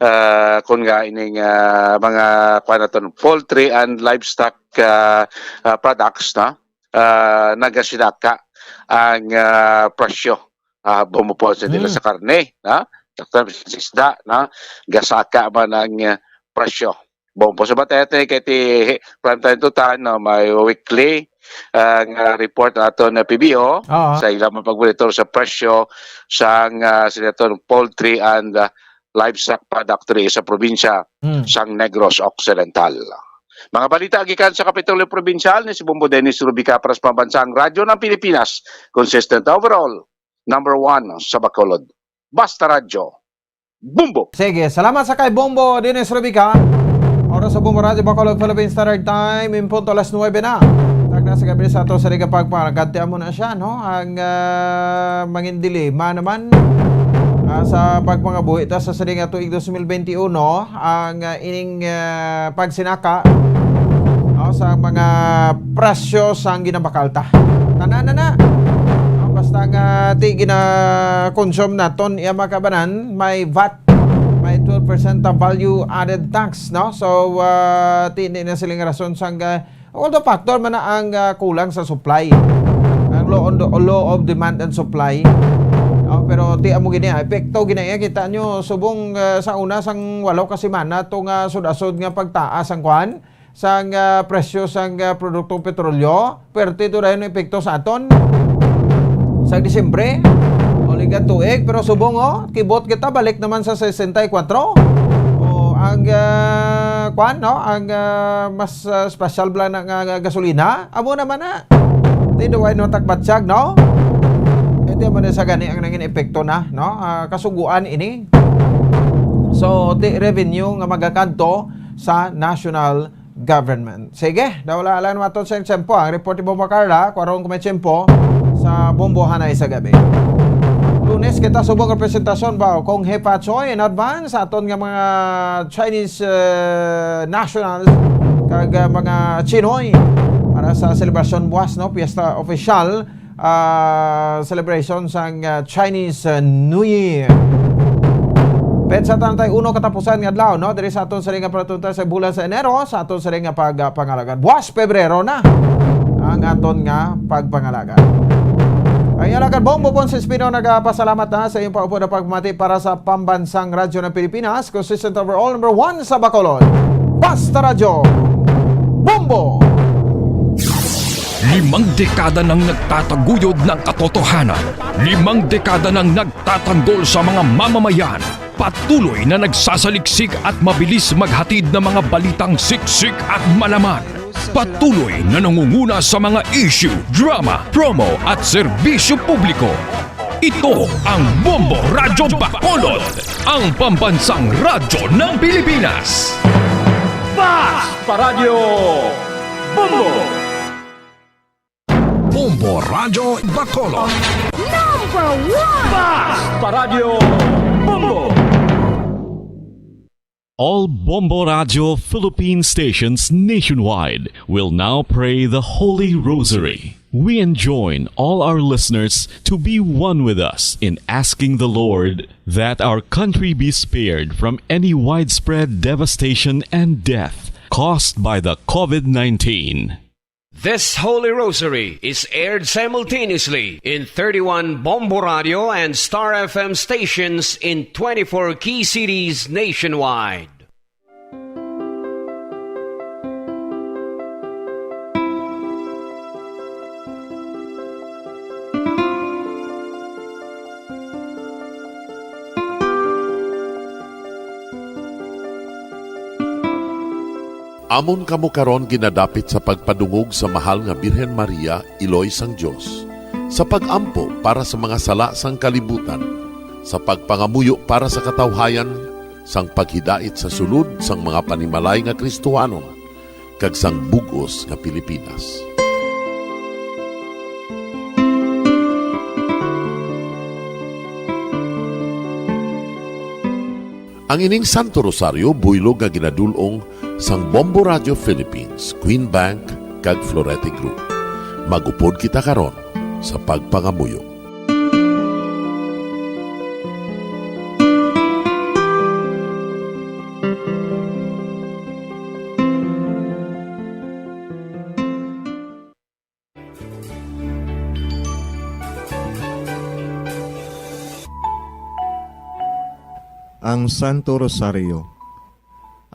ah, kun nga ining, ah, mga, kuwan naton, poultry and livestock, ah, ah, products, no? Ah, nagasinaka ang, ah, presyo. Ah, bumupo sa nila Hmm. sa karne, no? Doktor, sa isda, no? Gasaka man ang, ah, presyo. Bumupo sa batete, kay ti from time to time, no, may weekly, ah, nga report nato na P B O Oo. sa ilang mga pagmonitor sa presyo sang, ah, sa naton poultry and, ah, livestock product diri sa probinsya Hmm. sang Negros Occidental. Mga balita gikan sa Kapitolyo Probinsyal ni si Bombo Dennis Rubica para sa Pambansang Radyo ng Pilipinas. Consistent overall, number one sa Bacolod. Basta Radyo, Bombo! Sige, salamat sa kay Bombo Dennis Rubica. Oras sa Bombo Radyo Bacolod, Philippine Standard Time, in punto alas nuwebe na. Tag na sa gabi sa ato sa liga pagpanaganti mo na siya, no? Ang, ah, mangin dilema naman, ah, sa pagpangabuhi ta sa siling nga tuig dos mil bente uno, ang, ah, ining, ah, pagsinaka, no, sa mga presyo sang ginabakal ta. Tanan na na. No, basta nga ti gina-consume naton, iya makabanan, may vat, may twelve percent na value added tax, no? So, ah, ti, hindi na siling rason sang, ah, although factor man na ang, ah, kulang sa supply. Ang law, on the, law of demand and supply. No, pero ti amo gini, ah, epekto gini, eh, kita nyo, subong, ah, sa una, sang walo ka semana, to nga sud-asod nga pagtaas ang kwan, sang, ah, presyo sang, ah, produktong petrolyo, pwerte to dayon ang epekto sa aton. Sa Disyembre, all Nga tuig, pero subong, oh, kibot kita, balik naman sa sesenta y kuwatro. Oh, ang, ah, kwan, no? Ang, ah, mas, ah, special bala na nga, nga gasolina, amo naman na. Di, duway no takbatsag, no? Ito man sa gani ang nangin epekto na, no? Ah, kasuguan ini. So, ti revenue nga magakadto sa national government. Sige, daw wala lang naman sa tiyempo. Ang report ni Bombo Carla, kwarong kung may tiyempo, sa Bombo Hanay sa gabi. Lunes, kita subong representasyon ba kung Hepa Choi in advance sa aton nga mga Chinese, eh, nationals kag, ah, mga Chinoy para sa selebrasyon buwas, no? Piyesta opisyal, ah, celebration sang, ah, Chinese, ah, New Year. Petsa treinta y uno katapusan nga adlaw, no? Diri sa aton siring nga palatunta sa bulan sa Enero, sa aton siring nga pagpangalagad. Buwas Pebrero na ang aton nga pagpangalagad. Ang Alagad Bombo Ponce Espino nagapasalamat na sa iyong paupod na pagmati para sa Pambansang Radyo ng Pilipinas, consistent overall number one sa Bacolod. Basta Radyo Bombo! Limang dekada nang nagtataguyod ng katotohanan. Limang dekada nang nagtatanggol sa mga mamamayan. Patuloy na nagsasaliksik at mabilis maghatid ng mga balitang siksik at malaman. Patuloy na nangunguna sa mga issue, drama, promo at serbisyo publiko. Ito ang Bombo Radyo Bacolod, ang pambansang radyo ng Pilipinas. Basta Radyo Bombo! Bombo Radyo Bacolod. Number one! Basta Radyo Bombo! All Bombo Radyo Philippine stations nationwide will now pray the Holy Rosary. We enjoin all our listeners to be one with us in asking the Lord that our country be spared from any widespread devastation and death caused by the COVID nineteen. This Holy Rosary is aired simultaneously in thirty-one Bombo Radio and Star F M stations in twenty-four key cities nationwide. Amon kamo karon ginadapit sa pagpadungog sa Mahal nga Birhen Maria, Iloy sang Dios, sa pag-ampo para sa mga sala sang kalibutan, sa pagpangamuyo para sa katawhayan, sang paghidait sa sulod sang mga panimalay nga Kristohanon, kag sang bug-os nga Pilipinas. Ang ining Santo Rosario buylog nga ginadul-ong sang Bombo Radio Philippines, Queen Bank, kag Florete Group. Mag-upod kita karon sa pagpangamuyo. Ang Santo Rosario.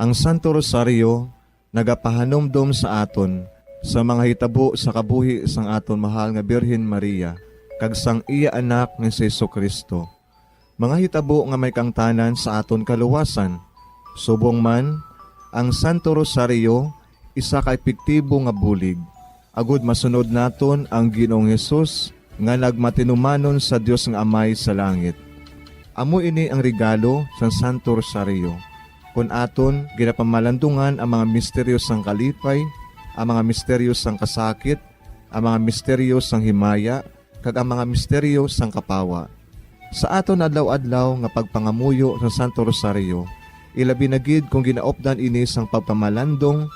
Ang Santo Rosario nagapahanumdom sa aton sa mga hitabo sa kabuhi sang aton mahal nga Birhen Maria kag sang iya Anak nga si Jesu-Cristo, mga hitabo nga may kaangtanan sa aton kaluwasan. Subong man, ang Santo Rosario isa ka epektibo nga bulig agud masunod naton ang Ginoong Hesus nga nagmatinumanon sa Dios nga Amay sa langit. Amo ini ang regalo sang Santo Rosario, kon aton ginapamalandungan ang mga misteryo sang kalipay, ang mga misteryo sang kasakit, ang mga misteryo sang himaya, kag ang mga misteryo sang kapawa. Sa aton adlaw-adlaw nga pagpangamuyo sa Santo Rosario, ilabi na gid kon ginaupdan ini sang pagpamalandong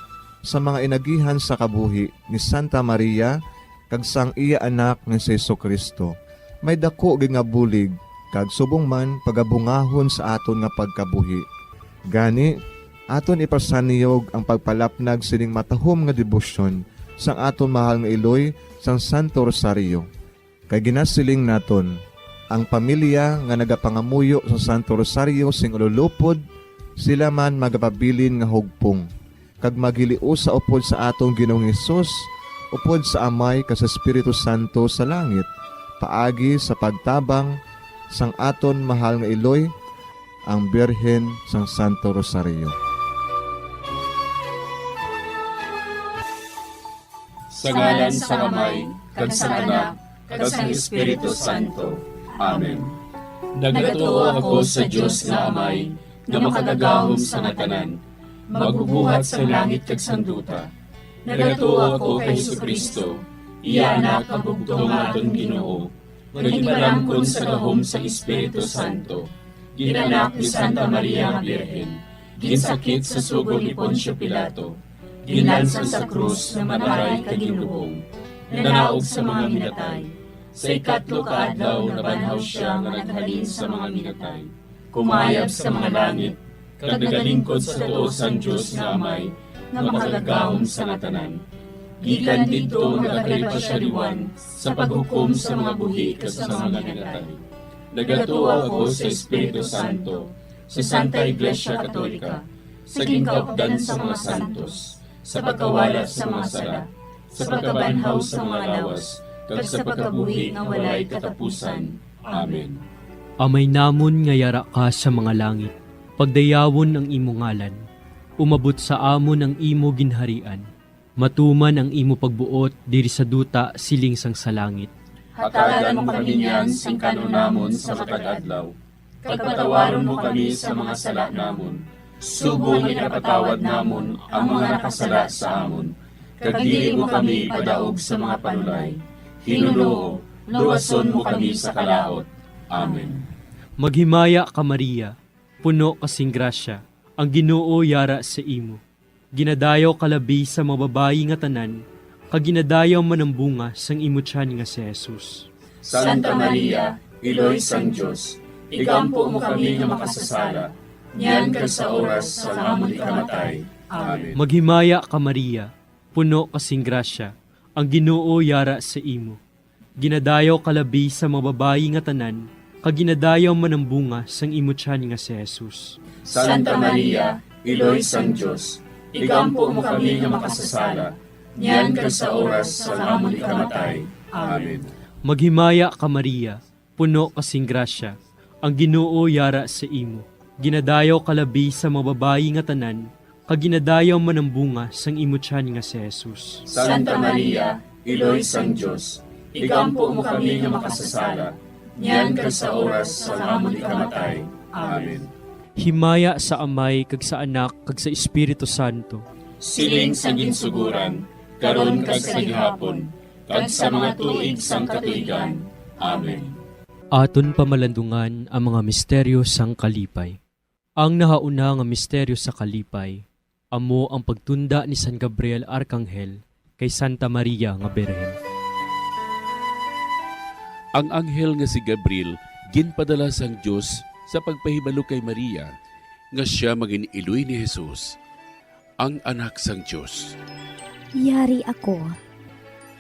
sa mga inagihan sa kabuhi ni Santa Maria kag sang iya Anak nga si Jesu-Cristo, may daku gid nga bulig kag subong man pagabungahon sa aton nga pagkabuhi. Gani, aton ipasaniyog ang pagpalapnag sining matahom nga debosyon sang aton mahal nga iloy sang Santo Rosario. Kay ginasiling naton, ang pamilya nga nagapangamuyo sa Santo Rosario sing ululupod, sila man magapabilin nga hugpong, kag maghiliusa upod sa aton Ginoong Hesus, upod sa Amay kag sa Espiritu Santo sa langit, paagi sa pagtabang sang aton mahal nga iloy, ang Birhen sang Santo Rosario. Sa ngalan sang Amay, kag sang Anak, kag sang Espiritu Santo. Amen. Nagatuo ako sa Dios nga Amay, nga makagagahom sa nga tanan, magbubuhat sa langit kag sang duta. Nagatuo ako kay Jesu-Cristo, iya Anak nga bugtong nga aton Ginoo, nga ginpalamkon sa gahom sang Espiritu Santo, ginanak ni Santa Maria nga Birhen, ginsakit sa sugo ni Poncio Pilato, ginlansang sa krus nga mataray kag ginlubong, nanaog sa mga minatay. Sa ikatlo ka adlaw nabanhaw sia nga naghalin sa mga minatay, kumayab sa mga langit, kag nagalingkod sa tuo sang Dios nga Amay, nga makagagahom sa nga tanan. Gikan didto nagakari pa sia liwat sa paghukom sa mga buhi kag sa mga minatay. Nagatuo ako sa Espiritu Santo, sa Santa Iglesia Katolika, sa ginkaupdan sa mga santos, sa pagkawala sa mga sala, sa pagkabanhaw sa mga lawas, kag sa pagkabuhi nga walay katapusan. Amen. Amay namon nga yara ka sa mga langit, pagdayawon ang imo ngalan. Umabot sa amon ang imo ginharian. Matuman ang imo pagbuot diri sa duta siling sang sa langit. Hatagan mo kami niyan sing kan-on namon sa matag adlaw, kag patawaron mo kami sa mga sala namon, subong nga ginapatawad namon ang mga nakasala sa amon, kag dili mo kami ipadaog sa mga panulay. Hinunoo, luwason mo kami sa kalaut. Amen. Maghimaya ka, Maria, puno ka sing grasya, ang Ginoo yara sa imo. Ginadayaw ka labi sa mga babayi nga tanan, kag ginadayaw man ang bunga sang imo tiyan nga si Jesus. Santa Maria, Iloy sang Dios, igampo mo kami nga makasasala, niyan kag sa oras sang amon ikamatay. Amen. Maghimaya ka, Maria, puno ka sing grasya, ang Ginoo yara sa imo. Ginadayaw ka labi sa mga babayi nga tanan, kag ginadayaw man ang bunga sang imo tiyan nga si Jesus. Santa Maria, Iloy sang Dios, igampo mo kami nga makasasala, niyan kag sa oras sang amon ikamatay. Amen. Maghimaya ka, Maria, puno ka sing grasya, ang Ginoo yara sa imo. Ginadayaw ka labi sa mga babayi nga tanan, kag ginadayaw man ang bunga sang imo tiyan nga si Jesus. Santa Maria, Iloy sang Dios, igampo mo kami nga makasasala, niyan kag sa oras sang amon ikamatay. Amen. Himaya sa Amay, kag sa Anak, kag sa Espiritu Santo. Siling sa ginsugoran, karon kag sa gihapon, kag sa mga tuig sang katuigan. Amen. Aton pamalandungan ang mga misteryo sang kalipay. Ang nahauna nga misteryo sa kalipay amo ang pagtunda ni San Gabriel Arkanghel kay Santa Maria nga Birhen. Ang anghel nga si Gabriel ginpadala sang Dios sa pagpahibalo kay Maria nga sia mangin-iloy ni Jesus, ang Anak sang Dios. Yari ako,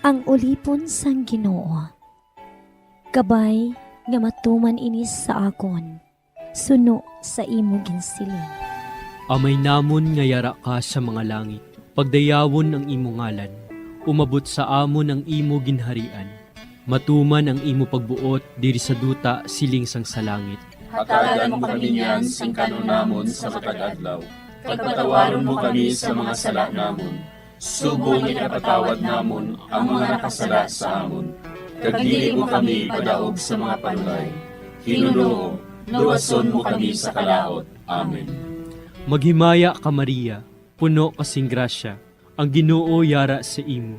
ang ulipon sang Ginoo. Kabay nga matuman ini sa akon, suno sa imo ginsiling. Amay namon nga yara ka sa mga langit, pagdayawon ang imo ngalan. Umabot sa amon ang imo ginharian. Matuman ang imo pagbuot diri sa duta siling sang sa langit. Hatagan mo kami niyan sing kan-on namon sa matag adlaw, kag patawaron mo kami sa mga sala namon, subong nga ginapatawad namon ang mga nakasala sa amon, kag dili mo kami ipadaog sa mga panulay. Hinunoo, luwason mo kami sa kalaut. Amen. Maghimaya ka, Maria, puno ka sing grasya, ang Ginoo yara sa imo.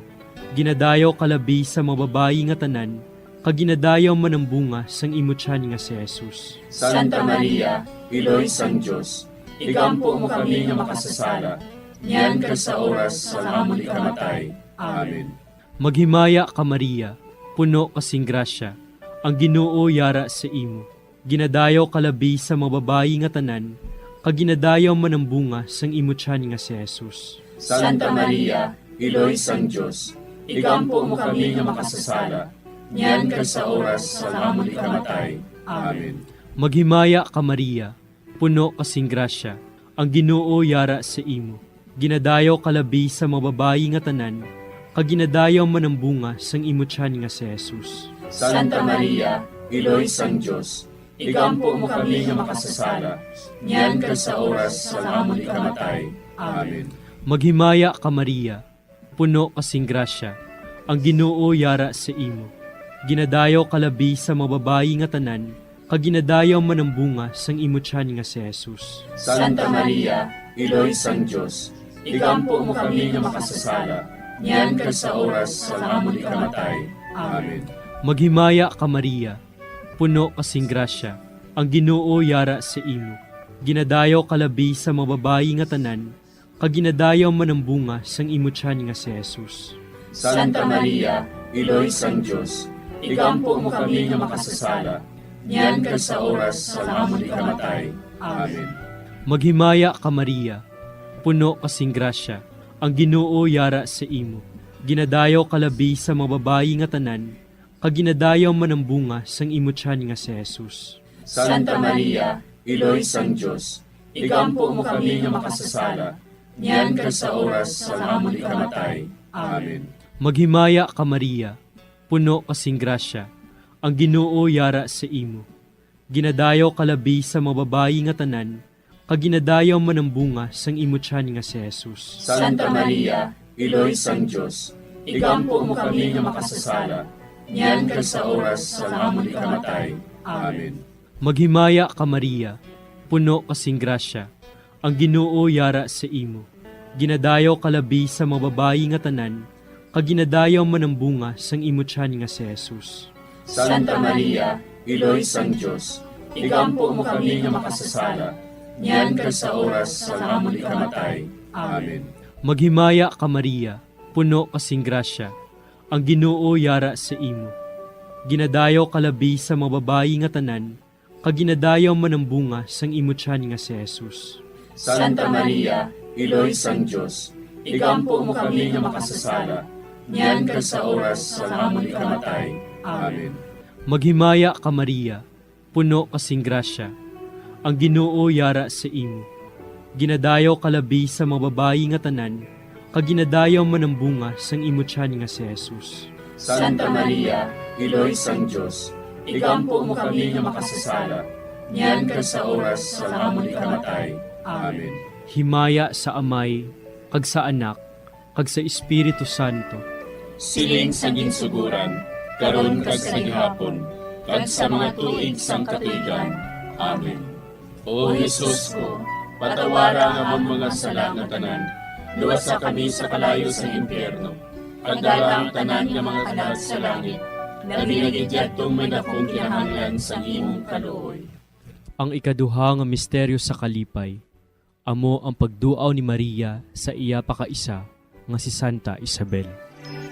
Ginadayaw ka labi sa mga babayi nga tanan, kag ginadayaw man ang bunga sang imo tiyan nga si Jesus. Santa Maria, Iloy sang Dios, igampo mo kami nga makasasala, niyan kag sa oras sang amon ikamatay. Amen. Maghimaya ka, Maria, puno ka sing grasya, ang Ginoo yara sa imo. Ginadayaw ka labi sa mga babayi nga tanan, kag ginadayaw man ang bunga sang imo tiyan nga si Jesus. Santa Maria, Iloy sang Dios, igampo mo kami nga makasasala, niyan kag sa oras sang amon ikamatay. Amen. Maghimaya ka, Maria, puno ka sing grasya, ang Ginoo yara sa imo. Ginadayaw ka labi sa mga babayi nga tanan, kag ginadayaw man ang bunga sang imo tiyan nga si Jesus. Santa Maria, Iloy sang Dios, igampo mo kami nga makasasala, niyan kag sa oras sang amon ikamatay. Amen. Maghimaya ka, Maria, puno ka sing grasya, ang Ginoo yara sa imo. Ginadayaw ka labi sa mga babayi nga tanan, kag ginadayaw man ang bunga sang imo tiyan nga si Jesus. Santa Maria, Iloy sang Dios, igampo mo kami nga makasasala, niyan kag sa oras sang amon ikamatay. Amen. Maghimaya ka, Maria, puno ka sing grasya, ang Ginoo yara sa imo. Ginadayaw ka labi sa mga babayi nga tanan, kag ginadayaw man ang bunga sang imo tiyan nga si Jesus. Santa Maria, Iloy sang Dios, igampo mo kami nga makasasala, niyan kag sa oras sang amon ikamatay. Amen. Maghimaya ka, Maria, puno ka sing grasya, ang Ginoo yara sa imo. Ginadayaw ka labi sa mga babayi nga tanan, kag ginadayaw man ang bunga sang imo tiyan nga si Jesus. Santa Maria, Iloy sang Dios, igampo mo kami nga makasasala, niyan kag sa oras sang amon ikamatay. Amen. Maghimaya ka, Maria, puno ka sing grasya, ang Ginoo yara sa imo. Ginadayaw ka labi sa mga babayi nga tanan, kag ginadayaw man ang bunga sang imo tiyan nga si Jesus. Santa Maria, Iloy sang Dios, igampo mo kami nga makasasala, niyan kag sa oras sang amon ikamatay. Amen. Maghimaya ka, Maria, puno ka sing grasya, ang Ginoo yara sa imo. Ginadayaw ka labi sa mga babayi nga tanan, kag ginadayaw man ang bunga sang imo tiyan nga si Jesus. Santa Maria, Iloy sang Dios, igampo mo kami nga makasasala, niyan kag sa oras sang amon ikamatay. Amen. Maghimaya ka, Maria, puno ka sing grasya, ang Ginoo yara sa imo. Ginadayaw ka labi sa mga babayi nga tanan, kag ginadayaw man ang bunga sang imo tiyan nga si Jesus. Santa Maria, Iloy sang Dios, igampo mo kami nga makasasala, niyan kag sa oras sang amon ikamatay. Amen. Maghimaya ka, Maria, puno ka sing grasya, ang Ginoo yara sa imo. Ginadayaw ka labi sa mga babayi nga tanan, kag ginadayaw man ang bunga sang imo tiyan nga si Jesus. Santa Maria, Iloy sang Dios, igampo mo kami nga makasasala, niyan kag sa oras sang amon ikamatay. Amen. Himaya sa Amay, kag sa Anak, kag sa Espiritu Santo. Siling sa ginsuguran, karon kag sa gihapon, kag sa mga tuig sang katuigan. Amen. O Jesus ko, patawara ang amon mga sala nga tanan, luwasa kami sa kalayo sang impyerno, pagdala ang tanan nga mga kalag sa langit, labi na gid yadtong may dakong kinahanglan sang imong kaluoy. Ang ikaduha nga misteryo sa kalipay, amo ang pagduaw ni Maria sa iya pakaisa nga si Santa Isabel.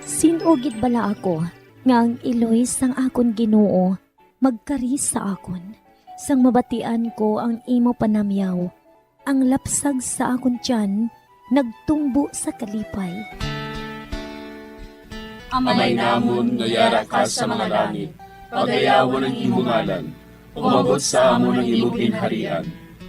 Sin-o gid bala ako nga ang iloy sang akon Ginoo magkari sa akon, sang mabatian ko ang imo panamyaw? Ang lapsag sa akon tiyan nagtumbo sa kalipay. Amay namon nga yara ka sa mga langit, pagayawon ang imo ngalan. Umabot sa amon ang imo ginharian.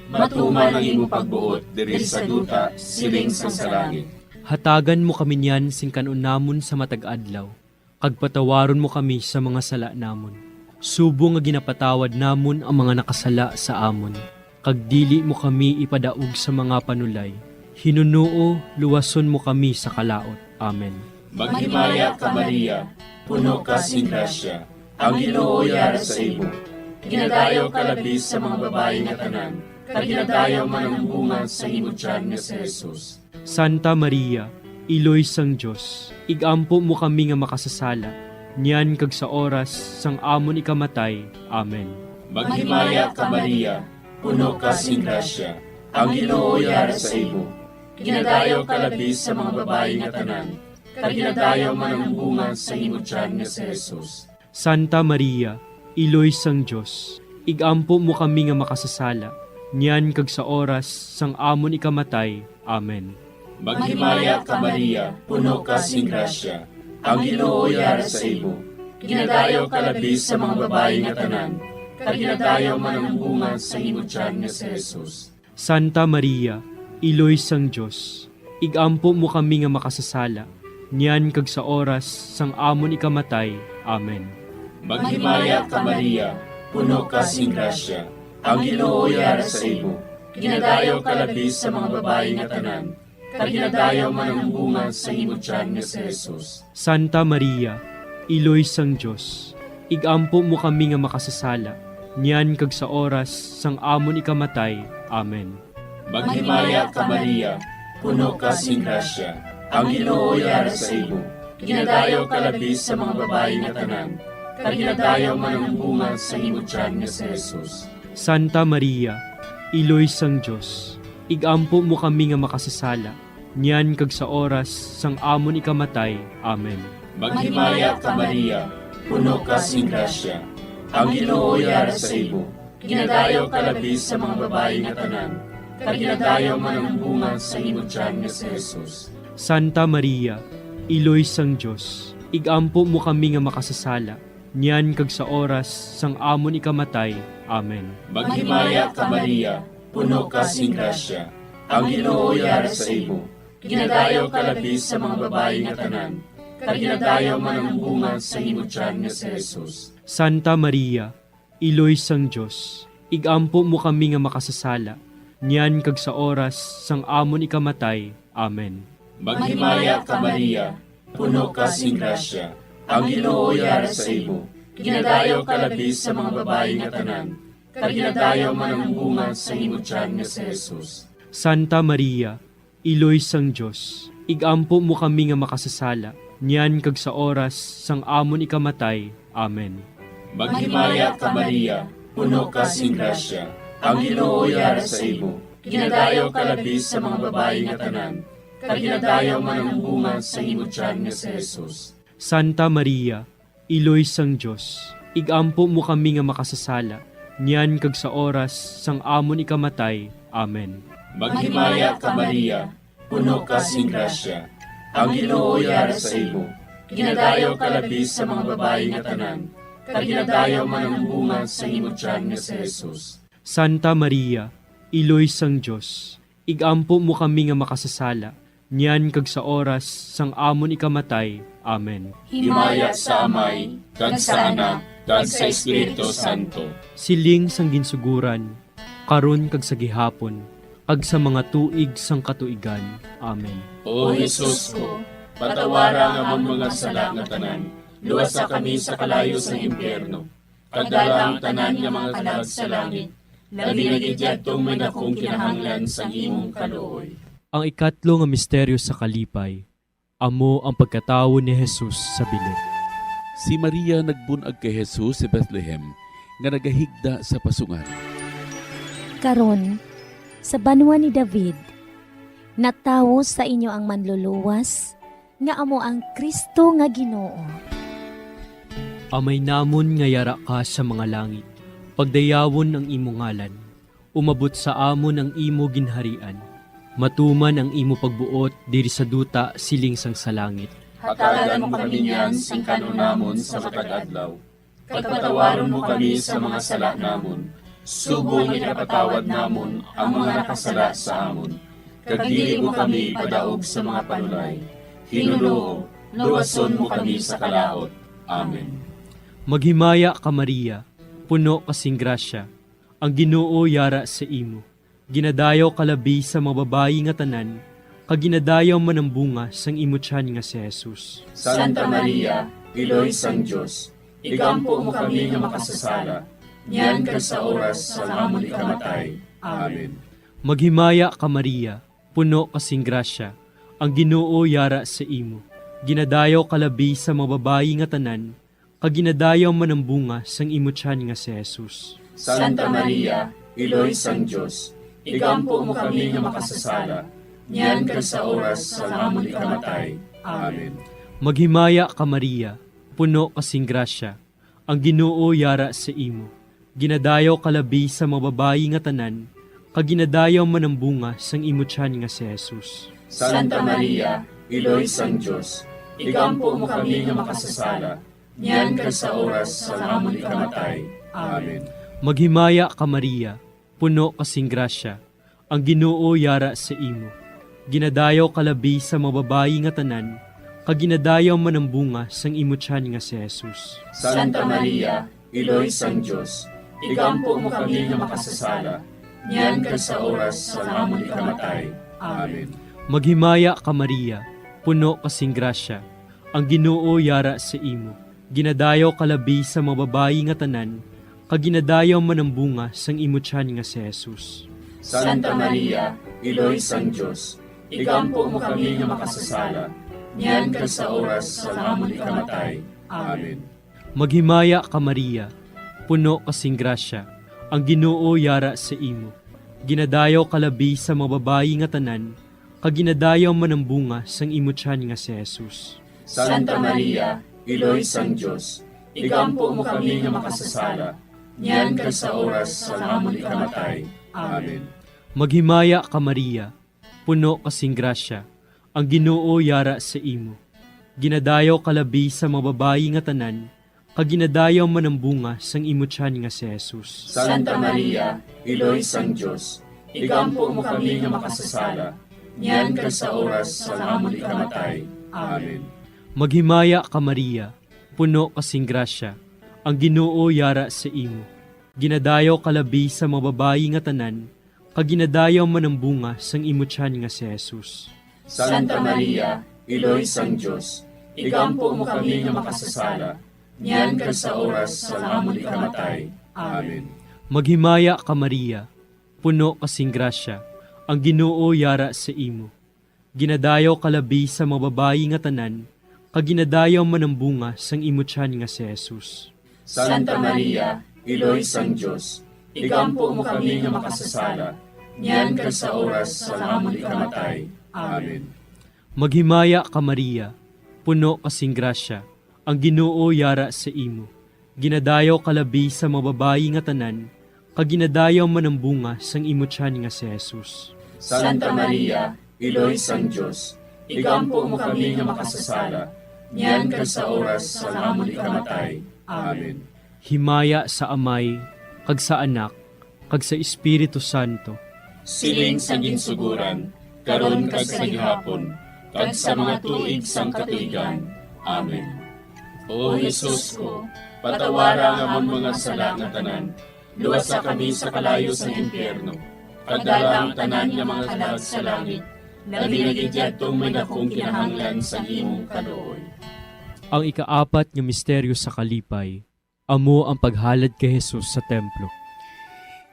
Matuman ang imo pagbuot diri sa duta, siling sang sa langit. Hatagan mo kami niyan sing kan-on namon sa matag adlaw, kag patawaron mo kami sa mga sala namon, subong nga ginapatawad namon ang mga nakasala sa amon, kag dili mo kami ipadaog sa mga panulay. Hinunoo, luwason mo kami sa kalaut. Amen. Maghimaya ka, Maria, puno ka sing grasya, ang Ginoo yara sa imo. Ginadayaw ka labi sa mga babayi nga tanan, kag ginadayaw man ang bunga sa imo tiyan nga si Jesus. Santa Maria, Iloy sang Dios, igampo mo kami nga makasasala, niyan kag sa oras sang amon ikamatay. Amen. Maghimaya ka, Maria, puno ka sing grasya, ang Ginoo yara sa imo. Ginadayaw ka labi sa mga babayi nga tanan, kag ginadayaw man ang bunga sa imo tiyan nga si Jesus. Santa Maria, Iloy sang Dios, igampo mo kami nga makasasala, niyan kag sa oras sang amon ikamatay. Amen. Maghimaya ka, Maria, puno ka sing grasya, ang Ginoo yara sa imo. Ginadayaw ka labi sa mga babayi nga tanan, kag ginadayaw man ang bunga sa imo tiyan nga si Jesus. Santa Maria, Iloy sang Dios, igampo mo kami nga makasasala, niyan kag sa oras sang amon ikamatay. Amen. Maghimaya ka, Maria, puno ka sing grasya. Ang Ginoo yara sa imo. Ginadayaw ka labi sa mga babayi nga tanan, kag ginadayaw man ang bunga sa imo tiyan nga si Jesus. Santa Maria, Iloy sang Dios, ig-ampo mo kami nga makasasala, niyan kag sa oras sang amon ikamatay. Amen. Maghimaya ka, Maria, puno ka sing grasya, ang Ginoo yara sa imo. Ginadayaw ka labi sa mga babayi nga tanan, kag ginadayaw man ang bunga sa imo tiyan nga si Jesus. Santa Maria, Iloy sang Dios, ig-ampo mo kami nga makasasala, niyan kag sa oras sang amon ikamatay. Amen. Maghimaya ka, Maria, puno ka sing grasya, ang Ginoo yara sa imo. Ginadayaw ka labi sa mga babayi nga tanan, kag ginadayaw man ang bunga sa imo tiyan nga si Jesus. Santa Maria, Iloy sang Dios, ig-ampo mo kami nga makasasala, niyan kag sa oras sang amon ikamatay. Amen. Maghimaya ka, Maria, puno ka sing grasya, ang Ginoo yara sa imo. Ginadayaw ka labi sa mga babayi nga tanan, kag ginadayaw man ang bunga sa imo tiyan nga si Jesus. Santa Maria, Iloy sang Dios, ig-ampo mo kami nga makasasala, niyan kag sa oras sang amon ikamatay. Amen. Maghimaya ka, Maria, puno ka sing grasya, ang Ginoo yara sa imo. Ginadayaw ka labi sa mga babayi nga tanan, kag ginadayaw man ang bunga sa imo tiyan nga si Jesus. Santa Maria, Iloy sang Dios, ig-ampo mo kami nga makasasala, niyan kag sa oras sang amon ikamatay. Amen. Maghimaya ka, Maria, puno ka sing grasya, ang Ginoo yara sa imo. Ginadayaw ka labi sa mga babayi nga tanan, kag ginadayaw man ang bunga sa imo tiyan nga si Jesus. Santa Maria, Iloy sang Dios, ig-ampo mo kami nga makasasala, niyan kag sa oras sang amon ikamatay. Amen. Maghimaya ka, Maria, puno ka sing grasya, ang Ginoo yara sa imo. Ginadayaw ka labi sa mga babayi nga tanan, kag ginadayaw man ang bunga sa imo tiyan nga si Jesus. Santa Maria, Iloy sang Dios, ig-ampo mo kami nga makasasala, niyan kag sa oras sang amon ikamatay. Amen. Himaya sa Amay, kag sa Anak, kag sa Espiritu Santo. Siling sang ginsugoran, karon kag sa gihapon, kag sa mga tuig sang katuigan. Amen. O Jesus ko, patawara ang amon mga sala nga tanan, luwasa kami sa kalayo sang impyerno, kag dala ang tanan nga mga kalag sa langit, labi na gid yadtong may dakong kinahanglan sang imong kaluoy. Ang ikatlo nga misteryo sa kalipay, amo ang pagkatawo ni Jesus sa bilog. Si Maria nagbun-ag kay Jesus sa Bethlehem, nga nagahigda sa pasungan. Karon, sa banwa ni David, natawo sa inyo ang Manluluwas, nga amo ang Cristo nga Ginoo. Amay namon nga yara ka sa mga langit, pagdayawon ang imo ngalan. Umabot sa amon ang imo ginharian. Matuman ang imo pagbuot diri sa duta siling sang sa langit. Hatagan mo kami niyan sing kan-on namon sa matag adlaw, kag patawaron mo kami sa mga sala namon, subong nga ginapatawad namon ang mga nakasala sa amon, kag dili mo kami ipadaog sa mga panulay. Ginoo, luwason mo kami sa kalaut. Amen. Maghimaya ka, Maria, puno ka sing grasya, ang Ginoo yara sa imo. Ginadayaw ka labi sa mga babayi nga tanan, kag ginadayaw man ang bunga sang imo tiyan nga si Jesus. Santa Maria, Iloy sang Dios, igampo mo kami nga makasasala, niyan kag sa oras sang amon ikamatay. Amen. Maghimaya ka, Maria, puno ka sing grasya, ang Ginoo yara sa imo. Ginadayaw ka labi sa mga babayi nga tanan, kag ginadayaw man ang bunga sang imo tiyan nga si Jesus. Santa Maria, Iloy sang Dios, igampo mo kami nga makasasala, niyan kag sa oras sang amon ikamatay. Amen. Maghimaya ka, Maria, puno ka sing grasya, ang Ginoo yara sa imo. Ginadayaw ka labi sa mga babayi nga tanan, kag ginadayaw man ang bunga sang imo tiyan nga si Jesus. Santa Maria, Iloy sang Dios, igampo mo kami nga makasasala, niyan kag sa oras sang amon ikamatay. Amen. Maghimaya ka, Maria, puno ka sing grasya, ang Ginoo yara sa imo. Ginadayaw ka labi sa mga babayi nga tanan, kag ginadayaw man ang bunga sang imo tiyan nga si Jesus. Santa Maria, Iloy sang Dios, igampo mo kami nga makasasala, niyan kag sa oras sang amon ikamatay. Amen. Maghimaya ka, Maria, puno ka sing grasya, ang Ginoo yara sa imo. Ginadayaw ka labi sa mga babayi nga tanan, kag ginadayaw man ang bunga sang imo tiyan nga si Jesus. Santa Maria, Iloy sang Dios, igampo mo kami nga makasasala, niyan kag sa oras sang amon ikamatay. Amen. Maghimaya ka, Maria, puno ka sing grasya, ang Ginoo yara sa imo. Ginadayaw ka labi sa mga babayi nga tanan, kag ginadayaw man ang bunga sang imo tiyan nga si Jesus. Santa Maria, Iloy sang Dios, igampo mo kami nga makasasala, niyan kag sa oras sang amon ikamatay. Amen. Maghimaya ka, Maria, puno ka sing grasya, ang Ginoo yara sa imo. Ginadayaw ka labi sa mga babayi nga tanan, kag ginadayaw man ang bunga sang imo tiyan nga si Jesus. Santa Maria, Iloy sang Dios, igampo mo kami nga makasasala, niyan kag sa oras sang amon ikamatay. Amen. Maghimaya ka, Maria, puno ka sing grasya, ang Ginoo yara sa imo. Ginadayaw ka labi sa mga babayi nga tanan, kag ginadayaw man ang bunga sang imo tiyan nga si Jesus. Santa Maria, Iloy sang Dios, igampo mo kami nga makasasala, niyan kag sa oras sang amon ikamatay. Amen. Maghimaya ka, Maria, puno ka sing grasya, ang Ginoo yara sa imo. Ginadayaw ka labi sa mga babayi nga tanan, kag ginadayaw man ang bunga sang imo tiyan nga si Jesus. Santa Maria, Iloy sang Dios, igampo mo kami nga makasasala, niyan kag sa oras sang amon ikamatay. Amen. Maghimaya ka, Maria, puno ka sing grasya, ang Ginoo yara sa imo. Ginadayaw ka labi sa mga babayi nga tanan, kag ginadayaw man ang bunga sang imo tiyan nga si Jesus. Santa Maria, Iloy sang Dios, igampo mo kami nga makasasala, niyan kag sa oras sang amon ikamatay. Amen. Himaya sa Amay, kag sa Anak, kag sa Espiritu Santo. Siling sa ginsuguran, karon kag sa gihapon, kag sa mga tuig sang katuigan. Amen. O Jesus ko, patawara ang amon mga sala nga tanan, luwasa kami sa kalayo sang impyerno, kag dala ang tanan nga mga kalag sa langit, labi na gid yadtong may dakong kinahanglan sang imong kaluoy. Ang ikaapat nga misteryo sa kalipay, amo ang paghalad kay Jesus sa templo.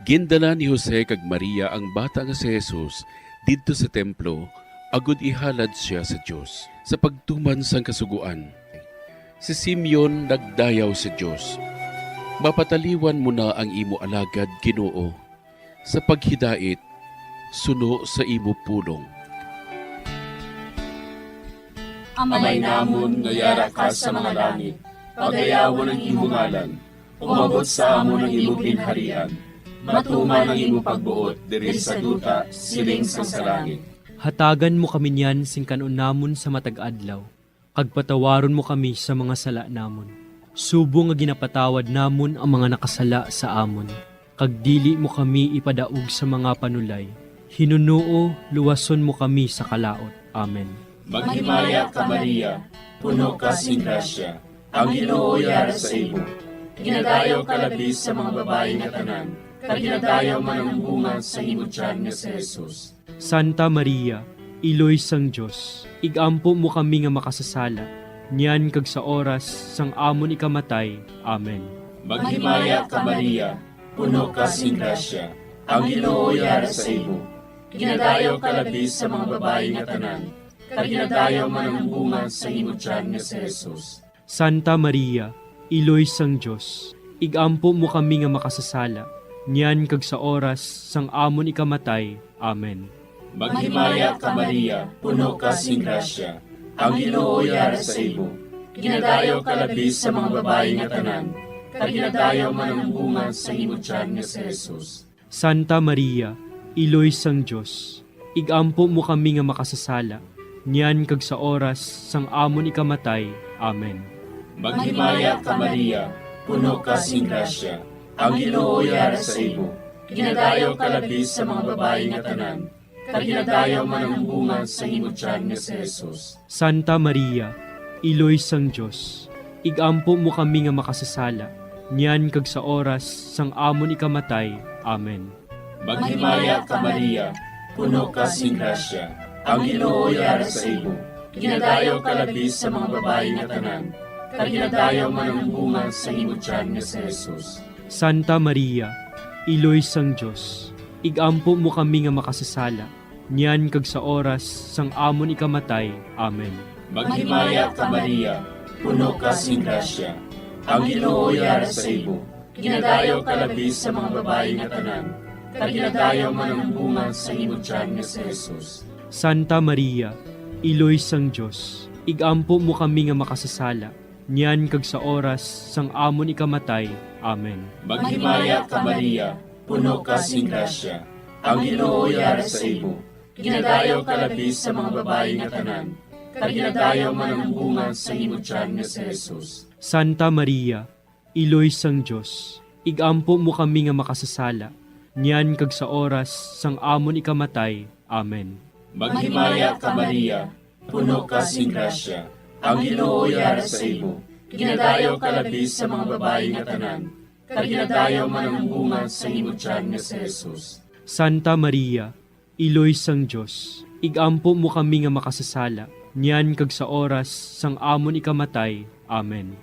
Gindala ni Jose kag Maria ang bata nga si Jesus didto sa templo agod ihalad sia sa Dios. Sa pagtuman sang Kasugoan, si Simeon nagdayaw sa Dios, "Mapataliwan mo na ang imo alagad, Ginoo, sa paghidait suno sa imo pulong." Amay namon nga yara ka sa mga langit, pagayawon ang imo ngalan. Umabot sa amon ang imo ginharian. Matuman ang imo pagbuot diri sa duta, siling sang sa langit. Hatagan mo kami niyan sing kan-on namon sa matag adlaw, kag patawaron mo kami sa mga sala namon, subong nga ginapatawad namon ang mga nakasala sa amon, kag dili mo kami ipadaog sa mga panulay. Hinunoo, luwason mo kami sa kalaut. Amen. Maghimaya ka, Maria, puno ka sing grasya, ang Ginoo yara sa imo. Ginadayaw ka labi sa mga babayi nga tanan, kag ginadayaw man ang bunga sa imo tiyan nga si Jesus. Santa Maria, Iloy sang Dios, igampo mo kami nga makasasala, niyan kag sa oras sang amon ikamatay. Amen. Maghimaya ka, Maria, puno ka sing grasya, ang Ginoo yara sa imo. Ginadayaw ka labi sa mga babayi nga tanan, kag ginadayaw man ang bunga sa imo tiyan nga si Jesus. Santa Maria, Iloy sang Dios, igampo mo kami nga makasasala, niyan kag sa oras sang amon ikamatay. Amen. Maghimaya ka, Maria, puno ka sing grasya, ang Ginoo yara sa imo. Ginadayaw ka labi sa mga babayi nga tanan, kag ginadayaw man ang bunga sa imo tiyan nga si Jesus. Santa Maria, Iloy sang Dios, igampo mo kami nga makasasala, niyan kag sa oras sang amon ikamatay. Amen. Maghimaya ka, Maria, puno ka sing grasya, ang Ginoo yara sa imo. Ginadayaw ka labi sa mga babayi nga tanan, kag ginadayaw man ang bunga sa imo tiyan nga si Jesus. Santa Maria, Iloy sang Dios, igampo mo kami nga makasasala, niyan kag sa oras sang amon ikamatay. Amen. Maghimaya ka, Maria, puno ka sing grasya, ang Ginoo yara sa imo. Ginadayaw ka labi sa mga babayi nga tanan, kag ginadayaw man ang bunga sang imo tiyan nga si Jesus. Santa Maria, Iloy sang Dios, igampo mo kami nga makasasala, niyan kag sa oras sang amon ikamatay. Amen. Maghimaya ka, Maria, puno ka sing grasya, ang Ginoo yara sa imo. Ginadayaw ka labi sa mga babayi nga tanan, kag ginadayaw man ang bunga sang imo tiyan nga si Jesus. Santa Maria, Iloy sang Dios, igampo mo kami nga makasasala, niyan kag sa oras sang amon ikamatay. Amen. Maghimaya ka, Maria, puno ka sing grasya, ang Ginoo yara sa imo. Ginadayaw ka labi sa mga babayi nga tanan, kag ginadayaw man ang bunga sang imo tiyan nga si Jesus. Santa Maria, Iloy sang Dios, igampo mo kami nga makasasala, niyan kag sa oras sang amon ikamatay. Amen. Maghimaya ka, Maria, puno ka sing grasya, ang Ginoo yara sa imo. Ginadayaw ka labi sa mga babayi nga tanan, kag ginadayaw man ang bunga sang imo tiyan nga si Jesus. Santa Maria, Iloy sang Dios, igampo mo kami nga makasasala, niyan kag sa oras sang amon ikamatay. Amen.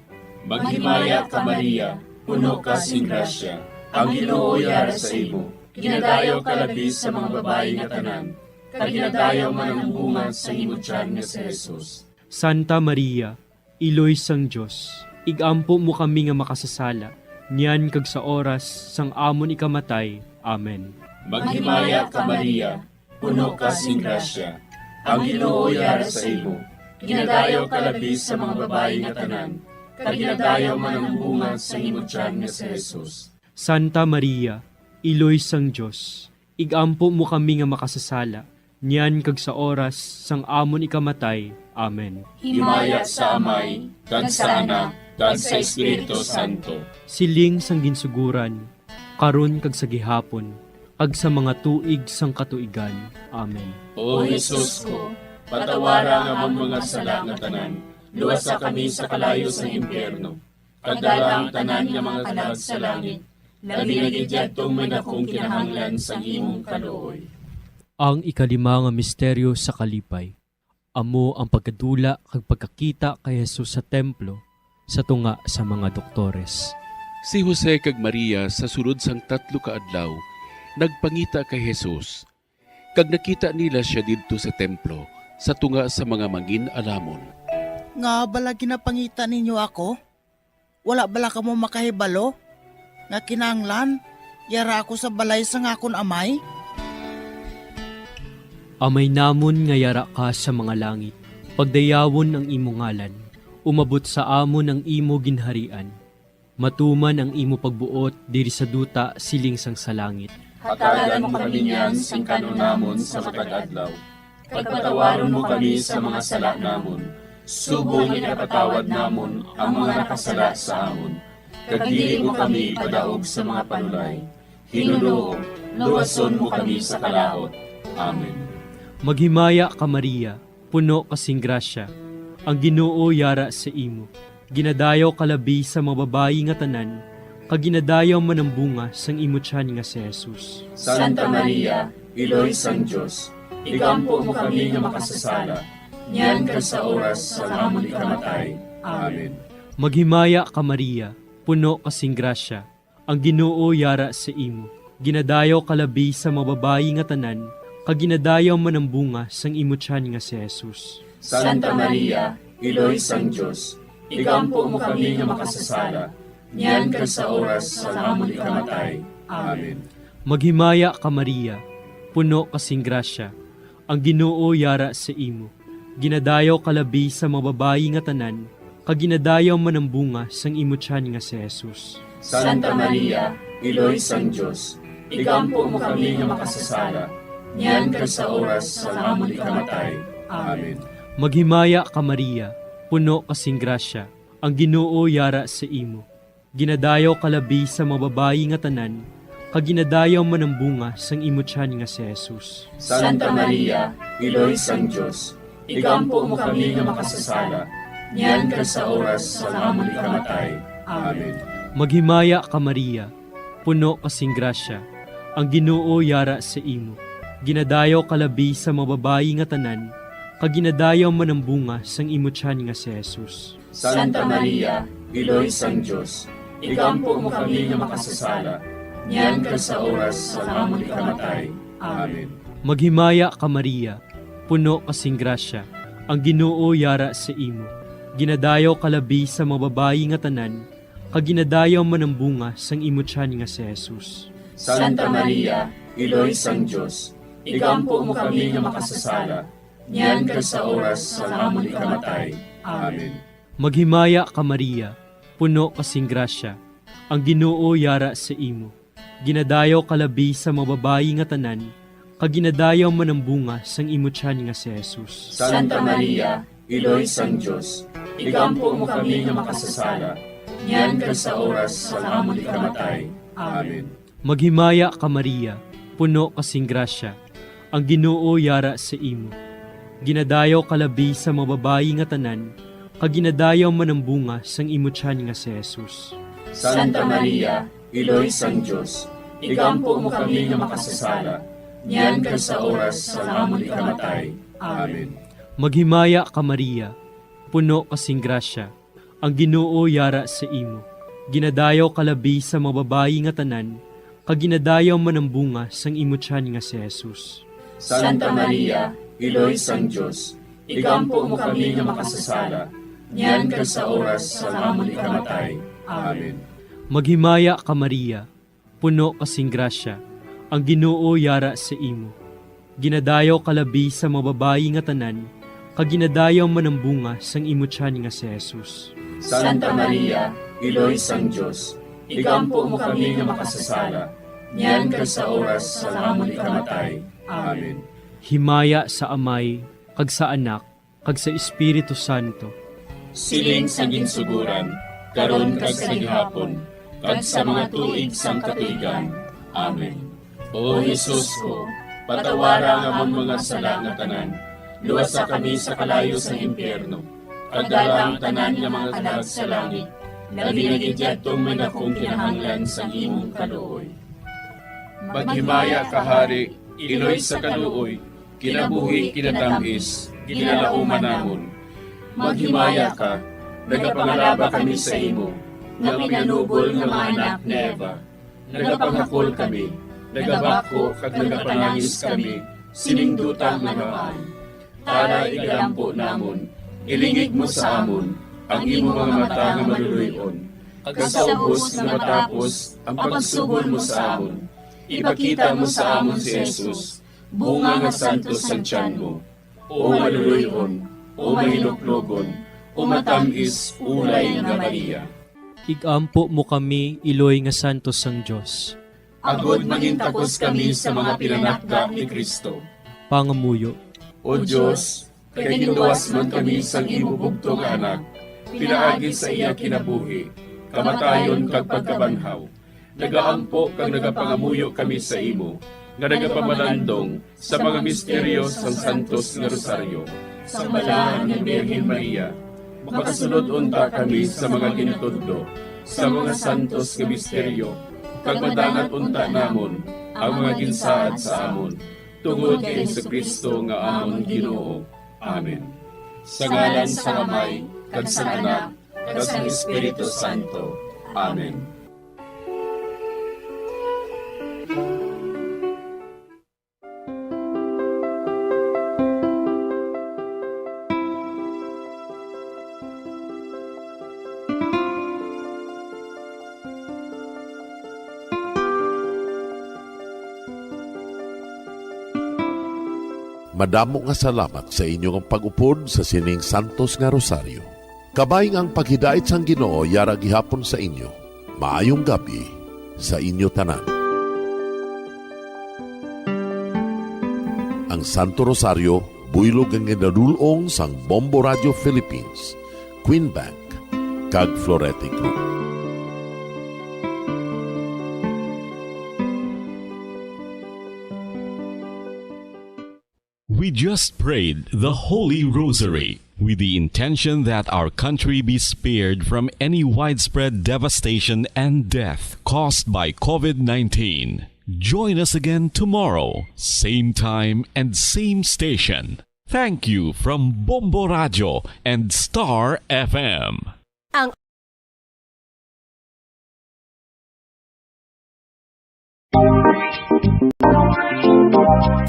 Maghimaya ka, Maria, puno ka sing grasya, ang Ginoo yara sa imo. Ginadayaw ka labi sa mga babayi nga tanan, kag ginadayaw man ang bunga sang imo tiyan nga si Jesus. Santa Maria, Iloy sang Dios, igampo mo kami nga makasasala, niyan kag sa oras sang amon ikamatay. Amen. Maghimaya ka, Maria, puno ka sing grasya, ang Ginoo yara sa imo. Ginadayaw ka labi sa mga babayi nga tanan, kag ginadayaw man ang bunga sang imo tiyan nga si Jesus. Santa Maria, Iloy sang Dios, igampo mo kami nga makasasala, niyan kag sa oras sang amon ikamatay. Amen. Himaya sa Amay, kag sa Anak, kag sa Espiritu Santo. Siling sang ginsuguran, karon kag sa gihapon, kag sa mga tuig sang katuigan. Amen. O Jesus ko, patawara ang amon mga sala nga tanan, luwasa kami sa kalayo sang impyerno, kag dala ang tanan nga mga kalag sa langit, labi na gid yadtong may dakong kinahanglan sang imong kaluoy. Ang ikalima nga misteryo sa kalipay, amo ang pagkadula kag pagkakita kay Jesus sa templo sa tunga sa mga doktores. Si Jose kag Maria sa sulod sang tatlo ka adlaw nagpangita kay Jesus, kag nakita nila sia didto sa templo sa tunga sa mga mangin-alamon. Ngaa bala ginapangita ninyo ako? Wala bala kamo makahibalo nga kinahanglan yara ako sa balay sang akon Amay? Amay namon nga yara ka sa mga langit, pagdayawon ang imo ngalan, umabot sa amon ang imo ginharian, matuman ang imo pagbuot diri sa duta siling sang sa langit. Hatagan mo kami niyan sing kan-on namon sa matag adlaw, kag patawaron mo kami sa mga sala namon, subong nga ginapatawad namon ang mga nakasala sa amon, kag dili mo kami ipadaog sa mga panulay. Ginoo, luwason mo kami sa kalaut. Amen. Maghimaya ka, Maria, puno ka sing grasya, ang Ginoo yara sa imo. Ginadayaw ka labi sa mga babayi nga tanan, kag ginadayaw man ang bunga sang imo tiyan nga si Jesus. Santa Maria, Iloy sang Dios, igampo mo kami nga makasasala, niyan kag sa oras sang amon ikamatay. Amen. Maghimaya ka, Maria, puno ka sing grasya, ang Ginoo yara sa imo. Ginadayaw ka labi sa mga babayi nga tanan, kag ginadayaw man ang bunga sang imo tiyan nga si Jesus. Santa Maria, Iloy sang Dios, igampo mo kami nga makasasala, niyan kag sa oras sang amon ikamatay. Amen. Maghimaya ka, Maria, puno ka sing grasya, ang Ginoo yara sa imo. Ginadayaw ka labi sa mga babayi nga tanan, kag ginadayaw man ang bunga sang imo tiyan nga si Jesus. Santa Maria, Iloy sang Dios, igampo mo kami nga makasasala, niyan kag sa oras sang amon ikamatay. Amen. Maghimaya ka, Maria, puno ka sing grasya, ang Ginoo yara sa imo. Ginadayaw ka labi sa mga babayi nga tanan, kag ginadayaw man ang bunga sang imo tiyan nga si Jesus. Santa Maria, Iloy sang Dios, igampo mo kami nga makasasala, niyan kag sa oras sang amon ikamatay. Amen. Maghimaya ka, Maria, puno ka sing grasya, ang Ginoo yara sa imo. Ginadayaw ka labi sa mga babayi nga tanan, kag ginadayaw man ang bunga sang imo tiyan nga si Jesus. Santa Maria, Iloy sang Dios, igampo mo kami nga makasasala, niyan kag sa oras sang amon ikamatay. Amen. Maghimaya ka, Maria, puno ka sing grasya, ang Ginoo yara sa imo. Ginadayaw ka labi sa mga babayi nga tanan, kag ginadayaw man ang bunga sang imo tiyan nga si Jesus. Santa Maria, Iloy sang Dios, igampo mo kami nga makasasala, niyan kag sa oras sang amon ikamatay. Amen. Maghimaya ka, Maria, puno ka sing grasya, ang Ginoo yara sa imo. Ginadayaw ka labi sa mga babayi nga tanan, kag ginadayaw man ang bunga sang imo tiyan nga si Jesus. Santa Maria, Iloy sang Dios, igampo mo kami nga makasasala, niyan kag sa oras sang amon ikamatay. Amen. Maghimaya ka, Maria, puno ka sing grasya, ang Ginoo yara sa imo. Ginadayaw ka labi sa mga babayi nga tanan, kag ginadayaw man ang bunga sang imo tiyan nga si Jesus. Santa Maria, Iloy sang Dios, igampo mo kami nga makasasala, niyan kag sa oras sang amon ikamatay. Amen. Maghimaya ka, Maria, puno ka sing grasya, ang Ginoo yara sa imo. Ginadayaw ka labi sa mga babayi nga tanan, kag ginadayaw man ang bunga sang imo tiyan nga si Jesus. Santa Maria, Iloy sang Dios, igampo mo kami nga makasasala, niyan kag sa oras sang amon ikamatay. Amen. Maghimaya ka, Maria, puno ka sing grasya, ang Ginoo yara sa imo. Ginadayaw ka labi sa mga babayi nga tanan, kag ginadayaw man ang bunga sang imo tiyan nga si Jesus. Santa Maria, Iloy sang Dios, igampo mo kami nga makasasala, niyan kag sa oras sang amon ikamatay. Amen. Himaya sa Amay, kag sa Anak, kag sa Espiritu Santo. Siling sa ginsuguran, karon kag sa gihapon, kag sa mga tuig sang katuigan. Amen. O Jesus ko, patawara ang amon mga sala nga tanan, luwasa kami sa kalayo sang impyerno, kag dala ang tanan nga mga kalag sa langit, labi na gid yadtong may dakong kinahanglan sang imong kaluoy. Maghimaya ka, Hari, Iloy sa kaluoy, kinabuhi, kinatamis, ginalauman namon. Maghimaya ka, nagapangalaba kami sa imo, nga pinanubol nga mga anak ni Eva. Nagapangakol kami, nagabako kag nagapanangis kami sining duta nga namaan. Tara, igalampo namon, ilingig mo sa amon ang imo mga mata nga maluloy-on, kag sa ubos nga matapos ang pagsugol mo sa amon, ipakita mo sa amon si Jesus, bunga nga santos sang tiyan mo. O maluloy-on, o mahinuklogon, o matam-is ulay nga Maria. Igampo mo kami, iloy nga santos sang Dios. Agod mangintakos kami sa mga pinanakda ni Cristo. Pangamuyo. O Dios, kay ginluwas man kami sang imo bugtong nga Anak, pinaagi sa iya kinabuhi, kamatayon, kag pagkabanhaw, nagaampo kag nagapangamuyo kami sa imo, nga nagapamalandong sa mga misteryo sang Santos nga Rosaryo. Sang Balaan nga Birhen Maria, makasulod unta kami sa mga ginatudlo sa mga santos nga misteryo, kag madangat unta namon ang mga ginsaad sa amon, tungod kay Jesu-Cristo nga amon Ginoo. Amen. Sa ngalan sang Amay, kag sang Anak, kag sang Espiritu Santo. Amen. Madamo nga salamat sa inyo nga pag-upod sa sining santos nga rosaryo. Kabay nga ang paghidait sang Ginoo yara gihapon sa inyo. Maayong gab-i sa inyo tanan. Ang Santo Rosario, buylog nga ginadul-ong sang Bombo Radio Philippines, Queen Bank, kag Florete Group. We just prayed the Holy Rosary with the intention that our country be spared from any widespread devastation and death caused by COVID nineteen. Join us again tomorrow, same time and same station. Thank you from Bombo Radio and Star F M. Ang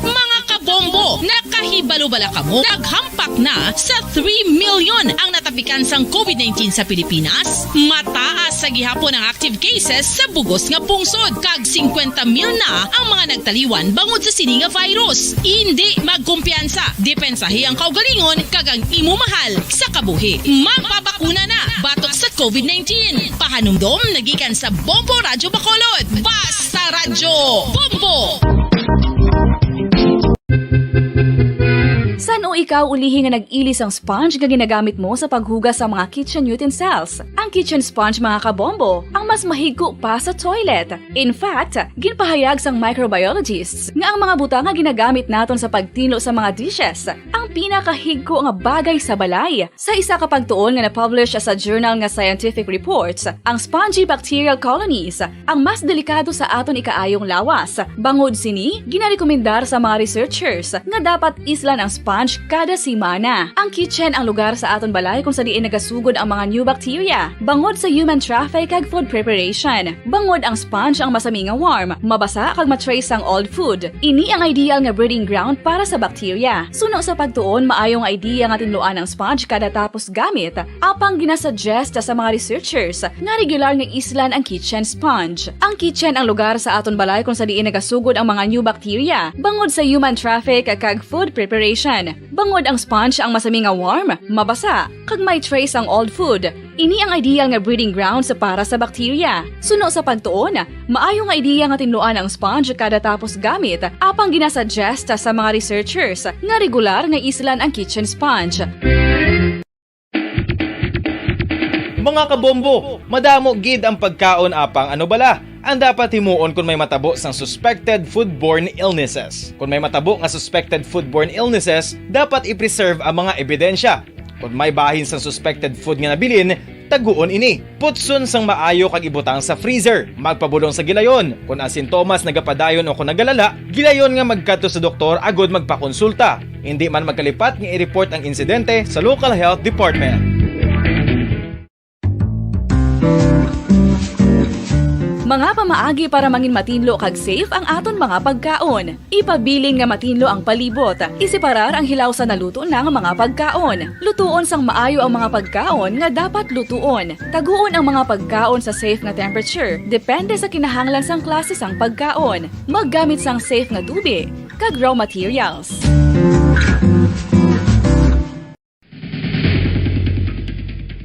Mga kabombo, nakahibalo bala kamo? Naghampak na sa three million ang natapikan sang COVID nineteen sa Pilipinas. Mataas sa gihapon ang active cases sa bugos nga pungsod, kag singkwenta mil na ang mga nagtaliwan bangod sa sini nga virus. Indi magkumpiyansa, depensahi ang kaugalingon kag ang imo mahal sa kabuhi. Magpabakuna na batok sa COVID nineteen. Pahanumdom nagikan sa Bombo Radyo Bacolod. Basta Radyo Bombo! San-o ikaw ulihi nga nag-ili sang sponge nga ginagamit mo sa paghugas sa mga kitchen utensils? Ang kitchen sponge, mga kabombo, ang mas mahigko pa sa toilet. In fact, ginpahayag sang microbiologists nga ang mga butang nga ginagamit naton sa pagtinlo sa mga dishes ang pinakahigko nga bagay sa balay. Sa isa ka pagtuon nga na-publish sa journal nga Scientific Reports, ang spongy bacterial colonies ang mas delikado sa aton ikaayong lawas. Bangod sini, ginarekomendar sa mga researchers nga dapat islan ang sponge kada semana. Ang kitchen ang lugar sa aton balay kung sa diin nagasugod ang mga new bacteria, bangod sa human traffic kag food preparation. Bangod ang sponge ang masami nga warm, mabasa kag ma-trace ang old food. Ini ang ideal nga breeding ground para sa bacteria. Suno sa pagtuon, maayo nga idea nga tinluan ang sponge kada tapos gamit, apang ginasuggest sa mga researchers nga regular nga islan ang kitchen sponge. Ang kitchen ang lugar sa aton balay kung sa diin nagasugod ang mga new bacteria, bangod sa human traffic kag food preparation. Bangod ang sponge ang masami nga warm, mabasa, kag may trace ang old food. Ini ang ideal nga breeding grounds para sa bacteria. Suno sa pagtuon, maayo nga idea nga tinluan ang sponge kada tapos gamit, apang ginasuggest sa mga researchers nga regular nga islan ang kitchen sponge. Mga kabombo, madamo gid ang pagkaon, apang ano bala ang dapat himuon kon may matabo sang suspected foodborne illnesses? Kon may matabo nga suspected foodborne illnesses, dapat i-preserve ang mga ebidensya. Kon may bahin sang suspected food nga nabilin, taguon ini. Putson sang maayo kag ibutang sa freezer. Magpabulong sa gilayon. Kon ang sintomas nagapadayon o kon nagalala, gilayon nga magkadto sa doktor agud magpakonsulta. Indi man magkalipat nga i-report ang insidente sa local health department. Mga pamaagi para mangin matinlo kag safe ang aton mga pagkaon. Ipabilin nga matinlo ang palibot. Iseparar ang hilaw sa naluto na nga mga pagkaon. Lutuon sang maayo ang mga pagkaon nga dapat lutuon. Taguon ang mga pagkaon sa safe nga temperature, depende sa kinahanglan sang klase sang pagkaon. Maggamit sang safe nga tubi kag raw materials.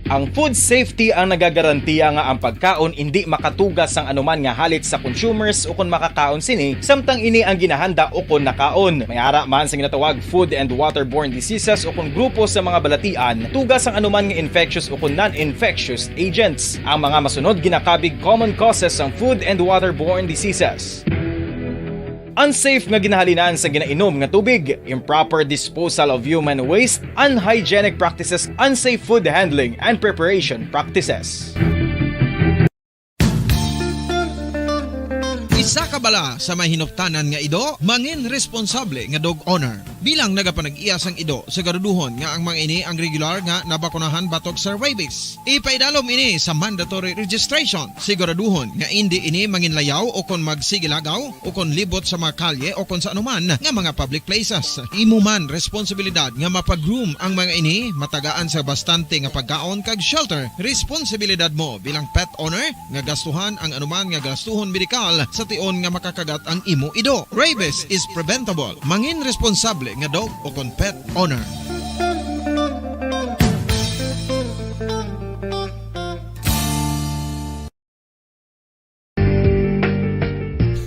Ang food safety ang nagagarantiya nga ang pagkaon indi makatuga sang anuman nga halit sa consumers ukon makakaon sini, samtang ini ang ginahanda ukon nakaon. May ara man sa ginatawag food and waterborne diseases ukon grupo sa mga balatian, tuga sang anuman nga infectious ukon non-infectious agents. Ang mga masunod ginakabig common causes sang food and waterborne diseases. Unsafe nga ginahalinan sa ginainom nga tubig, improper disposal of human waste, unhygienic practices, unsafe food handling and preparation practices. Isa ka bala sa may hinuptanan nga ido, mangin responsable nga dog owner. Bilang nagapanag-iya sang ido, siguraduhon nga ang mga ini ang regular nga nabakunahan batok sa rabies. Ipaidalom ini sa mandatory registration. Siguraduhon nga indi ini manginlayaw o kon magsigilagaw o kon libot sa mga kalye o kon sa anuman nga mga public places. Imo man responsibilidad nga mapag-groom ang mga ini, matagaan sa bastante nga pagkaon kag shelter. Responsibilidad mo bilang pet owner nga gastuhan ang anuman nga gastuhon medikal sa tion nga makakagat ang imo ido. Rabies is preventable. Mangin responsable nga dog o kon pet owner.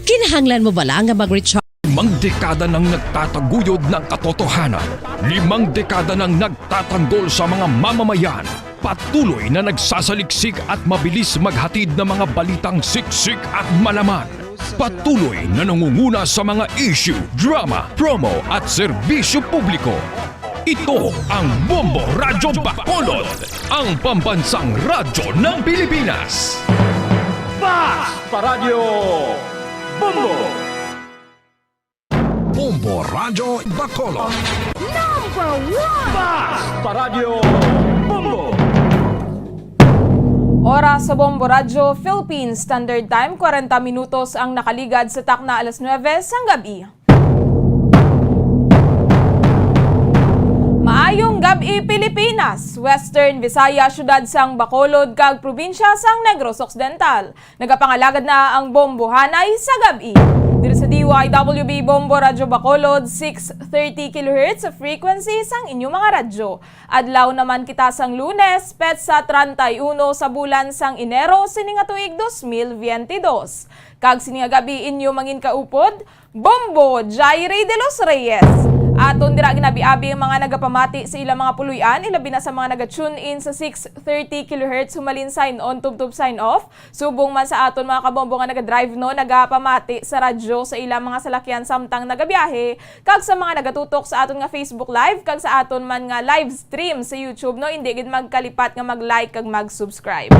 Kinahanglan mo bala nga mag-recharge? Limang dekada nang nagtataguyod ng katotohanan. Limang dekada nang nagtatanggol sa mga mamamayan. Patuloy na nagsasaliksik at mabilis maghatid ng mga balitang siksik at malaman. Patuloy na nangunguna sa mga issue, drama, promo at serbisyo publiko. Ito ang Bombo Radyo Bacolod, ang pambansang radyo ng Pilipinas. Basta Radyo Bombo! Bombo Radyo Bacolod. Number one! Basta Radyo Bombo! Oras sa Bombo Radyo Philippines Standard Time, kwarenta minutos ang nakaligad sa takna alas nuwebe sang gab-i. Maayong gab-i, Pilipinas, Western Visayas, siyudad sang Bacolod, kag probinsya sang Negros Occidental. Nagapangalagad na ang Bombo Hanay sa gab-i. Diri sa D Y W B Bombo Radyo Bacolod, six thirty kilohertz sa frequency sang inyo mga radyo. Adlaw naman kita sang Lunes, petsa treinta y uno sa bulan sang Enero, sini nga tuig dos mil veinte dos. Kag sini nga gab-i inyo manginkaupod, Bombo Jaire de los Reyes. Aton dira ginabi-abi ang mga nagapamati sa ilang mga puloy-an, ilabi na sa mga naga-tune in sa six thirty kilohertz humalin sign on tubtob sign off. Subong man sa aton mga kabombo nga naga-drive, no, nagapamati sa radyo sa ilang mga salakyan samtang nagabiyahe, kag sa mga nagatutok sa aton nga Facebook Live, kag sa aton man nga live stream sa YouTube, no, indi gid magkalipat nga mag-like kag mag-subscribe.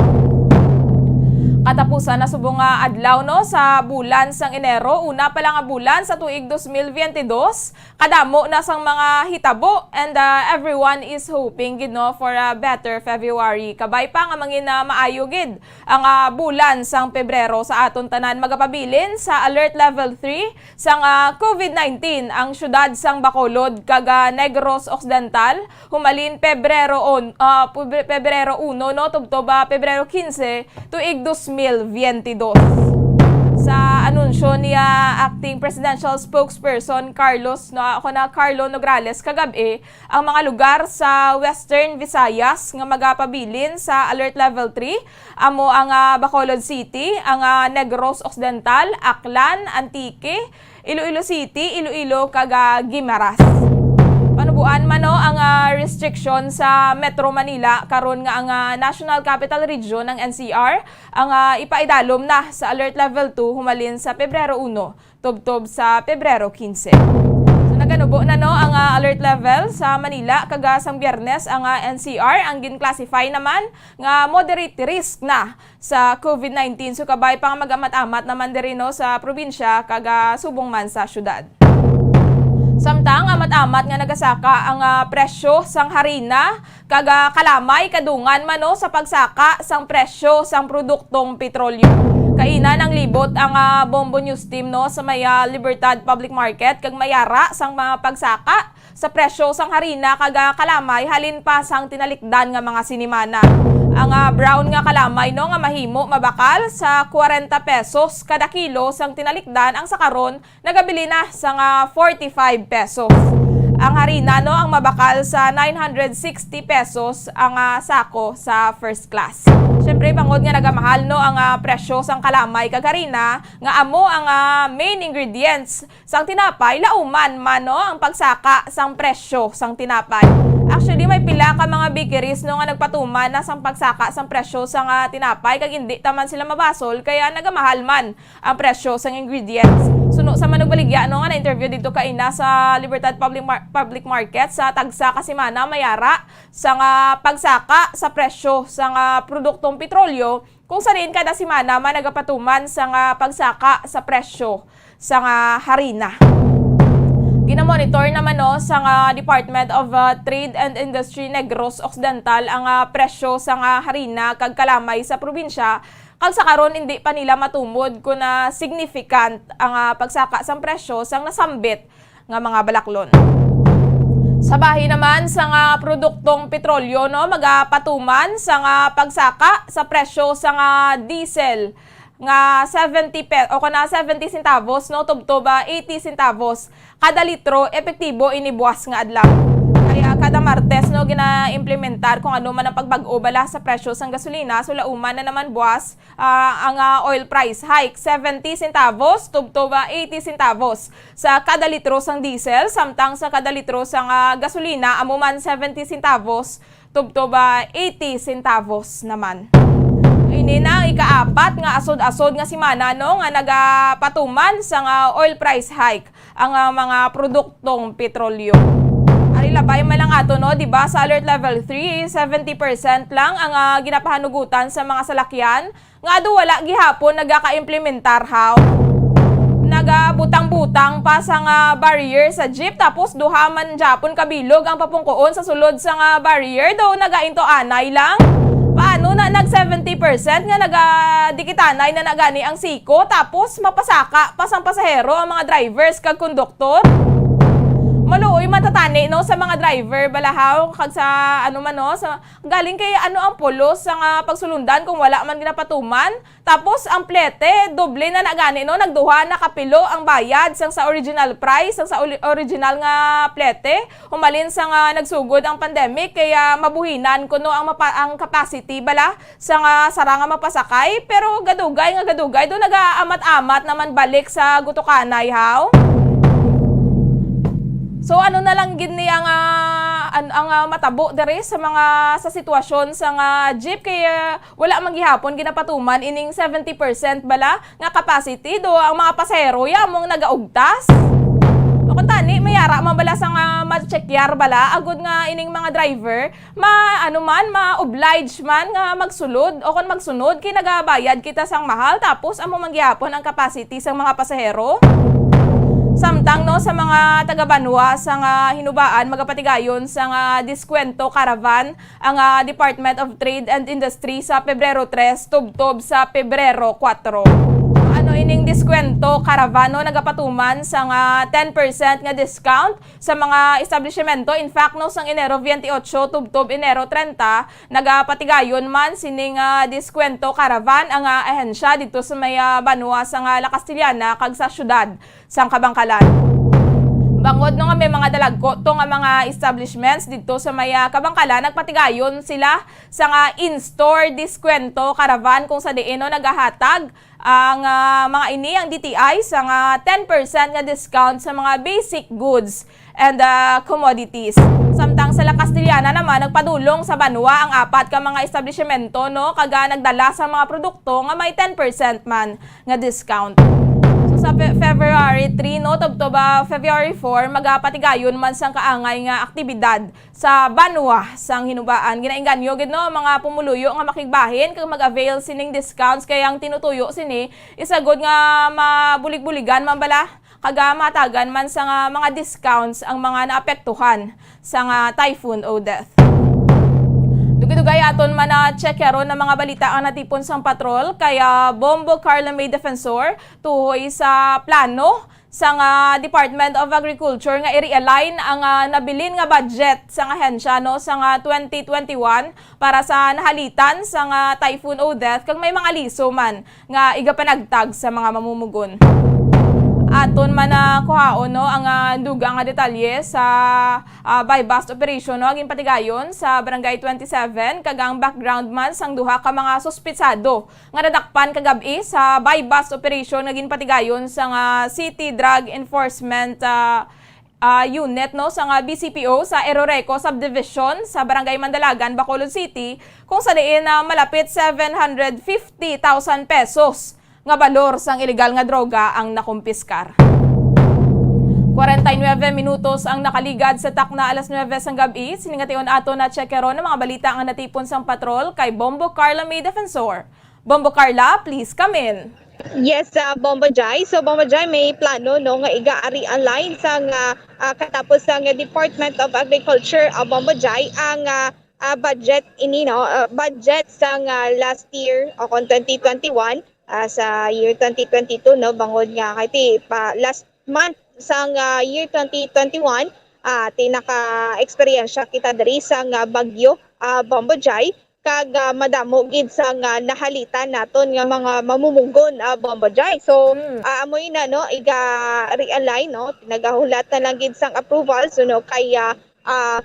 Katapusan na subong nga adlaw, no, sa bulan sang Enero, una pa lang nga bulan sa tuig dos mil veinte dos, kadamo na sang mga hitabo, and, ah, everyone is hoping gid, no, for a better February. Kabay pa nga mangin, ah, maayo gid ang, ah, bulan sang Pebrero sa aton tanan. Magapabilin sa Alert Level three sang, ah, COVID nineteen ang siyudad sang Bacolod kag, ah, Negros Occidental humalin Pebrero on, ah, Pebre-, Pebrero uno, no, tubtob, ah, Pebrero quince, tuig dos mil veinte dos. Sa anunsyo ni, ah, Acting Presidential Spokesperson Carlos, no, ako na, Carlo Nograles, kagab-i, ang mga lugar sa Western Visayas nga magapabilin sa Alert Level three amo ang, ah, Bacolod City, ang, ah, Negros Occidental, Aklan, Antique, Iloilo City, Iloilo, kag, ah, Guimaras. Panuboan man, no, ang, ah, restriction sa Metro Manila karon nga ang, ah, National Capital Region, ang N C R, ang, ah, ipaidalom na sa Alert Level two humalin sa Pebrero uno tubtob sa Pebrero quince. So, naganubo na, no, ang, ah, alert level sa Manila, kag, ah, sang Biyernes ang, ah, N C R ang gin-classify naman nga moderate risk na sa COVID nineteen. So, kabay pa nga mag-amat-amat naman diri, no, sa probinsya kag, ah, subong man sa syudad. Samtang amat-amat nga nagasaka ang, ah, presyo sang harina, kag, ah, kalamay kadungan man, no, sa pagsaka sang presyo sang produktong petrolyo. Kaina nanglibot ang, ah, Bombo News Team, no, sa may, ah, Libertad Public Market kag mayara sang mga pagsaka sa presyo sang harina kag, ah, kalamay halin pa sang tinalikdan nga mga sinimana. Ang, ah, brown nga kalamay, no, nga mahimo mabakal sa kwarenta pesos kada kilo sang tinalikdan, ang sa karon nagabili na sang, ah, forty-five pesos. Ang harina, no, ang mabakal sa nine hundred sixty pesos ang, ah, sako sa first class. Siyempre, bangod nga nagamahal, no, ang, ah, presyo sang kalamay kag harina, nga amo ang, ah, main ingredients sang tinapay, lauman man, no, ang pagsaka sang presyo sang tinapay. Actually, may pila ka mga bakeries, no, nga nagpatuman na sang pagsaka sang presyo sang, ah, tinapay, kag indi ta man sila mabasol, kaya nagamahal man ang presyo sang ingredients. Suno sa manugbaligya, no, nga na-interview dito kaina sa Libertad Public Mar-, Public Market, sa tagsa ka semana mayara sang, ah, pagsaka sa presyo sang, ah, produktong petrolyo, kung sa diin kada semana man nagapatuman sang, ah, pagsaka sa presyo sang, ah, harina. Ginamonitor naman, no, sang, ah, Department of, ah, Trade and Industry Negros Occidental ang, ah, presyo sang, ah, harina kag kalamay sa probinsya. Kag sa karon, indi pa nila matumod kon, ah, significant ang, ah, pagsaka sang presyo sang nasambit nga mga balaklon. Sa bahin naman sang, ah, produktong petrolyo, no, magapatuman sang, ah, pagsaka sa presyo sang, ah, diesel nga seventy pe-, o kana seventy centavos, no, tubtob, ah, eighty centavos kada litro, epektibo ini buwas nga adlaw. Kaya kada Martes, no, gina-implementar kung ano man ang pagbag-o bala sa presyo sang gasolina. So, lauman na naman buwas, ah, ang, ah, oil price hike, seventy centavos tubtob, ah, eighty centavos sa kada litro sang diesel, samtang sa kada litro sang, ah, gasolina, amo man seventy centavos tubtob, ah, eighty centavos naman. Ini na ang ikaapat nga asod-asod nga semana, no, nga nagapatuman sang oil price hike ang, ah, mga produktong petrolyo. Ari labay man lang ato, no, di ba, sa Alert Level three, seventy percent lang ang, ah, ginapahanugutan sa mga salakyan nga adu wala gihapon nagaka-implementar, haw. Nagabutang-butang pa sang barrier sa jeep, tapos duha man gyapon ka bilog ang papungkoon sa sulod sang barrier, daw nagainto anay lang. Paano na nag seventy percent nga nagadikitanay na na gani ang siko, tapos mapasaka pa sang pasahero ang mga drivers kag konduktor? Maluoy man ta tani, no, sa mga driver bala, haw, kag sa ano man, no, sa galing kay ano ang pulos sang, ah, pagsulundan kung wala man ginapatuman? Tapos ang plete, doble na na gani, no? Nagduha na ka pilo ang bayad sang sa original price, sang sa oli-, original nga plete. Humalin sang, ah, nagsugod ang pandemic, kaya mabuhinan kuno ang mapa-, ang capacity bala sang, ah, sara nga mapasakay. Pero gadugay nga gadugay, do nagaamat-amat naman balik sa gutukanay, haw? So, ano na lang gid ni ang, ah, an-, ang, ah, matabo diri sa mga, sa sitwasyon sa nga jeep? Kay, ah, wala man gihapon ginapatuman ining seventy percent bala nga capacity, do ang mga pasahero ya among nagaugtas. O kung tani, may ara man bala sa nga ma-checkyar bala, agud nga ining mga driver ma-, ano man, ma-oblige man nga magsulod o kon magsunod, kay nagabayad kita sang mahal, tapos amo man gihapon ang capacity sang mga pasahero. Samtang, no, sa mga taga-banwa sa nga Hinubaan, magapatigayon sa nga diskwento caravan ang, ah, Department of Trade and Industry sa Pebrero tres tubtob sa Pebrero kuwatro. Ano ining diskwento caravan, no? Nagapatuman sa nga ten percent nga discount sa mga establishmento. In fact, no, sang Enero veintiocho tubtob Enero treinta, nagapatigayon man sining, ah, diskwento caravan ang, ah, ahensya didto sa may, ah, banwa sang, ah, La Castellana kag sa siyudad sang Kabankalan. Bangod, no, nga may mga dalagko to nga mga establishments didto sa may, ah, Kabankalan, nagpatigayon sila sa nga in-store diskwento caravan kung sa diin, no, nagahatag ang, ah, mga ini ang D T I sa nga ten percent nga discount sa mga basic goods and, ah, commodities. Samtang sa La Castellana naman, nagpadulong sa banwa ang apat ka mga establishmento, no, kag, ah, nagdala sa mga produkto nga may ten percent man nga discount. So, sa Fe-, February three, no, tubtob, ah, February four, magapatigayon man sang kaangay nga aktibidad sa banwa sang Hinubaan. Ginainganyo gid, no, ang mga pumuluyo nga makigbahin kag mag-avail sining discounts, kay ang tinutuyo sini isa gud nga mabulig-buligan man bala, kag, ah, matagan man sa nga mga discounts ang mga naapektuhan sa nga Typhoon Odette. Dugay-dugay aton man na check karon ang mga balita ang natipon sang patrol kay, ah, Bombo Carla May Defensor tuhoy sa plano sang, ah, Department of Agriculture nga i-realign ang, ah, nabilin nga budget sang ahensya, no, sang, ah, twenty twenty-one para sa nahalitan sang, ah, Typhoon Odette, kag may mga liso man nga igapanagtag sa mga mamumugon. Aton man na kuhaon, no, ang, ah, dugang nga detalye sa, ah, buy-bust operation, no, ginpatigayon sa Barangay twenty-seven, kag ang background man sang duha ka mga suspitsado nga nadakpan kagab-i sa buy-bust operation nga ginpatigayon sang, ah, City Drug Enforcement, ah, ah, Unit, no, sang, ah, B C P O sa Eroreco Subdivision sa Barangay Mandalagan, Bacolod City, kung sa diin, ah, malapit seven hundred fifty thousand pesos nga balor sang iligal nga droga ang nakumpiskar. Kwarenta y nuebe minutos ang nakaligad sa takna alas nuebe sang gab-i. Sini nga tion aton na check karon ang mga balita nga natipon sang patrol kay Bombo Carla May Defensor. Bombo Carla, please come in. Yes, ah, Bombo Jai. So, Bombo Jai, may plano, no, nga iga-realign sang, ah, ah, katapos sang Department of Agriculture, ah, Bombo Jai, ang, ah, ah, budget ini, no, ah, budget sang, ah, last year o kon twenty twenty-one, ah, sa year twenty twenty-two, no, bangod nga kay ti pa last month sang, ah, year twenty twenty-one, ah, ti naka-eksperyensya kita diri sang, ah, bagyo, ah, Bombo Jai, kag, ah, madamo gid sang, ah, nahalitan naton nga mga mamumugon, ah, Bombo Jai. So, Mm. ah, amoy na, no, iga-realign, no, nagahulat na lang gid sang approval, so, no, kay, ah, ah,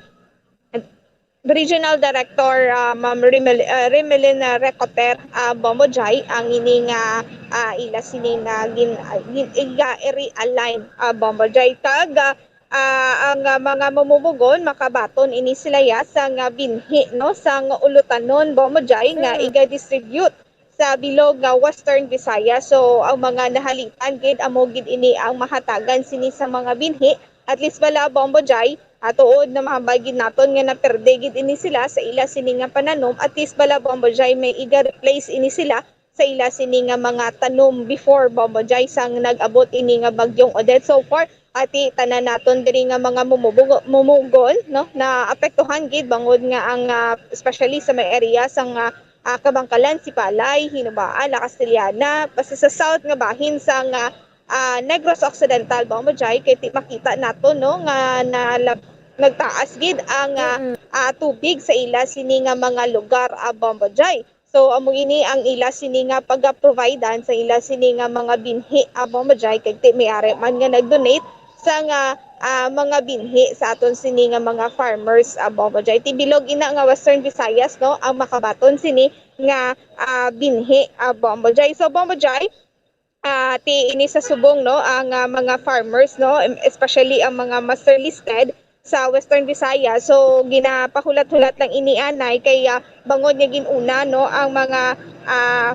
Regional Director, ah, Ma'am Rimel-, ah, Remelin, ah, Recoter, ah, Bombo Jai, ang ini nga, ah, ila sini nga gin-, ah, gin-, iga-realign, ah, Bombo Jai. Kag, ah, ah, ang, ah, mga mamumugon makabaton ini sila ya sa nga binhi, no, sa nga ulutanon, Bombo Jai, nga Mm. iga-distribute sa bilog nga Western Visayas. So, ang mga nahalitan gid, amo gid ini ang mahatagan sini sa mga binhi. At least bala, Bombo Jai, ah, tuod na mahambal gid naton nga naperde gid ini sila sa ila sini nga pananom. At least bala, Bombo Jai, may iga-replace ini sila sa ila sini nga mga tanom before, Bombo Jai, sang nag-abot ini nga Bagyong Odette. So far, ati, tanan naton diri nga mga mumubugo-, mumugon, no, naapektuhan gid bangod nga ang, ah, especially sa may area sang, ah, ah, Kabangkalan, Sipalay, Hinubaan, La Castellana, basta sa south nga bahin sang, ah, ah, Negros Occidental, Bombo Jai, kay ti-, makita nato, no, nga nalab-, nagtaas gid ang, ah, Mm. ah, tubig sa ila sini nga mga lugar, ah, Bombo Jai. So, amo ini ang ila sini nga pagaprovidean sa ila sini nga mga binhi, ah, Bombo Jai, kay ti-, may ari man nga nag-donate sa nga, ah, mga binhi sa aton sini nga mga farmers, ah, Bombo Jai. Ti bilog ina nga Western Visayas, no, ang makabaton sini nga, ah, binhi, ah, Bombo Jai. So, Bombo Jai, ah, ti ini sa subong, no, ang, ah, mga farmers, no, em-, especially ang mga master listed sa Western Visayas. So, ginapahulat-hulat lang ini anay kay, ah, bangod nga gin-una, no, ang mga, ah,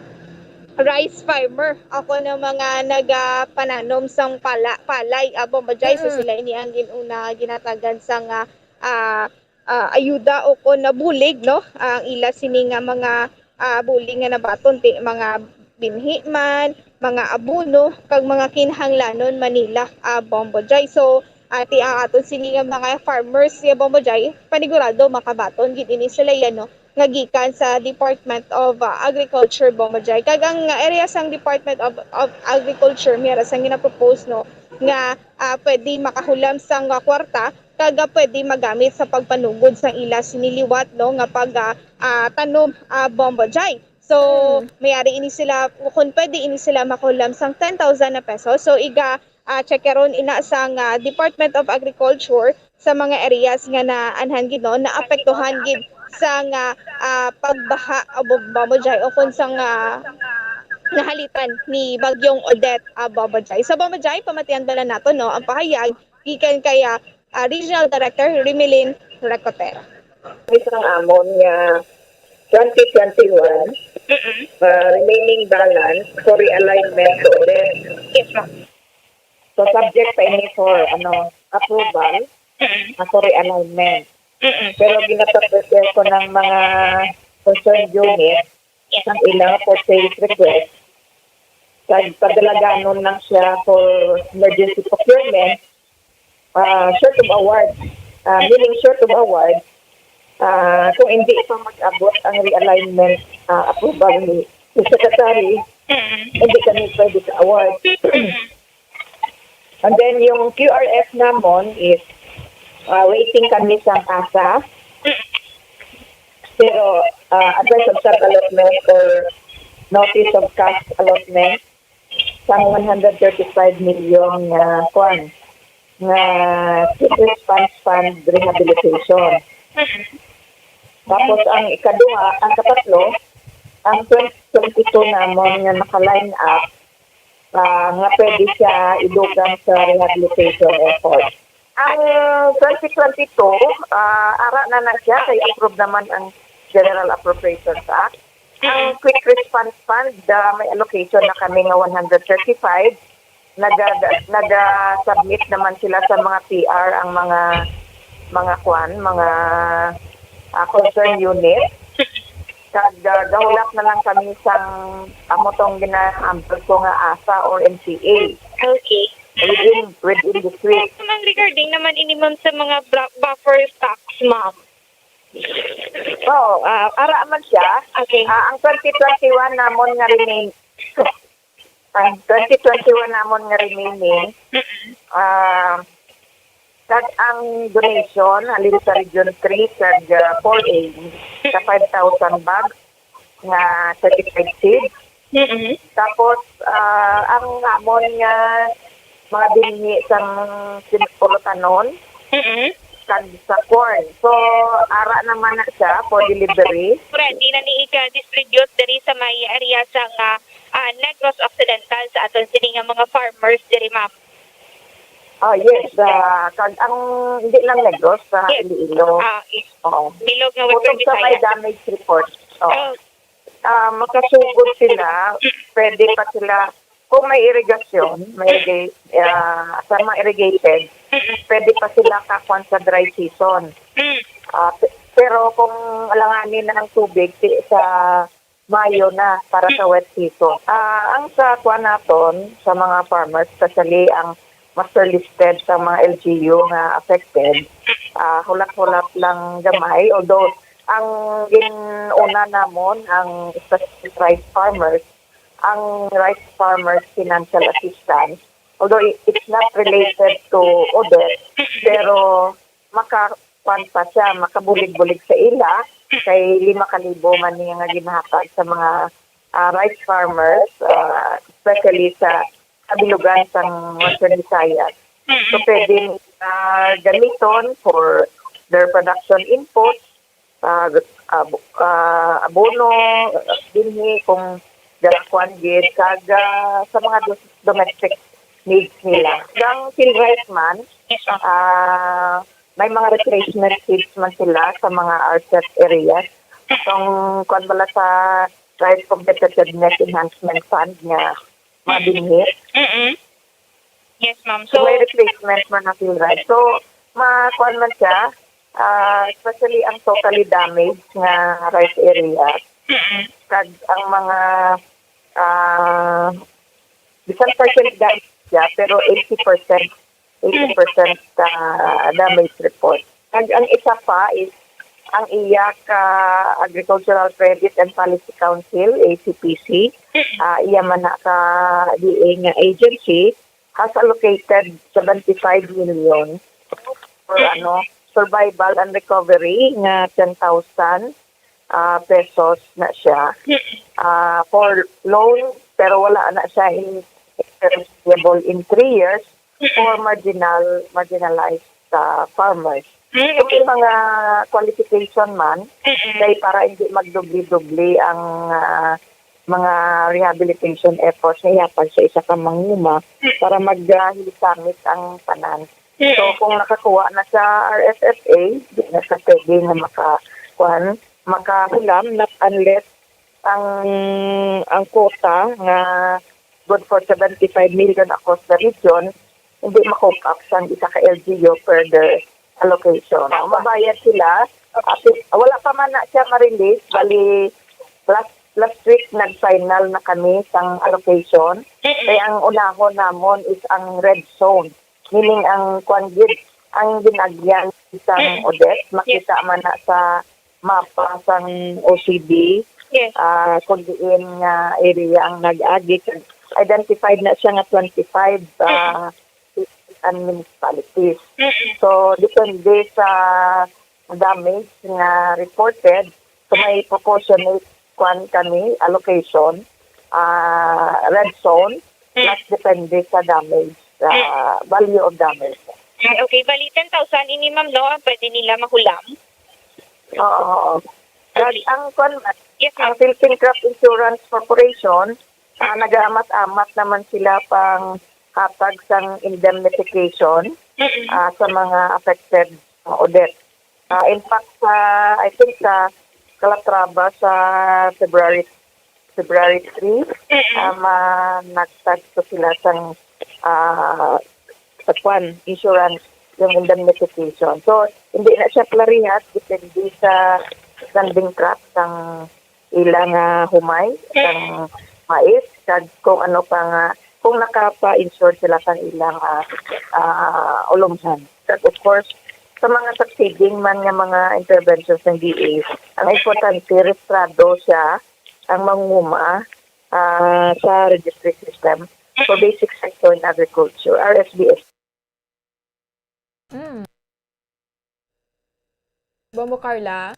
rice farmer ako ng mga nagapananom sang pala, palay, ah, Bombo Jai. So, Mm. sila ini ang gin-una ginatagan sang, ah, ah, ah, ayuda o kon nabulig, no, ang ila sini nga mga, ah, bulig nga nabaton ti mga binhi man, mga abono, kag mga kinahanglanon man nila, ah, Bombo Jai. So, ati ang aton sini nga mga farmers, ya Bombo Jai, panigurado makabaton gid ini sila yan, no, nga gikan sa Department of, ah, Agriculture, Bombo Jai. Kag ang area sang Department of, of Agriculture, may ara sang ginapropose, no, nga, ah, pwede makahulam sang, ah, kwarta kag, ah, pwede magamit sa pagpanugod sang ila sini liwat, no, nga pag, ah, ah, tanom, ah, Bombo Jai. So, Mm. may ari ini sila, kung pwede ini sila makulam sang ten thousand na pesos. So, iga, ah, check karon ina sang, ah, Department of Agriculture sa mga areas nga naanhan gid, no, naapektuhan gid sang, ah, ah, pagbaha, ah, Bombo Jai, o kung sang, ah, nahalitan ni Bagyong Odette, ah, Bombo Jai. So, Bombo Jai, pamatian bala nato, no, ang pahayag gikan kay, ah, ah, Regional Director Rimilin Recotero. Isang amon nga twenty twenty-one, Mm-mm. ah, remaining balance for realignment to Odette. Yes, ma'am. So, subject pa ini for, ano, approval, Mm-mm. ah, for realignment. Mm-mm. Pero ginapaprepare ko ng mga concerned unit Yes. ang ilang purchase request. Kag padalaganon lang siya for emergency procurement, ah, short of award, ah, meaning short of award, ah, kung hindi pa mag-abot ang realignment, ah, approval ni, ni Secretary, Mm. hindi kami pwede sa award. Mm. And then yung Q R F namon is, ah, waiting kami sa ASA. Mm. Pero, ah, advice of sub-allotment or notice of cash allotment, sang one hundred thirty-five million nga, kwan, nga Quick Response Fund rehabilitation. Mm-hmm. Tapos ang ikaduha, ang katatlo, ang twenty twenty-two namon nga naka-line up, ah, nga pwede siya idugang sa rehabilitation effort. Ang twenty twenty-two, ah, ara na na siya, kay approve naman ang General Appropriations Act. Ang Mm. Quick Response Fund, ah, may allocation na kami nga one hundred thirty-five. Naga-, naga-submit naman sila sa mga P R ang mga, mga kwan, mga, ah, concern unit. Kag, ah, gahulak na lang kami sang amo tong gina-handle ko nga ASA or M C A. Okay. Within, within this week. Ma'am, regarding naman ini, ma'am, sa mga bra-, buffer stocks, ma'am. Oo, ah, ara man siya. Okay. Ah, ang twenty twenty-one namon nga remain, ang twenty twenty-one namon nga remaining, Mm-mm. ah, kag ang donation halin sa Region three kag, ah, four A sa five thousand bag nga certified seed. Mm-mm. Tapos, ah, ang amon nga mga binhi sang sin-, pulutanon, Mm-mm. kag sa corn. So, ara naman na siya for delivery. Ready na ni ika-distribute diri sa may area sa nga, ah, Negros Occidental sa aton sini nga mga farmers diri, ma'am. Ah, yes, ah, kag ang, hindi lang Negros, sa Yes. Iloilo. Ah, yes. Oo. Bilog nga Western Kutob sa may Visayas. Damage report. Oo. Oh. Ah, makasugod sila, pwede pa sila, kung may irigasyon, may irriga-, ah, sa mga irrigated, pwede pa sila kakuan sa dry season. Mm. Ah, pe-, pero kung alanganin na ang tubig, si-, sa Mayo na para sa wet season. Ah, ang sa kuan naton, sa mga farmers, especially ang master listed sa mga L G U nga affected, ah, hulat-hulat lang gamay. Although, ang gin-una namon, ang specific rice farmers, ang rice farmers financial assistance, although i-, it's not related to Odette, pero maka-, kuwan pa siya, makabulig-bulig sa ila, kay lima ka libo man niya nga ginahatag sa mga, ah, rice farmers, ah, especially sa kabilugan sang Western Visayas. So, pwede nila gamiton for their production inputs, ah, ab-, ah, abono, ah, binhi kung dala kuan gid, kag, ah, sa mga dos-, domestic needs nila. Ang field rice man, Yes, ma'am. ah, may mga replacement seeds man sila sa mga R C E P areas. Itong kuan bala sa Rice Competitiveness Enhancement Fund nga mga binhi. Mm-mm. Yes, ma'am. So, So, may replacement man ang field rice. So, ma-, kuan man siya, ah, especially ang totally damaged nga rice area. Mm-mm. Kag ang mga, ah, bisan partially damaged siya, pero eighty percent, eighty percent, ah, damage report. Kag ang isa pa is ang iya ka Agricultural Credit and Policy Council, A C P C, Mm-mm. ah, iya man na ka D A nga agency, has allocated seventy-five million for, Mm. ano, survival and recovery nga ten thousand, ah, pesos na siya. Mm. Ah, for loan, pero wala na siya in, interest payable in three years for Mm. marginal, marginalized, ah, farmers. Mm, So, may okay. mga qualification man, Mm. kay para hindi magdubli-dubli ang, ah, mga rehabilitation efforts nga ihatag sa isa ka manguma Mm. para mag, ah, hilisamit ang tanan. Mm. So, kung nakakuha na sa R S F A, di na siya pwede na maka-, kuwan, makahulam, not unless ang, ang quota nga good for seventy-five million across the region, hindi ma-cope up sang isa ka L G U per their allocation. Tama. Mabayad sila. At wala pa man na siya ma-release. Bali, last, last week, nag-final na kami sang allocation. Mm-mm. Kaya ang unahon namon is ang red zone. Meaning, ang kwan gid, ang ginagyan sang Mm-mm. Odette, Yes. makita man na sa mapa sang O C D, Yes. ah, kung diin nga area ang nag-agi. Identified na siya nga twenty-five, ah, cities and municipalities. Mm-mm. So, depende sa damage nga reported, so may proportionate kwan kami, allocation, ah, red zone, Mm. plus depende sa damage, sa Mm. value of damage. Mm, okay, bali ten thousand ini, ma'am, no, ang pwede nila mahulam? Oo, oo. Kag Okay. ang kwan, Yes, ang ma'am. Philippine Crop Insurance Corporation, ah, nagaamat-amat naman sila pang hatag sang indemnification, Mm-mm. ah, sa mga affected, uh, Odette. Ah, in fact, sa, I think sa Calatrava sa February, February three, Mm-mm. ah, ma-, nagtagto sila sang, ah, sa kwan, insurance, yung indemnification. So, hindi na siya plarihat, depende sa standing crop sang ila nga humay, sang mais, kag kung ano pa nga, kung nakapa-insured sila sang ilang, ah, ah, ulumhan. Kag of course, sa mga succeeding man nga mga interventions ng D A, ang importante, rehistrado siya, ang mangunguma, ah, sa registry system for basic sector in agriculture, R S B S. Mm. Bombo Carla?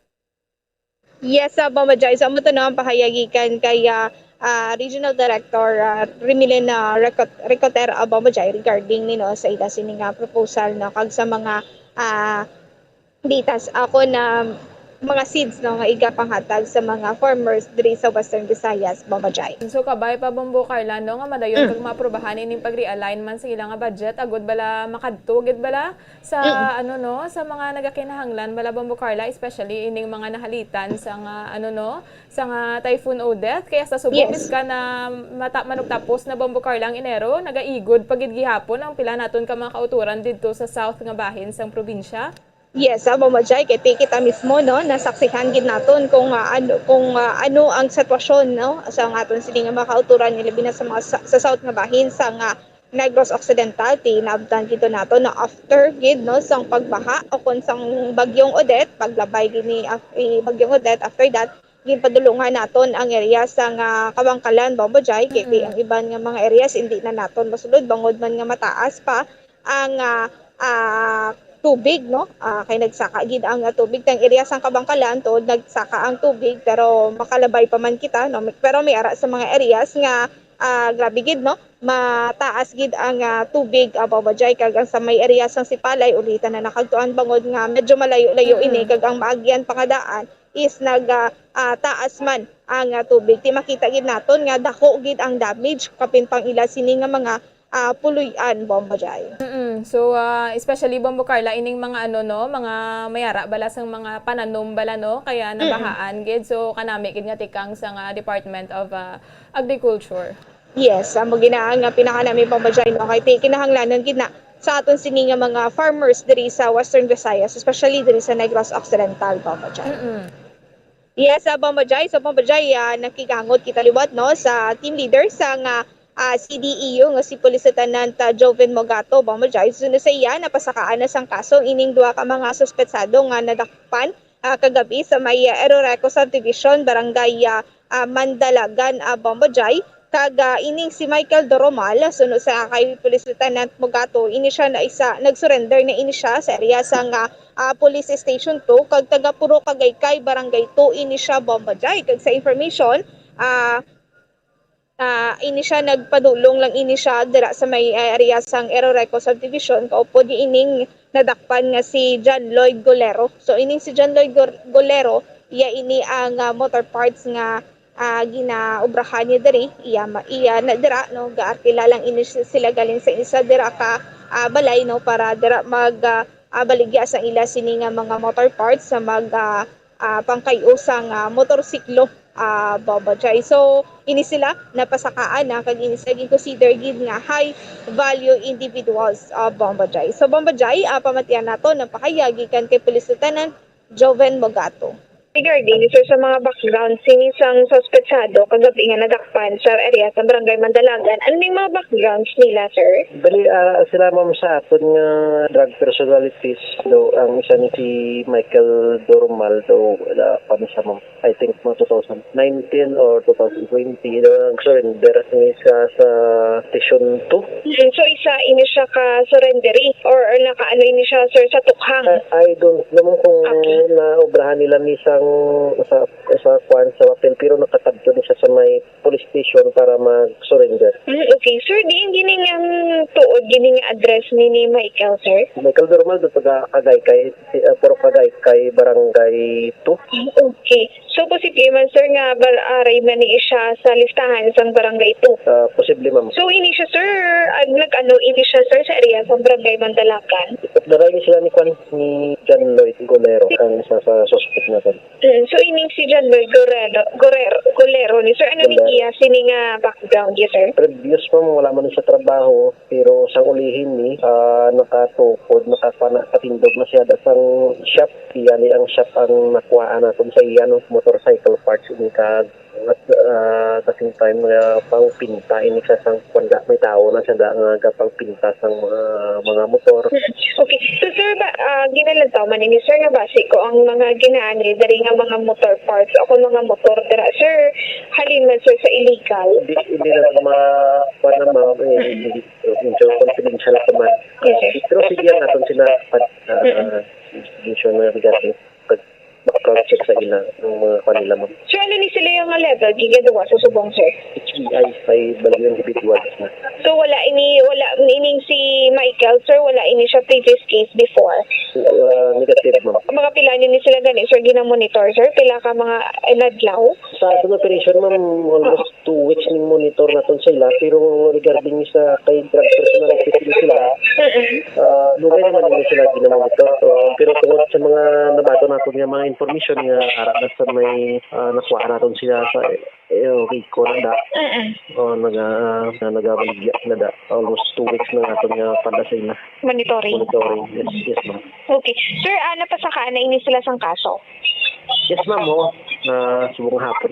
Yes, ah, Bombo Jai. So, amo to, no, ang pahayag gikan kay, ah, ah, Regional Director, ah, Remilin, ah, Recot-, Recotero, ah, Bombo Jai, regarding ni, no, sa ila sini nga proposal, no, kag sa mga, ah, datas. Ako na, mga seeds, no, nga igapanghatag sa mga farmers diri sa Western Visayas, Bombo Jai. So, kabay pa, Bombo Carla, no, nga madayon Mm. kag maaprobahan ining pag-realignment sa ila nga budget, agud bala makadto gid bala sa, Mm. ano, no, sa mga nagakinahanglan bala, Bombo Carla, especially ining mga nahalitan sa nga, ano, no, sa nga Typhoon Odette. Kaya sa subong Yes. miskan na mata manugtapos na, Bombo Carla, ang Enero, nagaigod pa gid gihapon ang pila naton ka mga kauturan didto sa south nga bahin sang probinsya. Yes, ah, Bombo Jai, kay ti kita mismo, no, nasaksihan gid naton kung, ah, ano, kung, ah, ano ang sitwasyon, no, sa nga aton sini nga mga kauturan, nga labi na sa mga sa, sa south nga bahin sa nga Negros Occidental. Ti naabtan gid nato na after gid, no, sang pagbaha o kon sang Bagyong Odette, paglabay gid ni, ah, i Bagyong Odette, after that, ginpadulungan naton ang area sa nga Kabangkalan, Bombo Jai, kay kay Mm. ang iban nga mga areas hindi na naton masulod bangod man nga mataas pa ang, ah, ah, tubig, no? Ah, kay nagsaka gid ang, ah, tubig tang area sang Kabangkalan, tuod nagsaka ang tubig, pero makalabay pa man kita, no? Pero may ara sa mga areas nga, ah, grabe gid, no? Mataas gid ang, ah, tubig, ah, Bombo Jai, kag ang sa may area sang Sipalay, ulitan na nakagtuan bangod nga medyo malayo-layo ini, Mm. kag ang maagyan pa nga daan is nag, ah, ah, taas man ang, ah, tubig. Ti makita gid naton nga dako gid ang damage kapin pang ila sini nga mga, ah, puloy-an, Bombo Jai. Mm-mm. So, ah, especially, Bombo Carla, ining mga ano, no, mga mayara bala sang mga pananom bala, no, kaya Mm-mm. nabahaan gid. So, kanami gid nga tikang sa nga Department of, ah, Agriculture. Yes, amo gid na ang, ah, pinakanami, Bombo Jai, no, kay ti kinahanglanon gid na sa aton sini nga mga farmers diri sa Western Visayas, especially diri sa Negros Occidental, Bombo Jai. Mm-mm. Yes, ah, Bombo Jai. So, Bombo Jai, ah, nakigangot kita liwat, no, sa team leader sa nga, ah, C D E U nga si Police Lieutenant, ah, Joven Mogato, Bombo Jai. Suno sa iya, napasakaan na sang kaso ining duha ka mga suspetsado nga nadakpan, ah, kagabi sa may, ah, Eroreco Subdivision, Barangay, ah, ah, Mandalagan, ah, Bombo Jai. Kag, ah, ining si Michael Doromal, suno sa kay Police Lieutenant Mogato, ini siya na isa, nag-surrender na ini siya sa area sang, ah, ah, Police Station two, kag taga Purok Agaycay, Barangay two ini siya, Bombo Jai. Kag sa information, ah, ah, ini siya, nagpadulong lang ini siya dira sa may, ah, area sang Eroreco Subdivision, kaupod ni ining nadakpan nga si John Lloyd Golero. So, ining si John Lloyd Gor-, Golero, iya ini ang, ah, motor parts nga, ah, ginaobrahan niya diri. Iya ma-, iya na dira, no, gaarkila lang ini si-, sila galing sa isa dira ka, ah, balay, no, para dira mag, ah, ah, baligya sa ila sini nga mga motor parts sa mag, ah, ah, pangkay-o sang, ah, motorsiklo, ah, Bombo Jai. So, ini sila napasakaan na kag ini sila gin-consider gid nga high value individuals, ah, Bombo Jai. So, Bombo Jai, ah, pamatian nato ang pahayag gikan kay Police Lieutenant Joven Mogato. Regarding, sir, sa mga background sini sang suspetsado kagabi nga nadakpan sa area sa Barangay Mandalagan, ano ning mga backgrounds nila, sir? Bali, ah, sila, ma'am, sa aton nga drug personalities, do, ang isa ni si Michael Dormal, do, wala pa ni siya, ma'am. I think, mga two thousand nineteen or two thousand twenty, do, nag-surrender ni sa, sa Station two. Mm, so, isa ini siya ka surrenderi or, or nakaano ini siya, sir, sa tukhang? I, I don't know, ma'am, kung Okay. naobrahan nila ni sang, sa, sa kwan, sa hotel, pero nakatagto ni siya sa may police station para mag-surrender. Mm, okay. Sir, diin gini nga ang tuod gini nga address ni, ni Michael, sir? Michael Dormal, do taga Agaycay, si, ah, Purok Agaycay, Barangay two. Ah, okay. So, posible man, sir, nga bar-, aray man ni siya sa listahan sang Barangay two? Ah, posible, ma'am. So, ini siya, sir, ag-, nag-ano ini siya, sir, sa area sang Barangay Mandalagan? Daray ni sila ni kwan, ni John Lloyd Golero, ang isa sa suspect naton. Mm, so, ining si John Lloyd Gorero, Gorero, Golero ni, sir, ano ni Golero. Iya sini nga background niya, sir? Previous, ma'am, wala man siya trabaho, pero sang ulihin ni, ah, nakatukod, nakapana-, katindog na siya da sang shop. Iya ni ang shop ang nakuhaan naton sa iya, no, motorcycle parts ini kag at, ah, the same time, ah, pangpinta ini sa sang kuwan, may tawo na siya da nga gapangpinta sang mga, mga motor. Okay. So, sir, ba, ah, ginalantaw man ini, sir, nga basi ko ang mga ginaani diri nga mga motor parts o kung mga motor dira, sir, halin man, sir, sa illegal? Hindi, hindi na ma-, kuwan na, ma'am, eh, hindi, medyo confidential pa man. Yes, sir. Pero sige, ang aton sila, pag, ah, Mm-mm. Investigation na regarding pag-, background check sa ila, ang mga kanila, ma'am. Sir, ano ni sila yung level? Gigaduwa sa subong, sir? H B I, high value individuals na. So, wala ini, wala, meaning si Michael, sir, wala ini siya previous case before? Ah, negative, ma'am. Mga pila ni sila gani, sir, ginamonitor, sir? Pila ka mga inadlaw? Sa atong operation, ma'am, almost two weeks ning monitor naton sila, pero regarding sa kay drug personal activity sila, Mm-mm. ah, dugay naman nila sila ginamonitor. So, pero tungod sa mga nabato nato nga mga information nga ara na sa may, ah, nakuha naton sila sa, eh, okay, ko na da. Mm-mm. Oh, naga-, ah, nagabaligya na da. Almost two weeks na naton nga pala sa ila. Monitoring. Monitoring, yes, yes, ma'am. Okay. Sir, ah, napasakaan na ini sila sang kaso? Yes, ma'am, oo. Ah, subong hapon.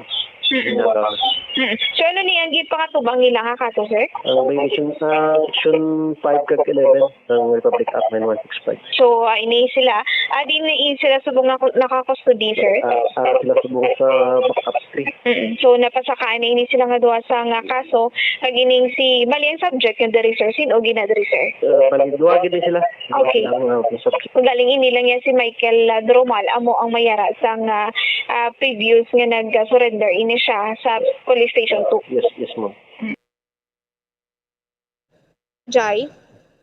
Mm-mm. Nga, Mm. So, ano ni ang ginpangatubang nila nga kaso, sir? Ang violation sa Section five kag eleven ng Republic Act nine one six five. So, ah, ini sila, ah, di na ini sila subong nga ku-, nakakustodi, sir? Ah, ah, sila subong sa backup three. Mm-mm. So, napasakaan na ini sila nga duha sa nga kaso, kag ining si, bali ang subject nga diri, sir, sin-o gina diri, sir? Ah, bali, duha gid sila. Okay. Ang, ah, subject. Kung galing ini lang yan si Michael, ah, Dromal, amo ang mayara sang, ah, ah, previous nga nag-surrender ini siya sa Police Station two. Yes, yes, ma'am. Jai?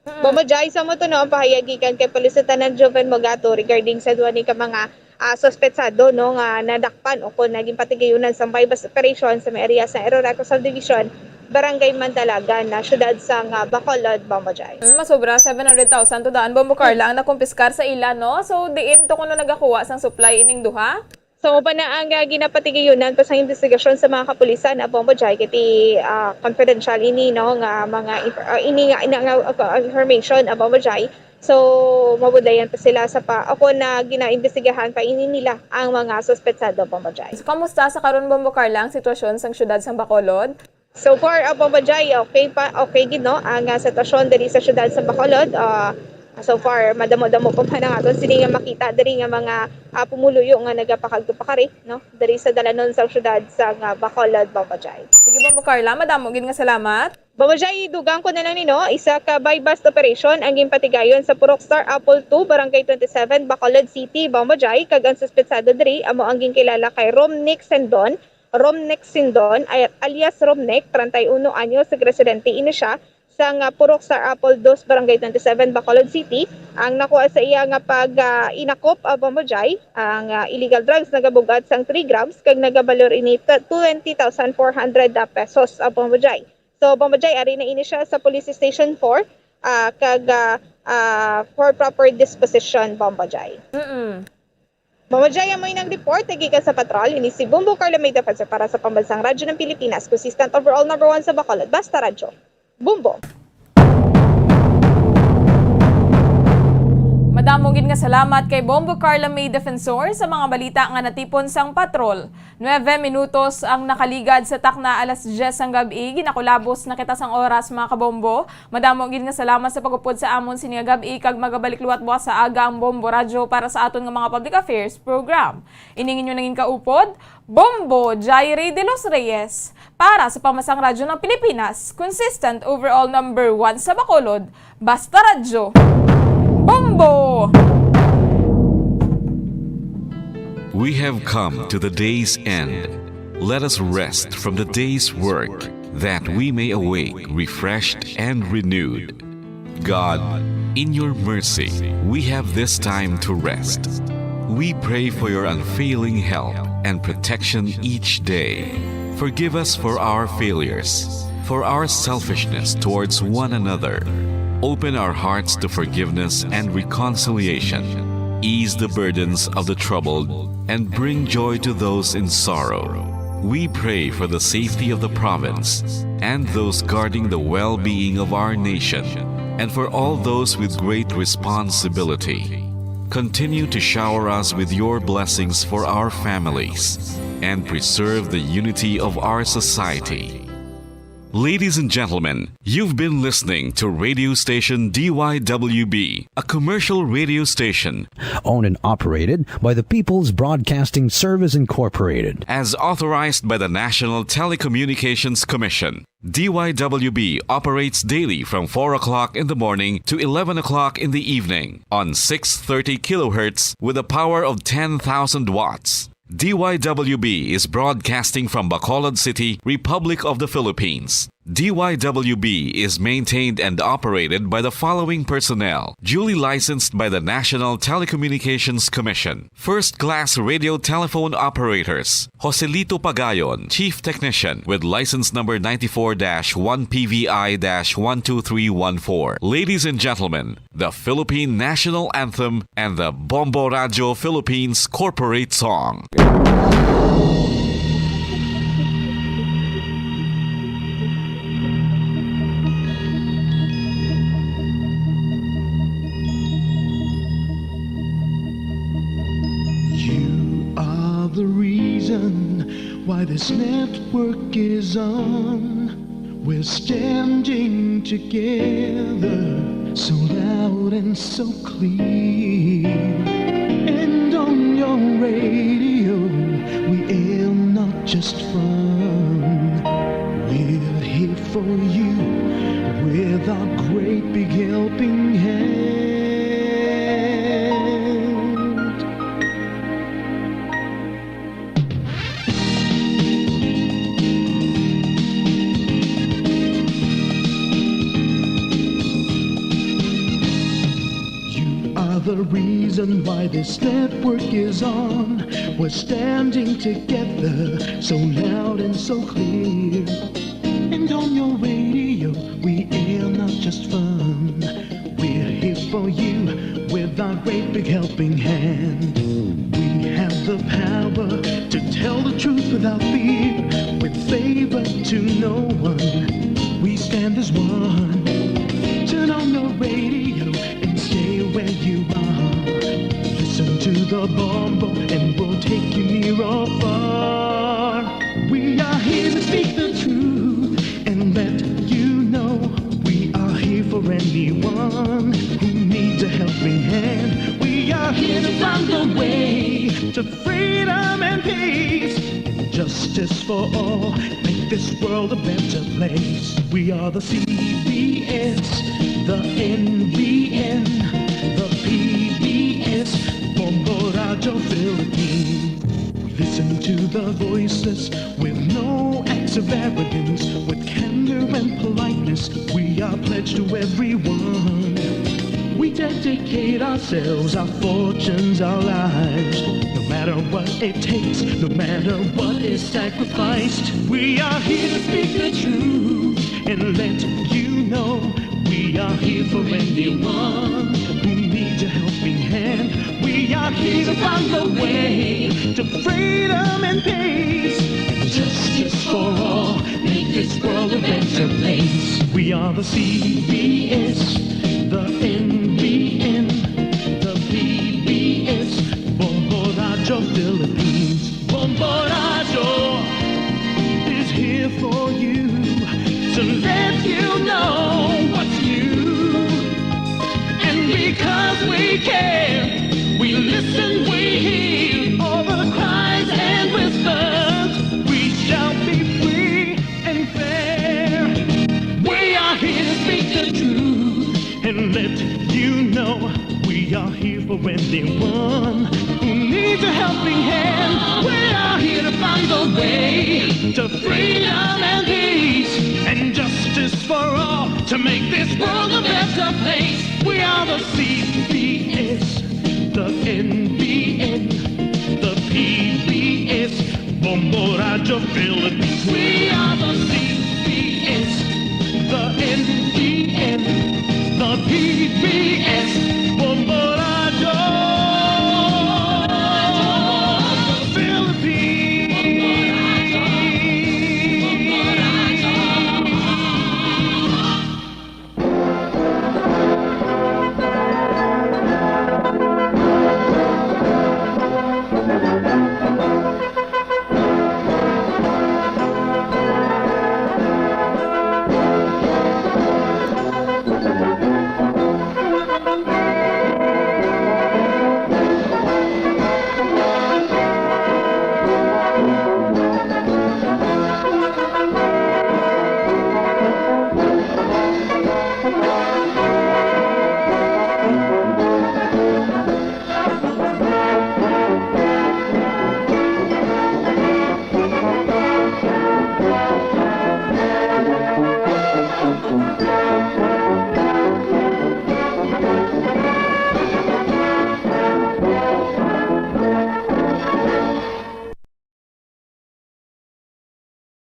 Mm. Bombo Jai, sa mo to, no, ang pahayag gikan kay Police Lieutenant Joven Mogato regarding sa duha ni ka mga, ah, suspetsado, no, nga nadakpan o kon naging patigayunan sa buy-bust operation sa may area sa Aurora Subdivision, Barangay Mandalagan, na siyudad sa nga Bacolod, Bombo Jai. Mm, masobra seven hundred thousand to daan, Bombo Carla, ang nakumpiskar sa ila, no? So, diin to kuno nagakuha sang supply ining duha? So, uban na ang, ah, ginapatigayunan pa sang investigasyon sa mga kapulisan, ah, Bombo Jai, kay ti, ah, confidential ini, no, nga mga inf-, ah, ini nga, ina nga, ah, information, ah, Bombo Jai. So, mabudlayan pa sila sa pa, ako na ginaimbestigahan pa ini nila ang mga suspetsado, Bombo Jai. So, kamusta sa karon, Bombo Carla, ang sitwasyon sang siyudad sang Bacolod? So far, ah, Bombo Jai, okay pa, okay gid, no, ang, ah, sitwasyon diri sa siyudad sa Bacolod. Ah, so far, madamo-damo pa man ang aton sini nga makita diri nga mga, ah, pumuluyo nga nagapakagtupakari, no, diri sa dalanon sa siyudad sa nga Bacolod, Bombo Jai. Sige, Bombo Carla, madamo gid nga salamat. Bombo Jai, dugang ko na lang ni, no, isa ka buy-bust operation ang ginpatigayon sa Purok Star Apple two, Barangay twenty-seven, Bacolod City, Bombo Jai, kag ang suspetsado diri amo ang ginkilala kay Romnick Sendon, Romnick Sindon, ay, alias Romnick, treinta y uno anyos, nagresidente ini siya sa nga Purok Star Apple dos, Barangay twenty-seven, Bacolod City. Ang nakuha sa iya nga pag, ah, inakop, ah, Bombo Jai, ang, ah, illegal drugs nagabug-at sang three grams kag nagabalor ini ta-, twenty thousand four hundred pesos, ah, Bombo Jai. So, Bombo Jai, ari na ini siya sa Police Station four, ah, kag, ah, ah, for proper disposition, Bombo Jai. Mm-mm. Mama Jaya mo inang report, gikan sa patrol, ini si Bombo Carla May Defensor para sa Pambansang Radyo ng Pilipinas, consistent overall number one sa Bacolod, Basta Radyo. Bombo! Madamo gid nga salamat kay Bombo Carla May Defensor sa mga balita nga natipon sang patrol. Nuebe minutos ang nakaligad sa takna alas diyes sang gab-i, ginakulabos na kita sang oras, mga kabombo. Madamo gid nga salamat sa pag-upod sa amon sini nga gab-i, kag magabalik liwat buwas sa aga ang Bombo Radyo para sa aton nga mga public affairs program. Ining inyo nangin kaupod, Bombo Jairi de los Reyes, para sa Pambansang Radyo ng Pilipinas, consistent overall number one sa Bacolod, Basta Radyo. Bombo! We have come to the day's end. Let us rest from the day's work, that we may awake refreshed and renewed. God, in your mercy, we have this time to rest. We pray for your unfailing help and protection each day. Forgive us for our failures, for our selfishness towards one another. Open our hearts to forgiveness and reconciliation. Ease the burdens of the troubled and bring joy to those in sorrow. We pray for the safety of the province and those guarding the well-being of our nation, and for all those with great responsibility. Continue to shower us with your blessings for our families and preserve the unity of our society. Ladies and gentlemen, you've been listening to radio station D Y W B, a commercial radio station owned and operated by the People's Broadcasting Service Incorporated, as authorized by the National Telecommunications Commission. D Y W B operates daily from four o'clock in the morning to eleven o'clock in the evening on six thirty kilohertz with a power of ten thousand watts. D Y W B is broadcasting from Bacolod City, Republic of the Philippines. D Y W B is maintained and operated by the following personnel, duly licensed by the National Telecommunications Commission. First class radio telephone operators, Joselito Pagayon, Chief Technician, with license number ninety-four dash one P V I dash one two three one four. Ladies and gentlemen, the Philippine National Anthem and the Bombo Radio Philippines Corporate Song. You are the reason why this network is on. We're standing together, so loud and so clear. And on your radio, we air not just fun. We're here for you with our great big helping hand. You are the reason why this network is on. We're standing together, so loud and so clear. And on your radio, we air not just fun. We're here for you with our great big helping hand. We have the power to tell the truth without fear, with favor to no one. We stand as one. Turn on your radio and stay where you are. Listen to the Bombo and we'll take you near or far. We are here to speak the truth and let you know we are here for anyone who needs a helping hand. We are here to find the way to freedom and peace and justice for all. Make this world a better place. We are the C B S, the N B N, the P B S, Bombo Radio Philippines. We listen to the voices with no acts of arrogance, with candor and politeness. We are pledged to everyone. We dedicate ourselves, our fortunes, our lives. No matter what it takes, no matter what is sacrificed, we are here to speak the truth and let you know we are here for anyone who needs a helping hand. We are here to find the way to freedom and peace and justice for all. Make this world a better place. We are the C B S, the N B N, the P B S, Bombo Radio Philippines. Bombo Radio is here for you to let you know what's new. And because we care, we listen, we hear all the cries and whispers. We shall be free and fair. We are here to speak the truth and let you know we are here for anyone who needs a helping hand. We are here to find the way to freedom and peace and justice for all to make this world a better place. We are the C B S, the N B N, the P B S, Bombo Radio Philippines. We are the C